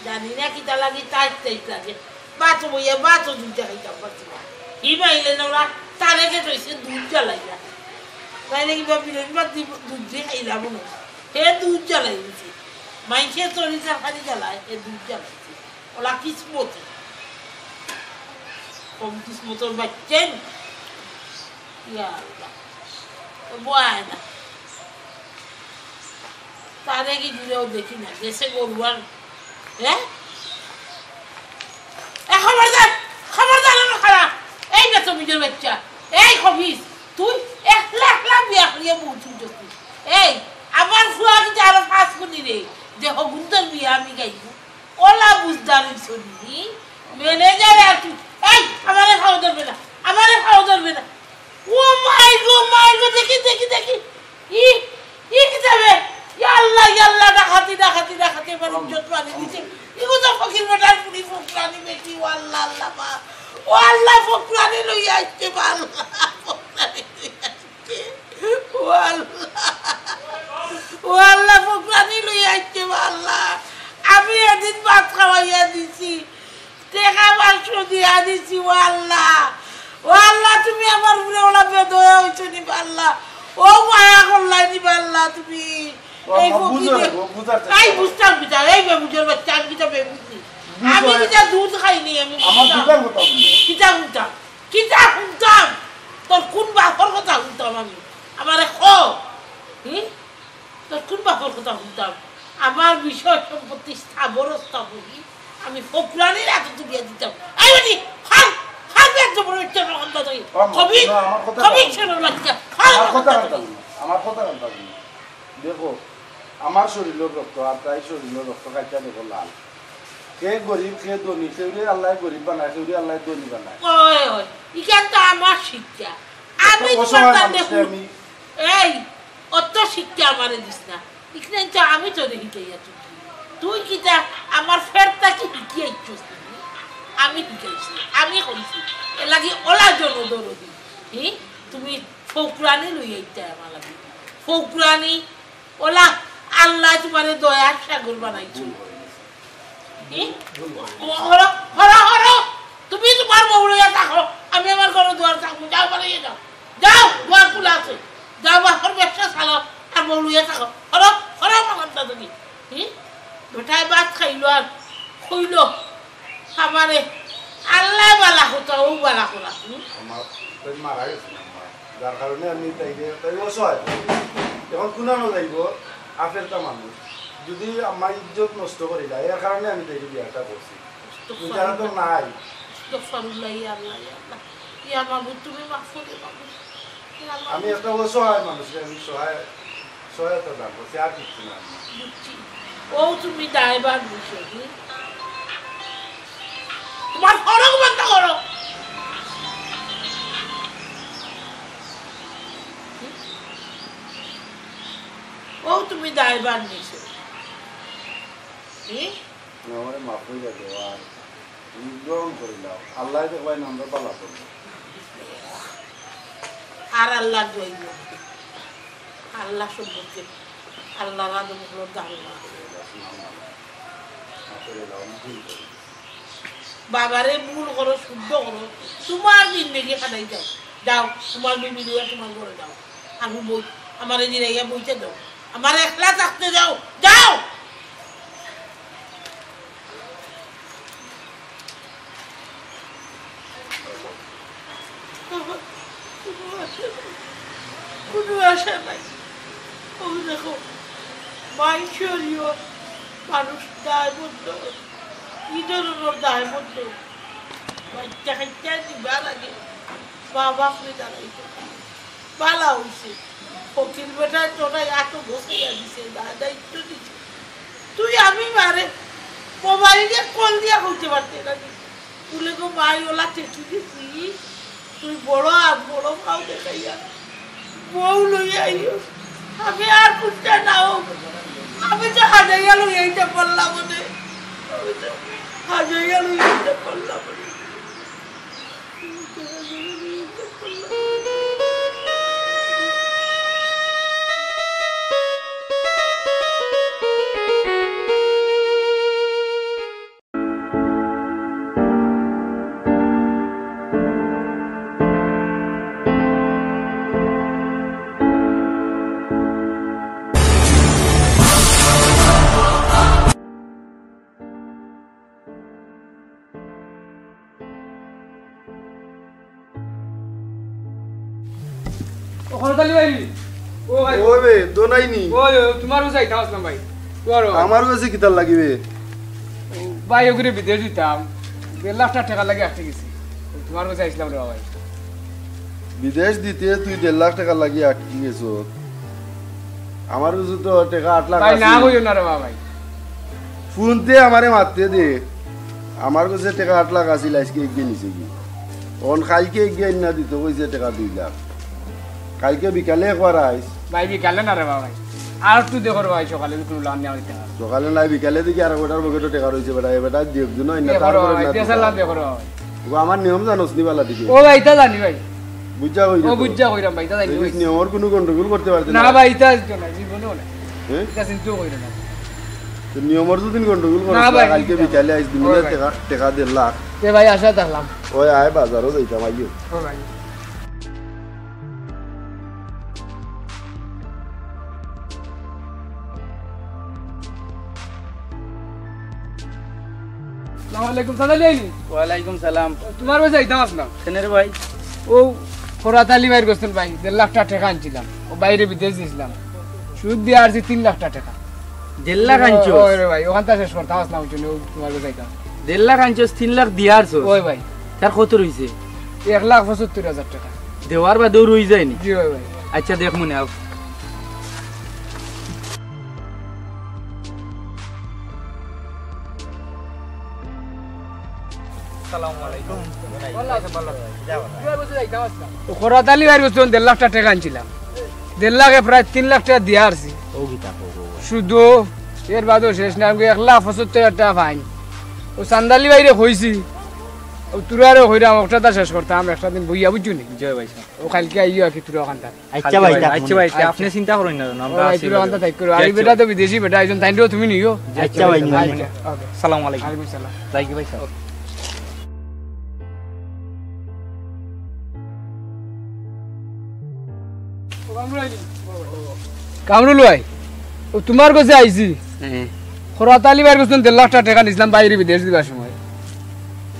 জানি না কিতা লাগে, তাইত তাইত লাগে। ভাতও বইয়া ভাতও দুইটা খাইতাম পারছি না। হি মাইলে না ওরা তারে কে কইছে দুধ জ্বালাইয়া। তাইলে কিবা বিরিয়ানি ভাত দিব, দুধ দিয়ে খাইলাম না। হে দুধ জ্বালাই দিছে। মাইনষে তরি তরকারি জ্বালায়, হে দুধ জ্বালাইছে। ওলা কিসমতি। কম কিসমতর বাচ্চাই না। ইয়া আল্লাহ। ও বয় না। তারে কি ঘুরেও দেখি না, গেছে গরুয়ার। হ্যাঁ? এ, খবরদার, খবরদার, আমার খালা। এই বেতমিজের বাচ্চা, এই খবিস, তুই একলা একলা বিয়া করিয়া বউ তুলছস তুই। এই, আমার ফুয়া কিন্তু আরো ফাঁস খুনি রে, যে হগুন্তর বিয়া আমি গাইব। ওলা বুঝদার হইছ নি, ম্যানেজার আর তুই। এই, আমারে খাওয়া ধরবে না, আমারে খাওয়া ধরবে না। ও মাই গো, মাই গো, দেখি, দেখি, দেখি। ই, ই কি যাবে? ইয়া আল্লাহ, ইয়া আল্লাহ, ডাকাতি, ডাকাতি, ডাকাতি, এবার ইজ্জত মারি দিছে। ইগো তো ফকির বেটার পুরি ফুকরানি বেটি, ও আল্লাহ, আল্লাহ, মা। ও আল্লাহ, ফুকরানি লই আইছে, বা আল্লাহ, ফুকরানি লই আইছে। ও আল্লাহ। ও আল্লাহ, ফুকরানি লই আইছে, বা আল্লাহ। আমি এদিন ভাত খাওয়াইয়া দিছি। টেকা পাঁচশো দিয়া দিছি, ও আল্লাহ। ও আল্লাহ, তুমি আমার উপরে ওলা বেদয়া হইছো নি, বা আল্লাহ। ও মায়া করলাই নি, বা আল্লাহ, তুমি। ও এই আম্মা, বুঝো ফকিরে না, ও বুঝার চেষ্টা এই করো। বুঝতাম কিতা, এই বেবুঝের বাচ্চা, আমি কিতা বেবুঝি? বুঝো আমি না। কিতা দুধ খাইনি, আমি আমার বুঝতাম। দুধের কথা বুঝো। কিতা বুঝতাম? কিতা শুনতাম? তোর কোন বাপর কথা শুনতাম আমি? আমারে ক। হুম? তোর কোন বাপর কথা শুনতাম? আমার বিষয় সম্পত্তি স্থাবর অস্থাবরই আমি ফকরানির আতো তুলিয়া দিতাম। এই বেটি, ফাল, ফাল, একদম বড় একটা রকম দাদা। ও আম্মা, কবি, না, আমার কথা কবি কান, ছেড়ে লাগছে। ফাল, আমার কথা কান। আমার কথা কান। দেখো, আমার শরীরর রক্ত আর তাইর শরীরর রক্ত কাইটা দেখো লাল। কে গরিব, কে ধনী, কেউরে আল্লায় গরিব বানায়, কেউরে আল্লায় ধনী বানায়। ওই, ওই, ইখান তো আমার শিক্ষা। আমি অত তোমার অসহায় তার মানুষ দেখুন। আমি। এই, অত শিক্ষা আমারে দিস না। ইখান তো আমি তোরে শিখাইয়া তুলছি। তুই কিতা আমার ফেরতা কি শিখিয়া ইচ্ছস? আমি শিখাইছি, আমি করছি। এর লাগি ওলা জনদরদি। হি? তুমি ফকরানি লইয়া আইতায় আমার লাগি। ফকরানি ওলা আল্লায় তোমারে দয়ার সাগর বানাইছো। ই? হরো, হরো, হরো। তুমি তোমার বউ লইয়া থাকো, আমি আমার ঘরো দুয়ার থাকমু। যাও, বাড়িয়ে যাও। যাও, দুয়ার খোলা আছে। যাও, বাপর ব্যবসা চালাও, আর বউ লইয়া থাকো। হরো, হরো, মানন্তা তুমি। ই? বেটায় ভাত খাইলো আর কইলো, আমারে আল্লায় বালা কথা, ও বালা করা। হুম? আমার তাই মারা গেছে না, মা। যার কারণে আমি তাইরে, তাই অসহায়। এখন কুনানো যাইব, আফেরতা মানুষ। যদি আমার ইজ্জত নষ্ট করি যায়, এর কারণে আমি তাইরে বিয়াটা করছি। ইতারা তো নাই। আস্তাগফিরুল্লাহ, ইয়া আল্লাহ, ইয়া আল্লাহ। ইয়া মাবুদ, তুমি মাফ করে মাবুদ। ইয়া মাবুদ। আমি একটা অসহায় মানুষ, আমি সহায়, সহায়তা দান করছি, আর কিচ্ছু না। বুঝছি। ও তুমি দায়ভার নিছো, হুম? তোমার ফরক বন্ধ করো। ও তুমি দায়ভার নিছো। হুম? আমারে মাফ করে দেওয়া। তুমি গ্রহণ করিলাও। আল্লায় দেখবায় না আমরা বালা করবো। আর আল্লাহ দোয়াই দেন। আল্লাহ সম্পর্কে আল্লাহর আদম হলো ধারণা। বাবারে ভুল করো, শুদ্ধ করো, তোমার জিন্দেগি খাটাই যাও। যাও, তোমার বিবি লইয়া তোমার ঘরে যাও। আমি বই, আমারে জিরাইয়া বইতে দাও, আমার একলা থাকতে দাও। যাও। বাবা, কোনো আশা নাই, কোনো আশা নাই। ও দেখো, মাইনষর ইয়ো মানুষ দায়বদ্ধ, কি ধরনের দায়বদ্ধ? বাচ্চা কাচ্চা দিবার আগে মা বাপরে জানাইতে পারে। বালা অইছে। ফকির বেটায় তোরাই আতো বসাইয়া দিছে, দা-, দায়িত্ব দিছে। তুই আমি মারে মোবাইল দিয়া কল দিয়া কইতে পারতে না নি? বুলে গো মাই ওলা টেকি দিছি, তুই বড় আত বড় পাও দেখাইয়া বউ লইয়া আইও। আমি আর কুন্তা নাও, আমি তো হাজাইয়া লইয়া আইতে পারলাম না, আমি তো হাজাইয়া লইয়া আইতে পারলাম না। ও, খরতালি ভাই। ও ভাই। ও বে, দোনাইনি। ও, ও, তোমার কাছে আইতাম আসলাম ভাই। তোমার ও। আমার কাছে কিতার লাগিবে? ভাই, ওগুরে বিদেশ দিতাম। দেড় লাখ টাকা লাগি আটকে গেছি। তোমার কাছে আইছিলাম রে ভাই। বিদেশ দিতে তুই দেড় লাখ টাকা লাগি আটকে গেছো। আমার কাছে তো টাকা আট লাখ ভাই, আছে। না কইও না রে বাবা ভাই। ফোন দে আমারে মারতে দে। আমার কাছে টাকা আট লাখ আছিল, আজকে এগিয়ে নিছে কি? অখন কালকে এগিয়ে না দিত কইছে টাকা দুই লাখ। কালকে বিকালে একবার আইস। ভাই, বিকালে না রে বাবা ভাই। আর তুই দেখো রে ভাই, সকালে কোনো লান নেওয়া হইতে না। সকালে নাই, বিকালে দেখি আর বেটার পকেটে টাকা রইছে বেটা। এ বেটা দিয়ে একদিনও আইন না, এ তার বড় পরে ভাই, না দেশাল দিতা। না দেখো রে বাবা ভাই। ও আমার নিয়ম জানোস নি বালা দিকে? ও ভাই, ইতা জানি ভাই। বুঝা কইরে ও তো। বুঝা কইরাম ভাই, ইতা জানি দেখিস ভাই। নিয়মর কোনো গন্ডগোল করতে পারতে না না। ভাই, ইতা তো না, জীবনেও না। হ্যাঁ? ইতা চিন্তাও কইরে না। তো নিয়মর দুদিন গন্ডগোল করস না না, ভাই, কালকে ঠিক আছে। বিকালে আইস, দিনে ওই ভাই। টাকা, টাকা দেড় লাখ। এ ভাই, আশা থাকলাম। ওই আয় বাজারও যাইতাম, আইও। ও ভাই। আসসালামু আলাইকুম, চাচা, লিয়াইনি? ওয়ালাইকুম সালাম। তোমার কাছে আইতাম আসলাম। কেনে রে ভাই? ও ফরাত আলী ভাইর কাছ থাকি ভাই, দেড় লাখ টাকা, টাকা আনছিলাম। ও বাইরে বিদেশ দিছিলাম। সুদ দিয়া আরছি তিন লাখ টাকা। দেড় লাখ আনছস? ওই রে ভাই, ওখানটা শেষ করতাম, আসলাম ওই জন্য তোমার কাছে যাইতাম। দেড় লাখ আনছস, তিন লাখ দিয়া আরছস? ওই ভাই। তার কত রইছে? এক লাখ পঁচাত্তর হাজার টেকা। দেওয়ার বাদেও রই যায়নি? জি ভাই, ভাই। আচ্ছা, দেখ মনে আও। আসসালামু আলাইকুম। ও খরাত আলী ভাইর কাছে দেড় লাখ টেকা আনছিলাম, দেড় লাখে প্রায় তিন লাখ টেকা দিয়া আরছি। ও কিতা কও, ও ভাই। শুধু এর বাদেও শেষ না, আমি এক লাখ পঁচাত্তর হাজার টেকা ফাইন। ও চান্দালি ভাইরে কইছি, ও তুরারে কইরাম, একটা তা শেষ করতাম, একটা দিন বইয়া, বুঝছো নি? জয় ভাই সাহেব। ও কালকে আইও আর কি তুরা ওখানটা। আচ্ছা ভাই, আচ্ছা ভাই, আপনি চিন্তা করইন না, আমরা আছি ভাই। আরে বেটা তো বিদেশি বেটা, একজন তাইনরেও তুমি নিও। আচ্ছা ভাই, নিও। আচ্ছা, ওকে। সালাম আলাইকুম। ওয়ালাইকুম সালাম। যাই কি ভাই সাহেব? কামরুল ভাই, ও তোমার কাছে আইছি। হ্যাঁ। খরাত আলী ভাইর কাছে দেড় লাখ টেকা নিছিলাম বাইরে বিদেশ দিবার সময়।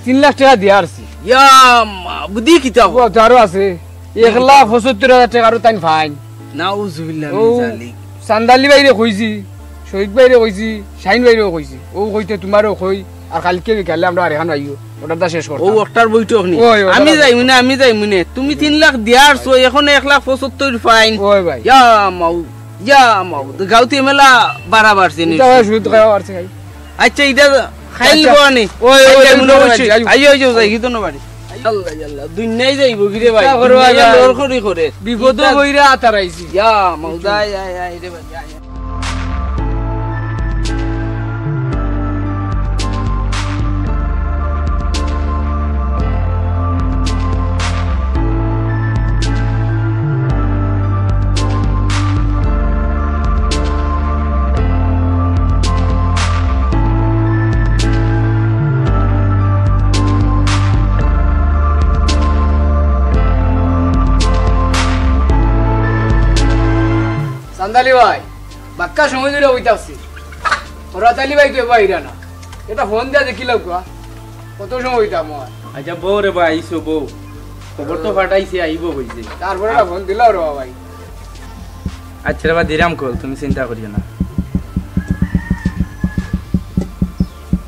তিন লাখ টেকা দিয়া আরছি। ইয়া মা, বুদ্ধি কিতা? ও তো আরো আছে। এক লাখ পঁচাত্তর হাজার টেকা আরো তাইন ফাইন। নাউজুবিল্লাহ ও মিন জালিক। চান্দালি ভাইরে কইছি, শহীদ ভাইরে কইছি, শাহিন ভাইরেও কইছি। ও কইতে তোমারেও কই, আর কালকে বিকালে আমরা আরেকখান আইও, ওটা দা শেষ করতাম। ও ওটার বৈঠক নি। ওই, ওটার আমি বৈঠক। যাইমু না, আমি যাইমু না। তুমি তিন লাখ দিয়া আরছো, এখন এক লাখ পঁচাত্তর ফাইন। ওই ভাই। ইয়া মাউ, ইয়া মাউ, গাউতি মেলা বাড়া বাড়ছে নি। এটা ভাই শুধু তো খাওয়া বাড়ছে ভাই। আচ্ছা, এটা খাইল আচ্ছা। গোয়ানি। ওই, ওই, আচ্ছা, ওই, মনে ওই, অবশ্যই। আইও। আইও, আইও, যাই, কিন্তু না বাড়ি। আল্লাহ, আল্লাহ, দুনিয়াই যাইব গিরে ভাই। কিতা করবা দুনিয়াই ভাই? লড় করি করে। বিপদও কিতা? বইরা আতারাইছি। ইয়া মাউদা, ইয়া, ইয়া, রে ভাই, ইয়া, ইয়া। চান্দালি ভাই, বাক্কা সময় ধরে বইতাছি। খরাত আলী ভাই তো এবার আইরা না। এটা ফোন দিয়া দেখি লাগবা। কত সময় হইতাম আমার? আচ্ছা, বউ রে বা, আইছো বউ। খবর তো পাঠাইছি, আইবো কইছে। তারপরে একটা ফোন দিলাও রে বা ভাই। আচ্ছা রে বা, দিরাম কল, তুমি চিন্তা করিও না।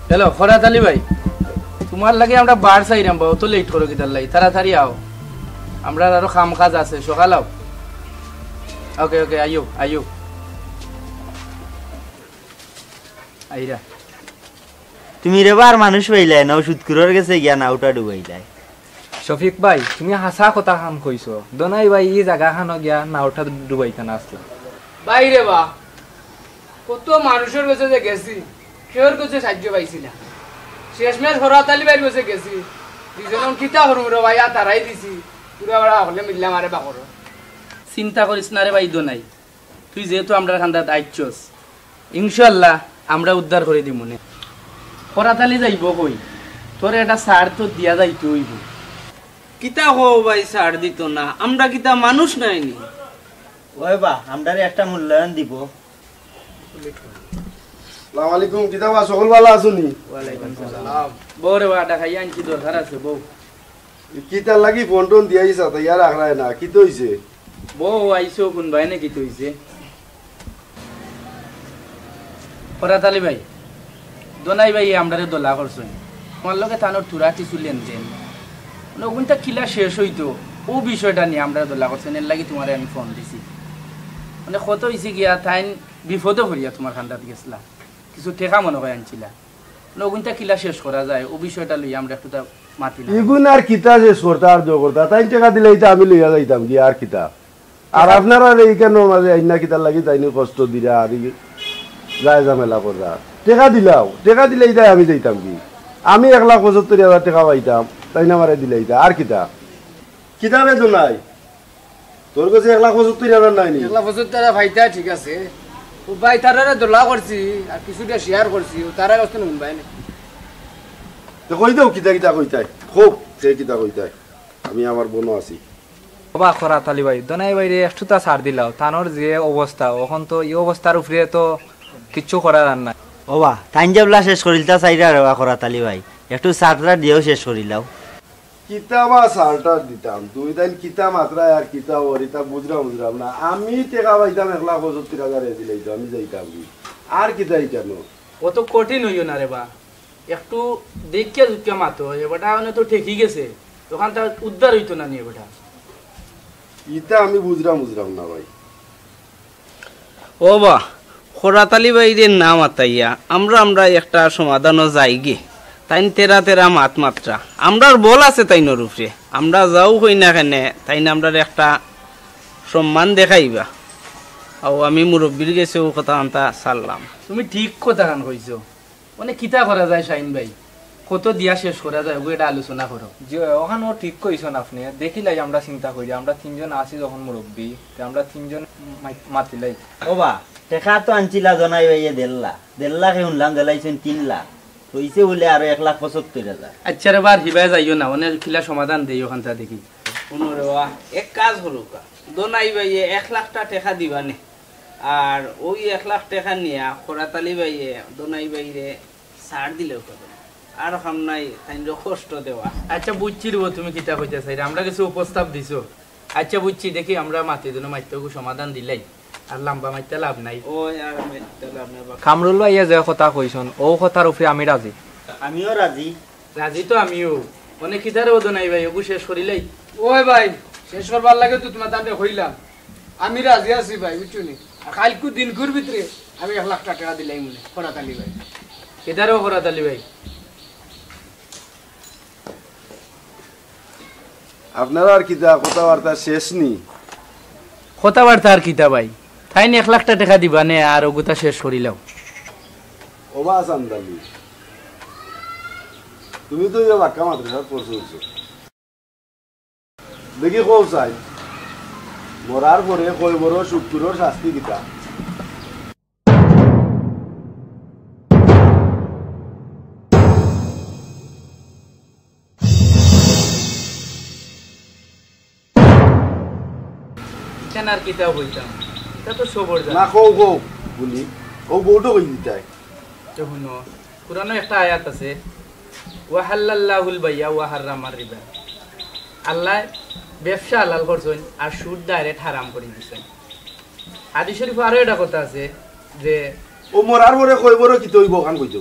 হ্যালো, খরাত আলী ভাই, তোমার লাগি আমরা বার চাইরাম বা, অত লেট করো কিতার লাগি? তাড়াতাড়ি আও, আমরা আরো কাম কাজ আছে, সকাল আও। ওকে, ওকে, আইও, আইও। আইরা। তুমি রে বার মানুষ পাইলায় না, সুদখুরর গেছে গিয়া নাউটা ডুবাইলায়। শফিক ভাই, তুমি হাছা কথা খান কইছো। দোনাই ভাই, ই জাগা খানো গিয়া নাউটা ডুবাইতা না আসলা। ভাই রে বা, কত মানুষর গেছে যে গেছি, কেউর গেছে সাহায্য পাইছি না। শেষমেশ খরাত আলী ভাইর গেছে গেছি, দুইজন কিতা করমু রে ভাই, আতারাই দিছি। পুরা বেড়া হকলে মিললাম আরে বাকরো। চিন্তা করিস না রে ভাই দোনাই, তুই যেহেতু আমরার কান্দাত আইছস, ইনশাআল্লাহ আমরা উদ্ধার করি দিমুনে। খরাত আলী যাইবো কই? তোরে একটা ছাড় তো দিয়া যাইতে অইবো। কিতা কও ভাই, ছাড় দিত না? আমরা কিতা মানুষ নাইনি? ওই বা, আমরারে একটা মূল্যায়ন দিবো। আসসালামু আলাইকুম, কিতা বা, সকল ভালা আছনি? ওয়ালাইকুম সালাম। বউ রে বা, ডাকাই আনছি, দরকার আছে বউ। কিতার লাগি ফোন টোন দিয়াই সাথে ইয়ার আখড়ায় না, কিতা অইছে? বউ আইছো, কোন ভাই নাকি তো অইছে? খরাত আলী ভাই, দোনাই ভাই আমরারে দলা করছইন। তোমার লগে তানোর থুড়া কিছু লেনদেন। মানে, অগুনতা কিলা শেষ অইতো, অউ বিষয়টা নিয়া আমরারে দলা করছইন, এর লাগি তোমারে আমি ফোন দিছি। মানে, কত অইছে গিয়া, তাইন বিপদো পড়িয়া তোমার কান্দাত গেছলা, কিছু টেকা মনে অয় আনছিলা। মানে, অগুনতা কিলা শেষ করা যায়, অউ বিষয়টা লইয়া আমরা একটু তা মাতিলাম। ইগুন আর কিতা শেষ করতা আর জো করতা, তাইন টেকা দিলাইতা আমি লইয়া যাইতাম গিয়া, আর কিতা। আর আপনারারে ইখানর মাঝে আইনা কিতার লাগি তাইন কষ্ট দিরা আর ই যায় ঝামেলা কররা? টেকা দিলাও, টেকা দিলাইতায় আমি যাইতাম কি? আমি এক লাখ পঁচাত্তর হাজার টেকা পাইতাম, তাইন আমারে দিলাইতা, আর কিতা? কিতা বে দোনাই? তোর গেছে এক লাখ পঁচাত্তর হাজার নাই নি? এক লাখ পঁচাত্তর হাজার পাইতা, ঠিক আছে। ও ভাই, তারারে দলা করছি, আর কিছুটা শেয়ার করছি, ও তারার কাছ থেকে হুনবায় নি। তে কই দেও, কিতা কিতা কইতায়? খুব, সে কিতা কইতায়? আমি আমার বনো আছি। ওবা খরাত আলী ভাই, দোনাই ভাইরে একটুতা ছাড় দিলাও। তানর যে অবস্থা, অখন তো ই অবস্থার উপরে তো কিচ্ছু করা যার না। ওবা, তাইন যেবলা শেষ করিলতা চাইরা রে বা খরাত আলী ভাই, একটু ছাড়টা দিয়াও শেষ করিলাও। কিতা বা ছাড়টা দিতাম, তুমি তাইন কিতা মাতরায় আর কিতা অর, ইতা বুঝরাম, বুঝরাম না। আমি টেকা পাইতাম এক লাখ পঁচাত্তর হাজার এ দিলাইতো, আমি যাইতাম কি? আর কিতা ইখানো? অত কঠিন অইও না রে বা, একটু দেখিয়া দুখিয়া মাতো। এ বেটা অনে তো ঠেকি গেছে, অখান তার উদ্ধার অইতো না নি এ বেটা। ইতা আমি বুঝরাম, বুঝরাম না ভাই। ও বা, খরাত আলী ভাইরে না মাতাইয়া আমরা, আমরা একটা সমাধানো যাইগি। তাইন তেরা তেরা মাত মাতরা, আমরার বল আছে তাইনর উপরে। আমরা যাউ কই না কেনে, তাইন আমরার একটা সম্মান দেখাইবা। অউ আমি মুরব্বির গেছে অউ কথা আনতা ছাড়লাম। তুমি ঠিক কথা খান কইছো। মানে কিতা করা যায় শাহিন ভাই, কত দিয়া শেষ করা যায়, অগু এটা আলোচনা করো। জি, অখান অউ ঠিক কইছন আপনে। দেখিলাই আমরা চিন্তা করি, আমরা তিনজন আছি যখন মুরব্বি, তে আমরা তিনজন মাই-, মাতিলাই। ও বা, টেকা তো আনছিলা জনাই ভাইয়ে দেড় লাখ, দেড় লাখে হুনলাম দিলাইছইন তিন লাখ, রইছে বুলে আরো এক লাখ পঁচাত্তর হাজার। আচ্ছা রে বার, হিবায় যাইও না, অনে কিলা সমাধান দেই অখানতা দেখি। হুনো রে বা, এক কাজ করুক্কা, দোনাই ভাইয়ে এক লাখটা টেকা দিবা নে, আর অউ এক লাখ টেকা নিয়া খরাত আলী ভাইয়ে দোনাই ভাইরে ছাড় দিলেউ কত। আর কাম নাই, তাইনরে কষ্ট দেওয়া। আচ্ছা বুঝছি রে বা, তুমি কিতা কইতা চাইরা, আমরার গেছে প্রস্তাব দিছো। আচ্ছা বুঝছি, দেখি আমরা মাতি দুনো মাতিয়া অগু সমাধান দিলাই, আর লাম্বা মাতিয়া লাভ নাই। ওই আর মাতিয়া লাভ নাই বা। কামরুল ভাইয়ে যে কথা কইছন, অউ কথার উপরে আমি রাজি। আমিও রাজি। রাজি তো আমিও। অনে কিতা রে বা দোনাই ভাই, অগু শেষ করিলাই। ওই ভাই, শেষ করবার লাগি তো তুমার তানরে কইলাম। আমি রাজি আছি ভাই, বুঝছো নি? আর কাইলকু দিনকুর ভিতরে আমি এক লাখ টেকা দিলাইমু নে, খরাত আলী ভাই। কিতা রে বা খরাত আলী ভাই? আপনারার কিতা কথাবার্তা শেষ নি? কথাবার্তা আর কিতা ভাই? তাইন এক লাখটা টেকা দিবা নে আর অগুতা শেষ করিলাও। ও বা চান্দালি, তুমি তো ইয়া বাক্কা মাদ্রাসাত পড়ছো অইছো। দেখি কও চাই, মরার পরে কয়বরর সুদখুরর শাস্তি কিতা? ইখান আর কিতা কইতাম, ইটা তো সবর জানা। না, কও, কও, হুনি। ও বউটো কই দিতায়। তে হুনো, কুরআনো একটা আয়াত আছে, "ওয়াহাল্লাল্লাহুল বাইয়া ওয়া হাররামার রিবা।" আল্লায় ব্যবসা হালাল করছইন আর সুদ direct হারাম করি দিছইন। হাদিস শরীফো আরো একটা কথা আছে যে ও মরার পরে কয়বরর কিতা অইবো, অখান কইতো।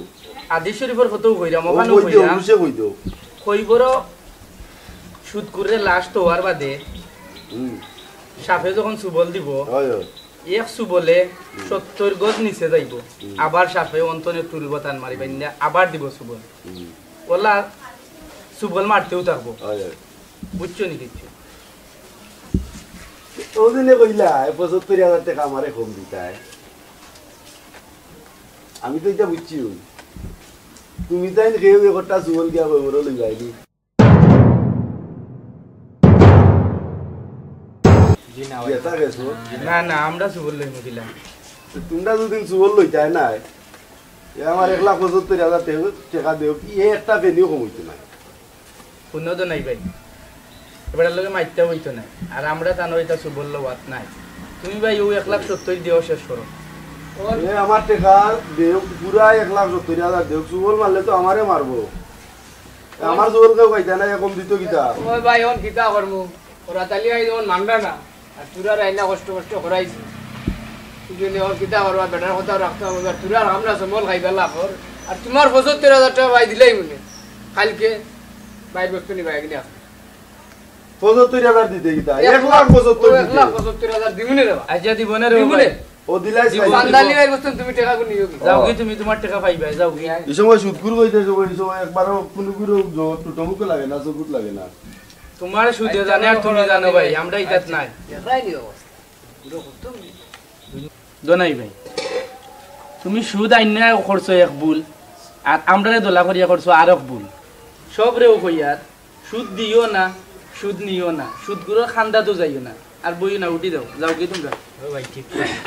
হাদিস শরীফর কথাউ কইরাম, ও অখানও কইতো, কইরাম। অবশ্যই কইতো। কয়বরর সুদখুরর লাশ থওয়ার বাদে হুম। সাপে যখন চুবল দিবো, হয়, হয়। এক চুবলে হুম। সত্তর গজ নিচে যাইবো, হুম। আবার সাপে অন্তনে তুলবো, টান মারি বাইন্দা, আবার দিবো চুবল। হুম। অলা চুবল মারতেউ থাকবো। হয়, হয়। বুঝছো নি কিচ্ছু? অউ দিনে কইলা, "এ পঁচাত্তর হাজার টেকা আমারে কম দিতায়।" আমি তো ইটা বুঝছি অউ। তুমি তাইন কেউ একটা চুবল গিয়া কয়বরর লইলায় নি। জি না ভাই। গেতা গেছো। না, না, আমরা চুবল লইমু কিলা। তো তুমরা যুদি চুবল লইতায় নায়, এ আমার এক লাখ পঁচাত্তর হাজার টে-, টেকা দেও, কি এ একটা পেনিও কম অইতো নায়। হুনো দোনাই ভাই, এবারর লগে মাতিয়া অইতো নায়। আর আমরা জানো ইটা চুবল লওয়াত নাই। তুমি ভাই অউ এক লাখ সত্তর দেও, শেষ করো। এ আমার টেকা দেও, পুরা এক লাখ সত্তর হাজার দেও, চুবল মারলে তো আমারে মারবো। আমার চুবল কেউ পাইতা না, এ কম দিতো কিতা? ওই ভাই, অন কিতা করমু? খরাত আলী ভাই যখন মানরা না, আর তুরারে আইনা কষ্ট কষ্ট করাইছি। এই জন্য অন কিতা করবা, বেটার কথা রাখতাম অইবো, আর তুরার আমরা সম্বল খাইবা লাভ অর। আর তুমার পঁচাত্তর হাজার টেকা ভাই দিলাইমু নে। কাইলকে ভাইর বস্তু নিবা এগিনে। পঁচাত্তর হাজার দিতে কিতা? এক লাখ পঁচাত্তর ও, এক লাখ দিতে। পঁচাত্তর হাজার দিমু নে রে বা। আচ্ছা, দিবো নে রে দিমু ভাই। নে। ও দিলাই দিবো, চাইছি। চান্দালি ভাইর বস্তু তুমি টেকা গুনি নিও কি? যাও কি তুমি তুমার টেকা পাইবায়, যাও কি? এই সময় সুদখুর কইতে সময়, এই সময় একবারও কুনু কুনু জবাব টুটো মুখে লাগে না, চকুত লাগে না। তুমার সুদে আচ্ছা, জানে আর তুমি জানো ভাই, আমরা ইজাত নাই। দেখলাই নি অবস্থা? পুরো খতম। দোনাই ভাই, তুমি সুদ আইনা করছো এক ভুল, আর আমরারে দলা করিয়া করছো আরক ভুল। সবরেউ কইয়ার, সুদ দিও না, সুদ নিও না, সুদখুরর কান্দাত যাইও না, আর বইও না, উঠি যাও, যাও কি তুমরা? ও ভাই, ঠিক আছে।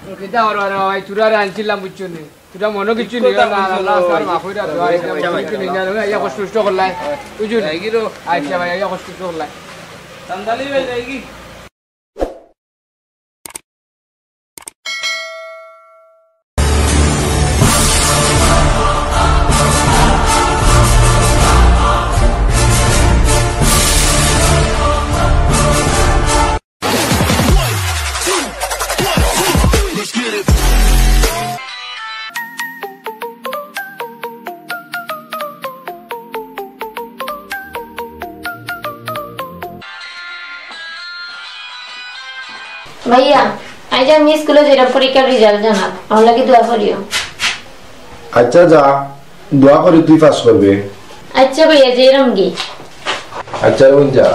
ও, কিতা করবা রে ভাই, তুরারে আনছিলাম, বুঝছো নি? তুরা মনো কিচ্ছু নিও না, আল্লাহ আস্তে মাফ কইরা দেও, আইয়া কষ্ট কষ্ট করলাই, বুঝছো নি? Eygi rho. আচ্ছা ভাই, আইয়া কষ্ট কষ্ট করলাই। চান্দালি ভাই, যাইগি? ভাইয়া, আইজ আমি স্কুলো যাইরাম, পরীক্ষার result জানাত, আমার লাগি দোয়া করিও। আচ্ছা যা, দোয়া করি তুই পাস করবে। আচ্ছা ভাইয়া, যাইরাম গি। আচ্ছা রে বোন, যা।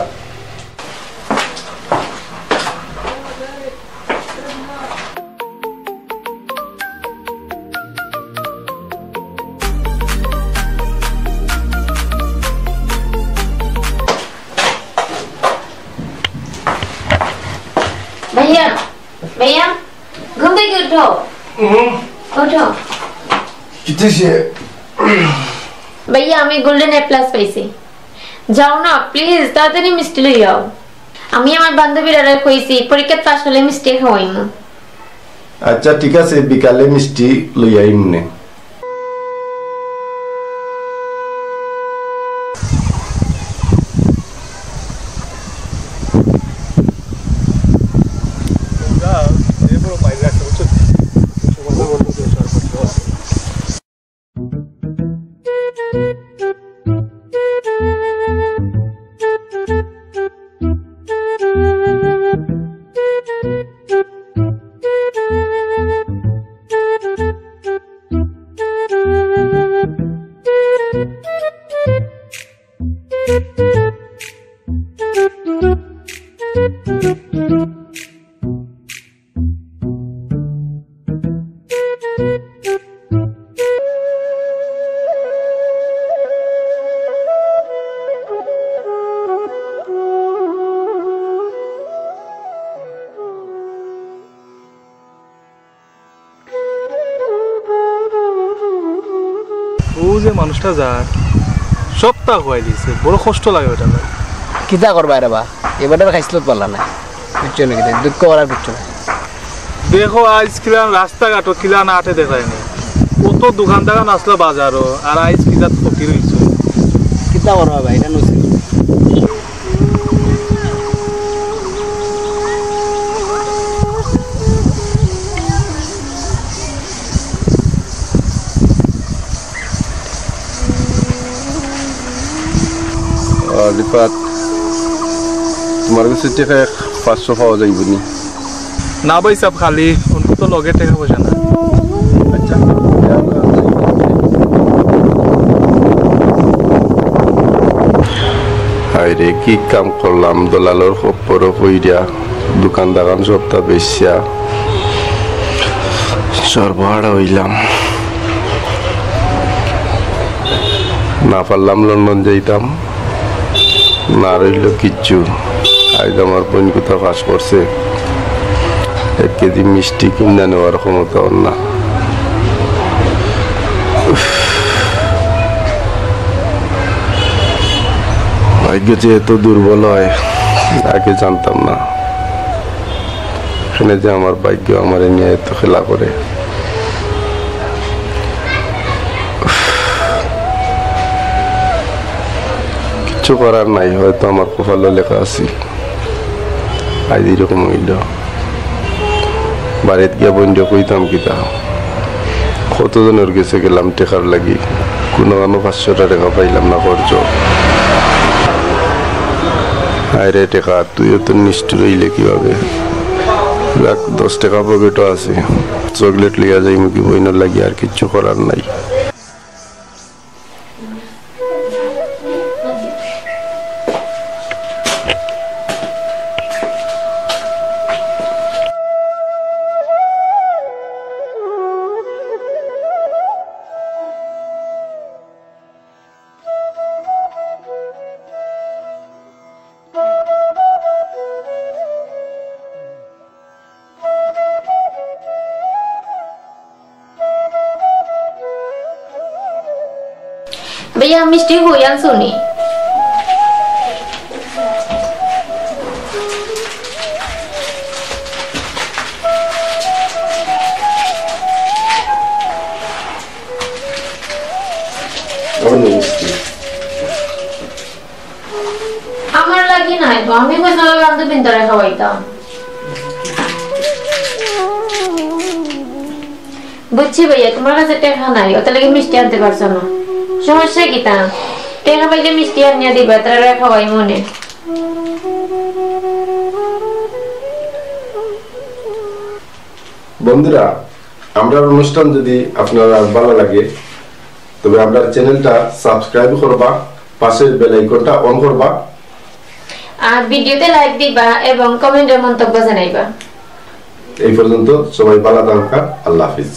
ভাইয়া, ভাইয়া, ঘুম থাকি উঠো। হুম। উঠো। কিতা অইছে? ভাইয়া, আমি golden A plus পাইছি। যাও না, please, তাড়াতাড়ি মিষ্টি লই আও। আমি আমার বান্ধবীরারে কইছি, পরীক্ষাত পাস করলে মিষ্টি খাওয়াইমু। আচ্ছা, ঠিক আছে, বিকালে মিষ্টি লই আইমুনে। ও যে মানুষটা যার, সবতা খুয়াই দিছে, বড় কষ্ট লাগে বেটার লাগি। কিতা করবায় রে বা, এ বেটার খাইছলত ভালা নায়, বুঝছো নি কিতা? দুঃখ করার কিচ্ছু নাই। দেখো, আইজ কিলান রাস্তাঘাটো কিলান আটে দেখায় নি, কত দোকান দাকান আছলো বাজারো, আর আইজ কিতা ফকির অইছে। কিতা করবায় বা, ইটা নসিব। আহ, রিফাত, তুমার গেছে টেকা এক পাঁচশো পাওয়া যাইবো নি? না ভাইসাব, খালি অন্তত লগে টেকা পয়সা না। আচ্ছা। হায় রে, কি কাম করলাম, দলালর খপ্পরো পইড়া, দোকান দাকান সবতা বেচিয়া সর্বহারা অইলাম। না পারলাম লন্ডন যাইতাম, না রইলো কিচ্ছু। আইজ আমার বইন কুতা পাস করছে, এক কেজি মিষ্টি কিনা নেওয়ার ক্ষমতা ওর না। উফ। ভাগ্য যে এত দুর্বল হয়, আগে জানতাম না। এখানে যে আমার ভাগ্য আমারে নিয়া এত খেলা করে। উফ। কিচ্ছু করার নাই, হয়তো আমার কপালো লেখা আছিল। আইজ এরকম অইলো। বাড়িত গিয়া বইনরে কইতাম কিতা? কতজনর গেছে গেলাম টেকার লাগি, কুনুখানো পাঁচশোটা টেকা পাইলাম না খরচ। হায় রে টেকা, তুইও তো নিষ্ঠুর অইলে কিভাবে? রাখ, দশ টেকা পকেটো আছে, চকলেট লইয়া যাইমুগি বইনর লাগি, আর কিচ্ছু করার নাই। ভাইয়া, মিষ্টি কই আনছো নি? আমার লাগি নায় তো, আমি কইছি আমার বান্ধবীন্তরে খাওয়াইতাম। বুঝছি ভাইয়া, তুমার কাছে টেকা নাই, অতার লাগি মিষ্টি আনতে পারছো না। সমস্যা কিতা? টেকা পাইলে মিষ্টি আনিয়া দিবা, তারারে খাওয়াইমুনে। বন্ধুরা, আমরার অনুষ্ঠান যদি আপনারার ভালা লাগে, তবে আমরার চ্যানেলটা সাবস্ক্রাইব করবা, পাশের বেল আইকনটা অন করবা। আর ভিডিওতে লাইক দিবা এবং কমেন্টে মন্তব্য জানাইবা। এই পর্যন্ত, সবাই ভালা থাকবা, আল্লাহ হাফিজ।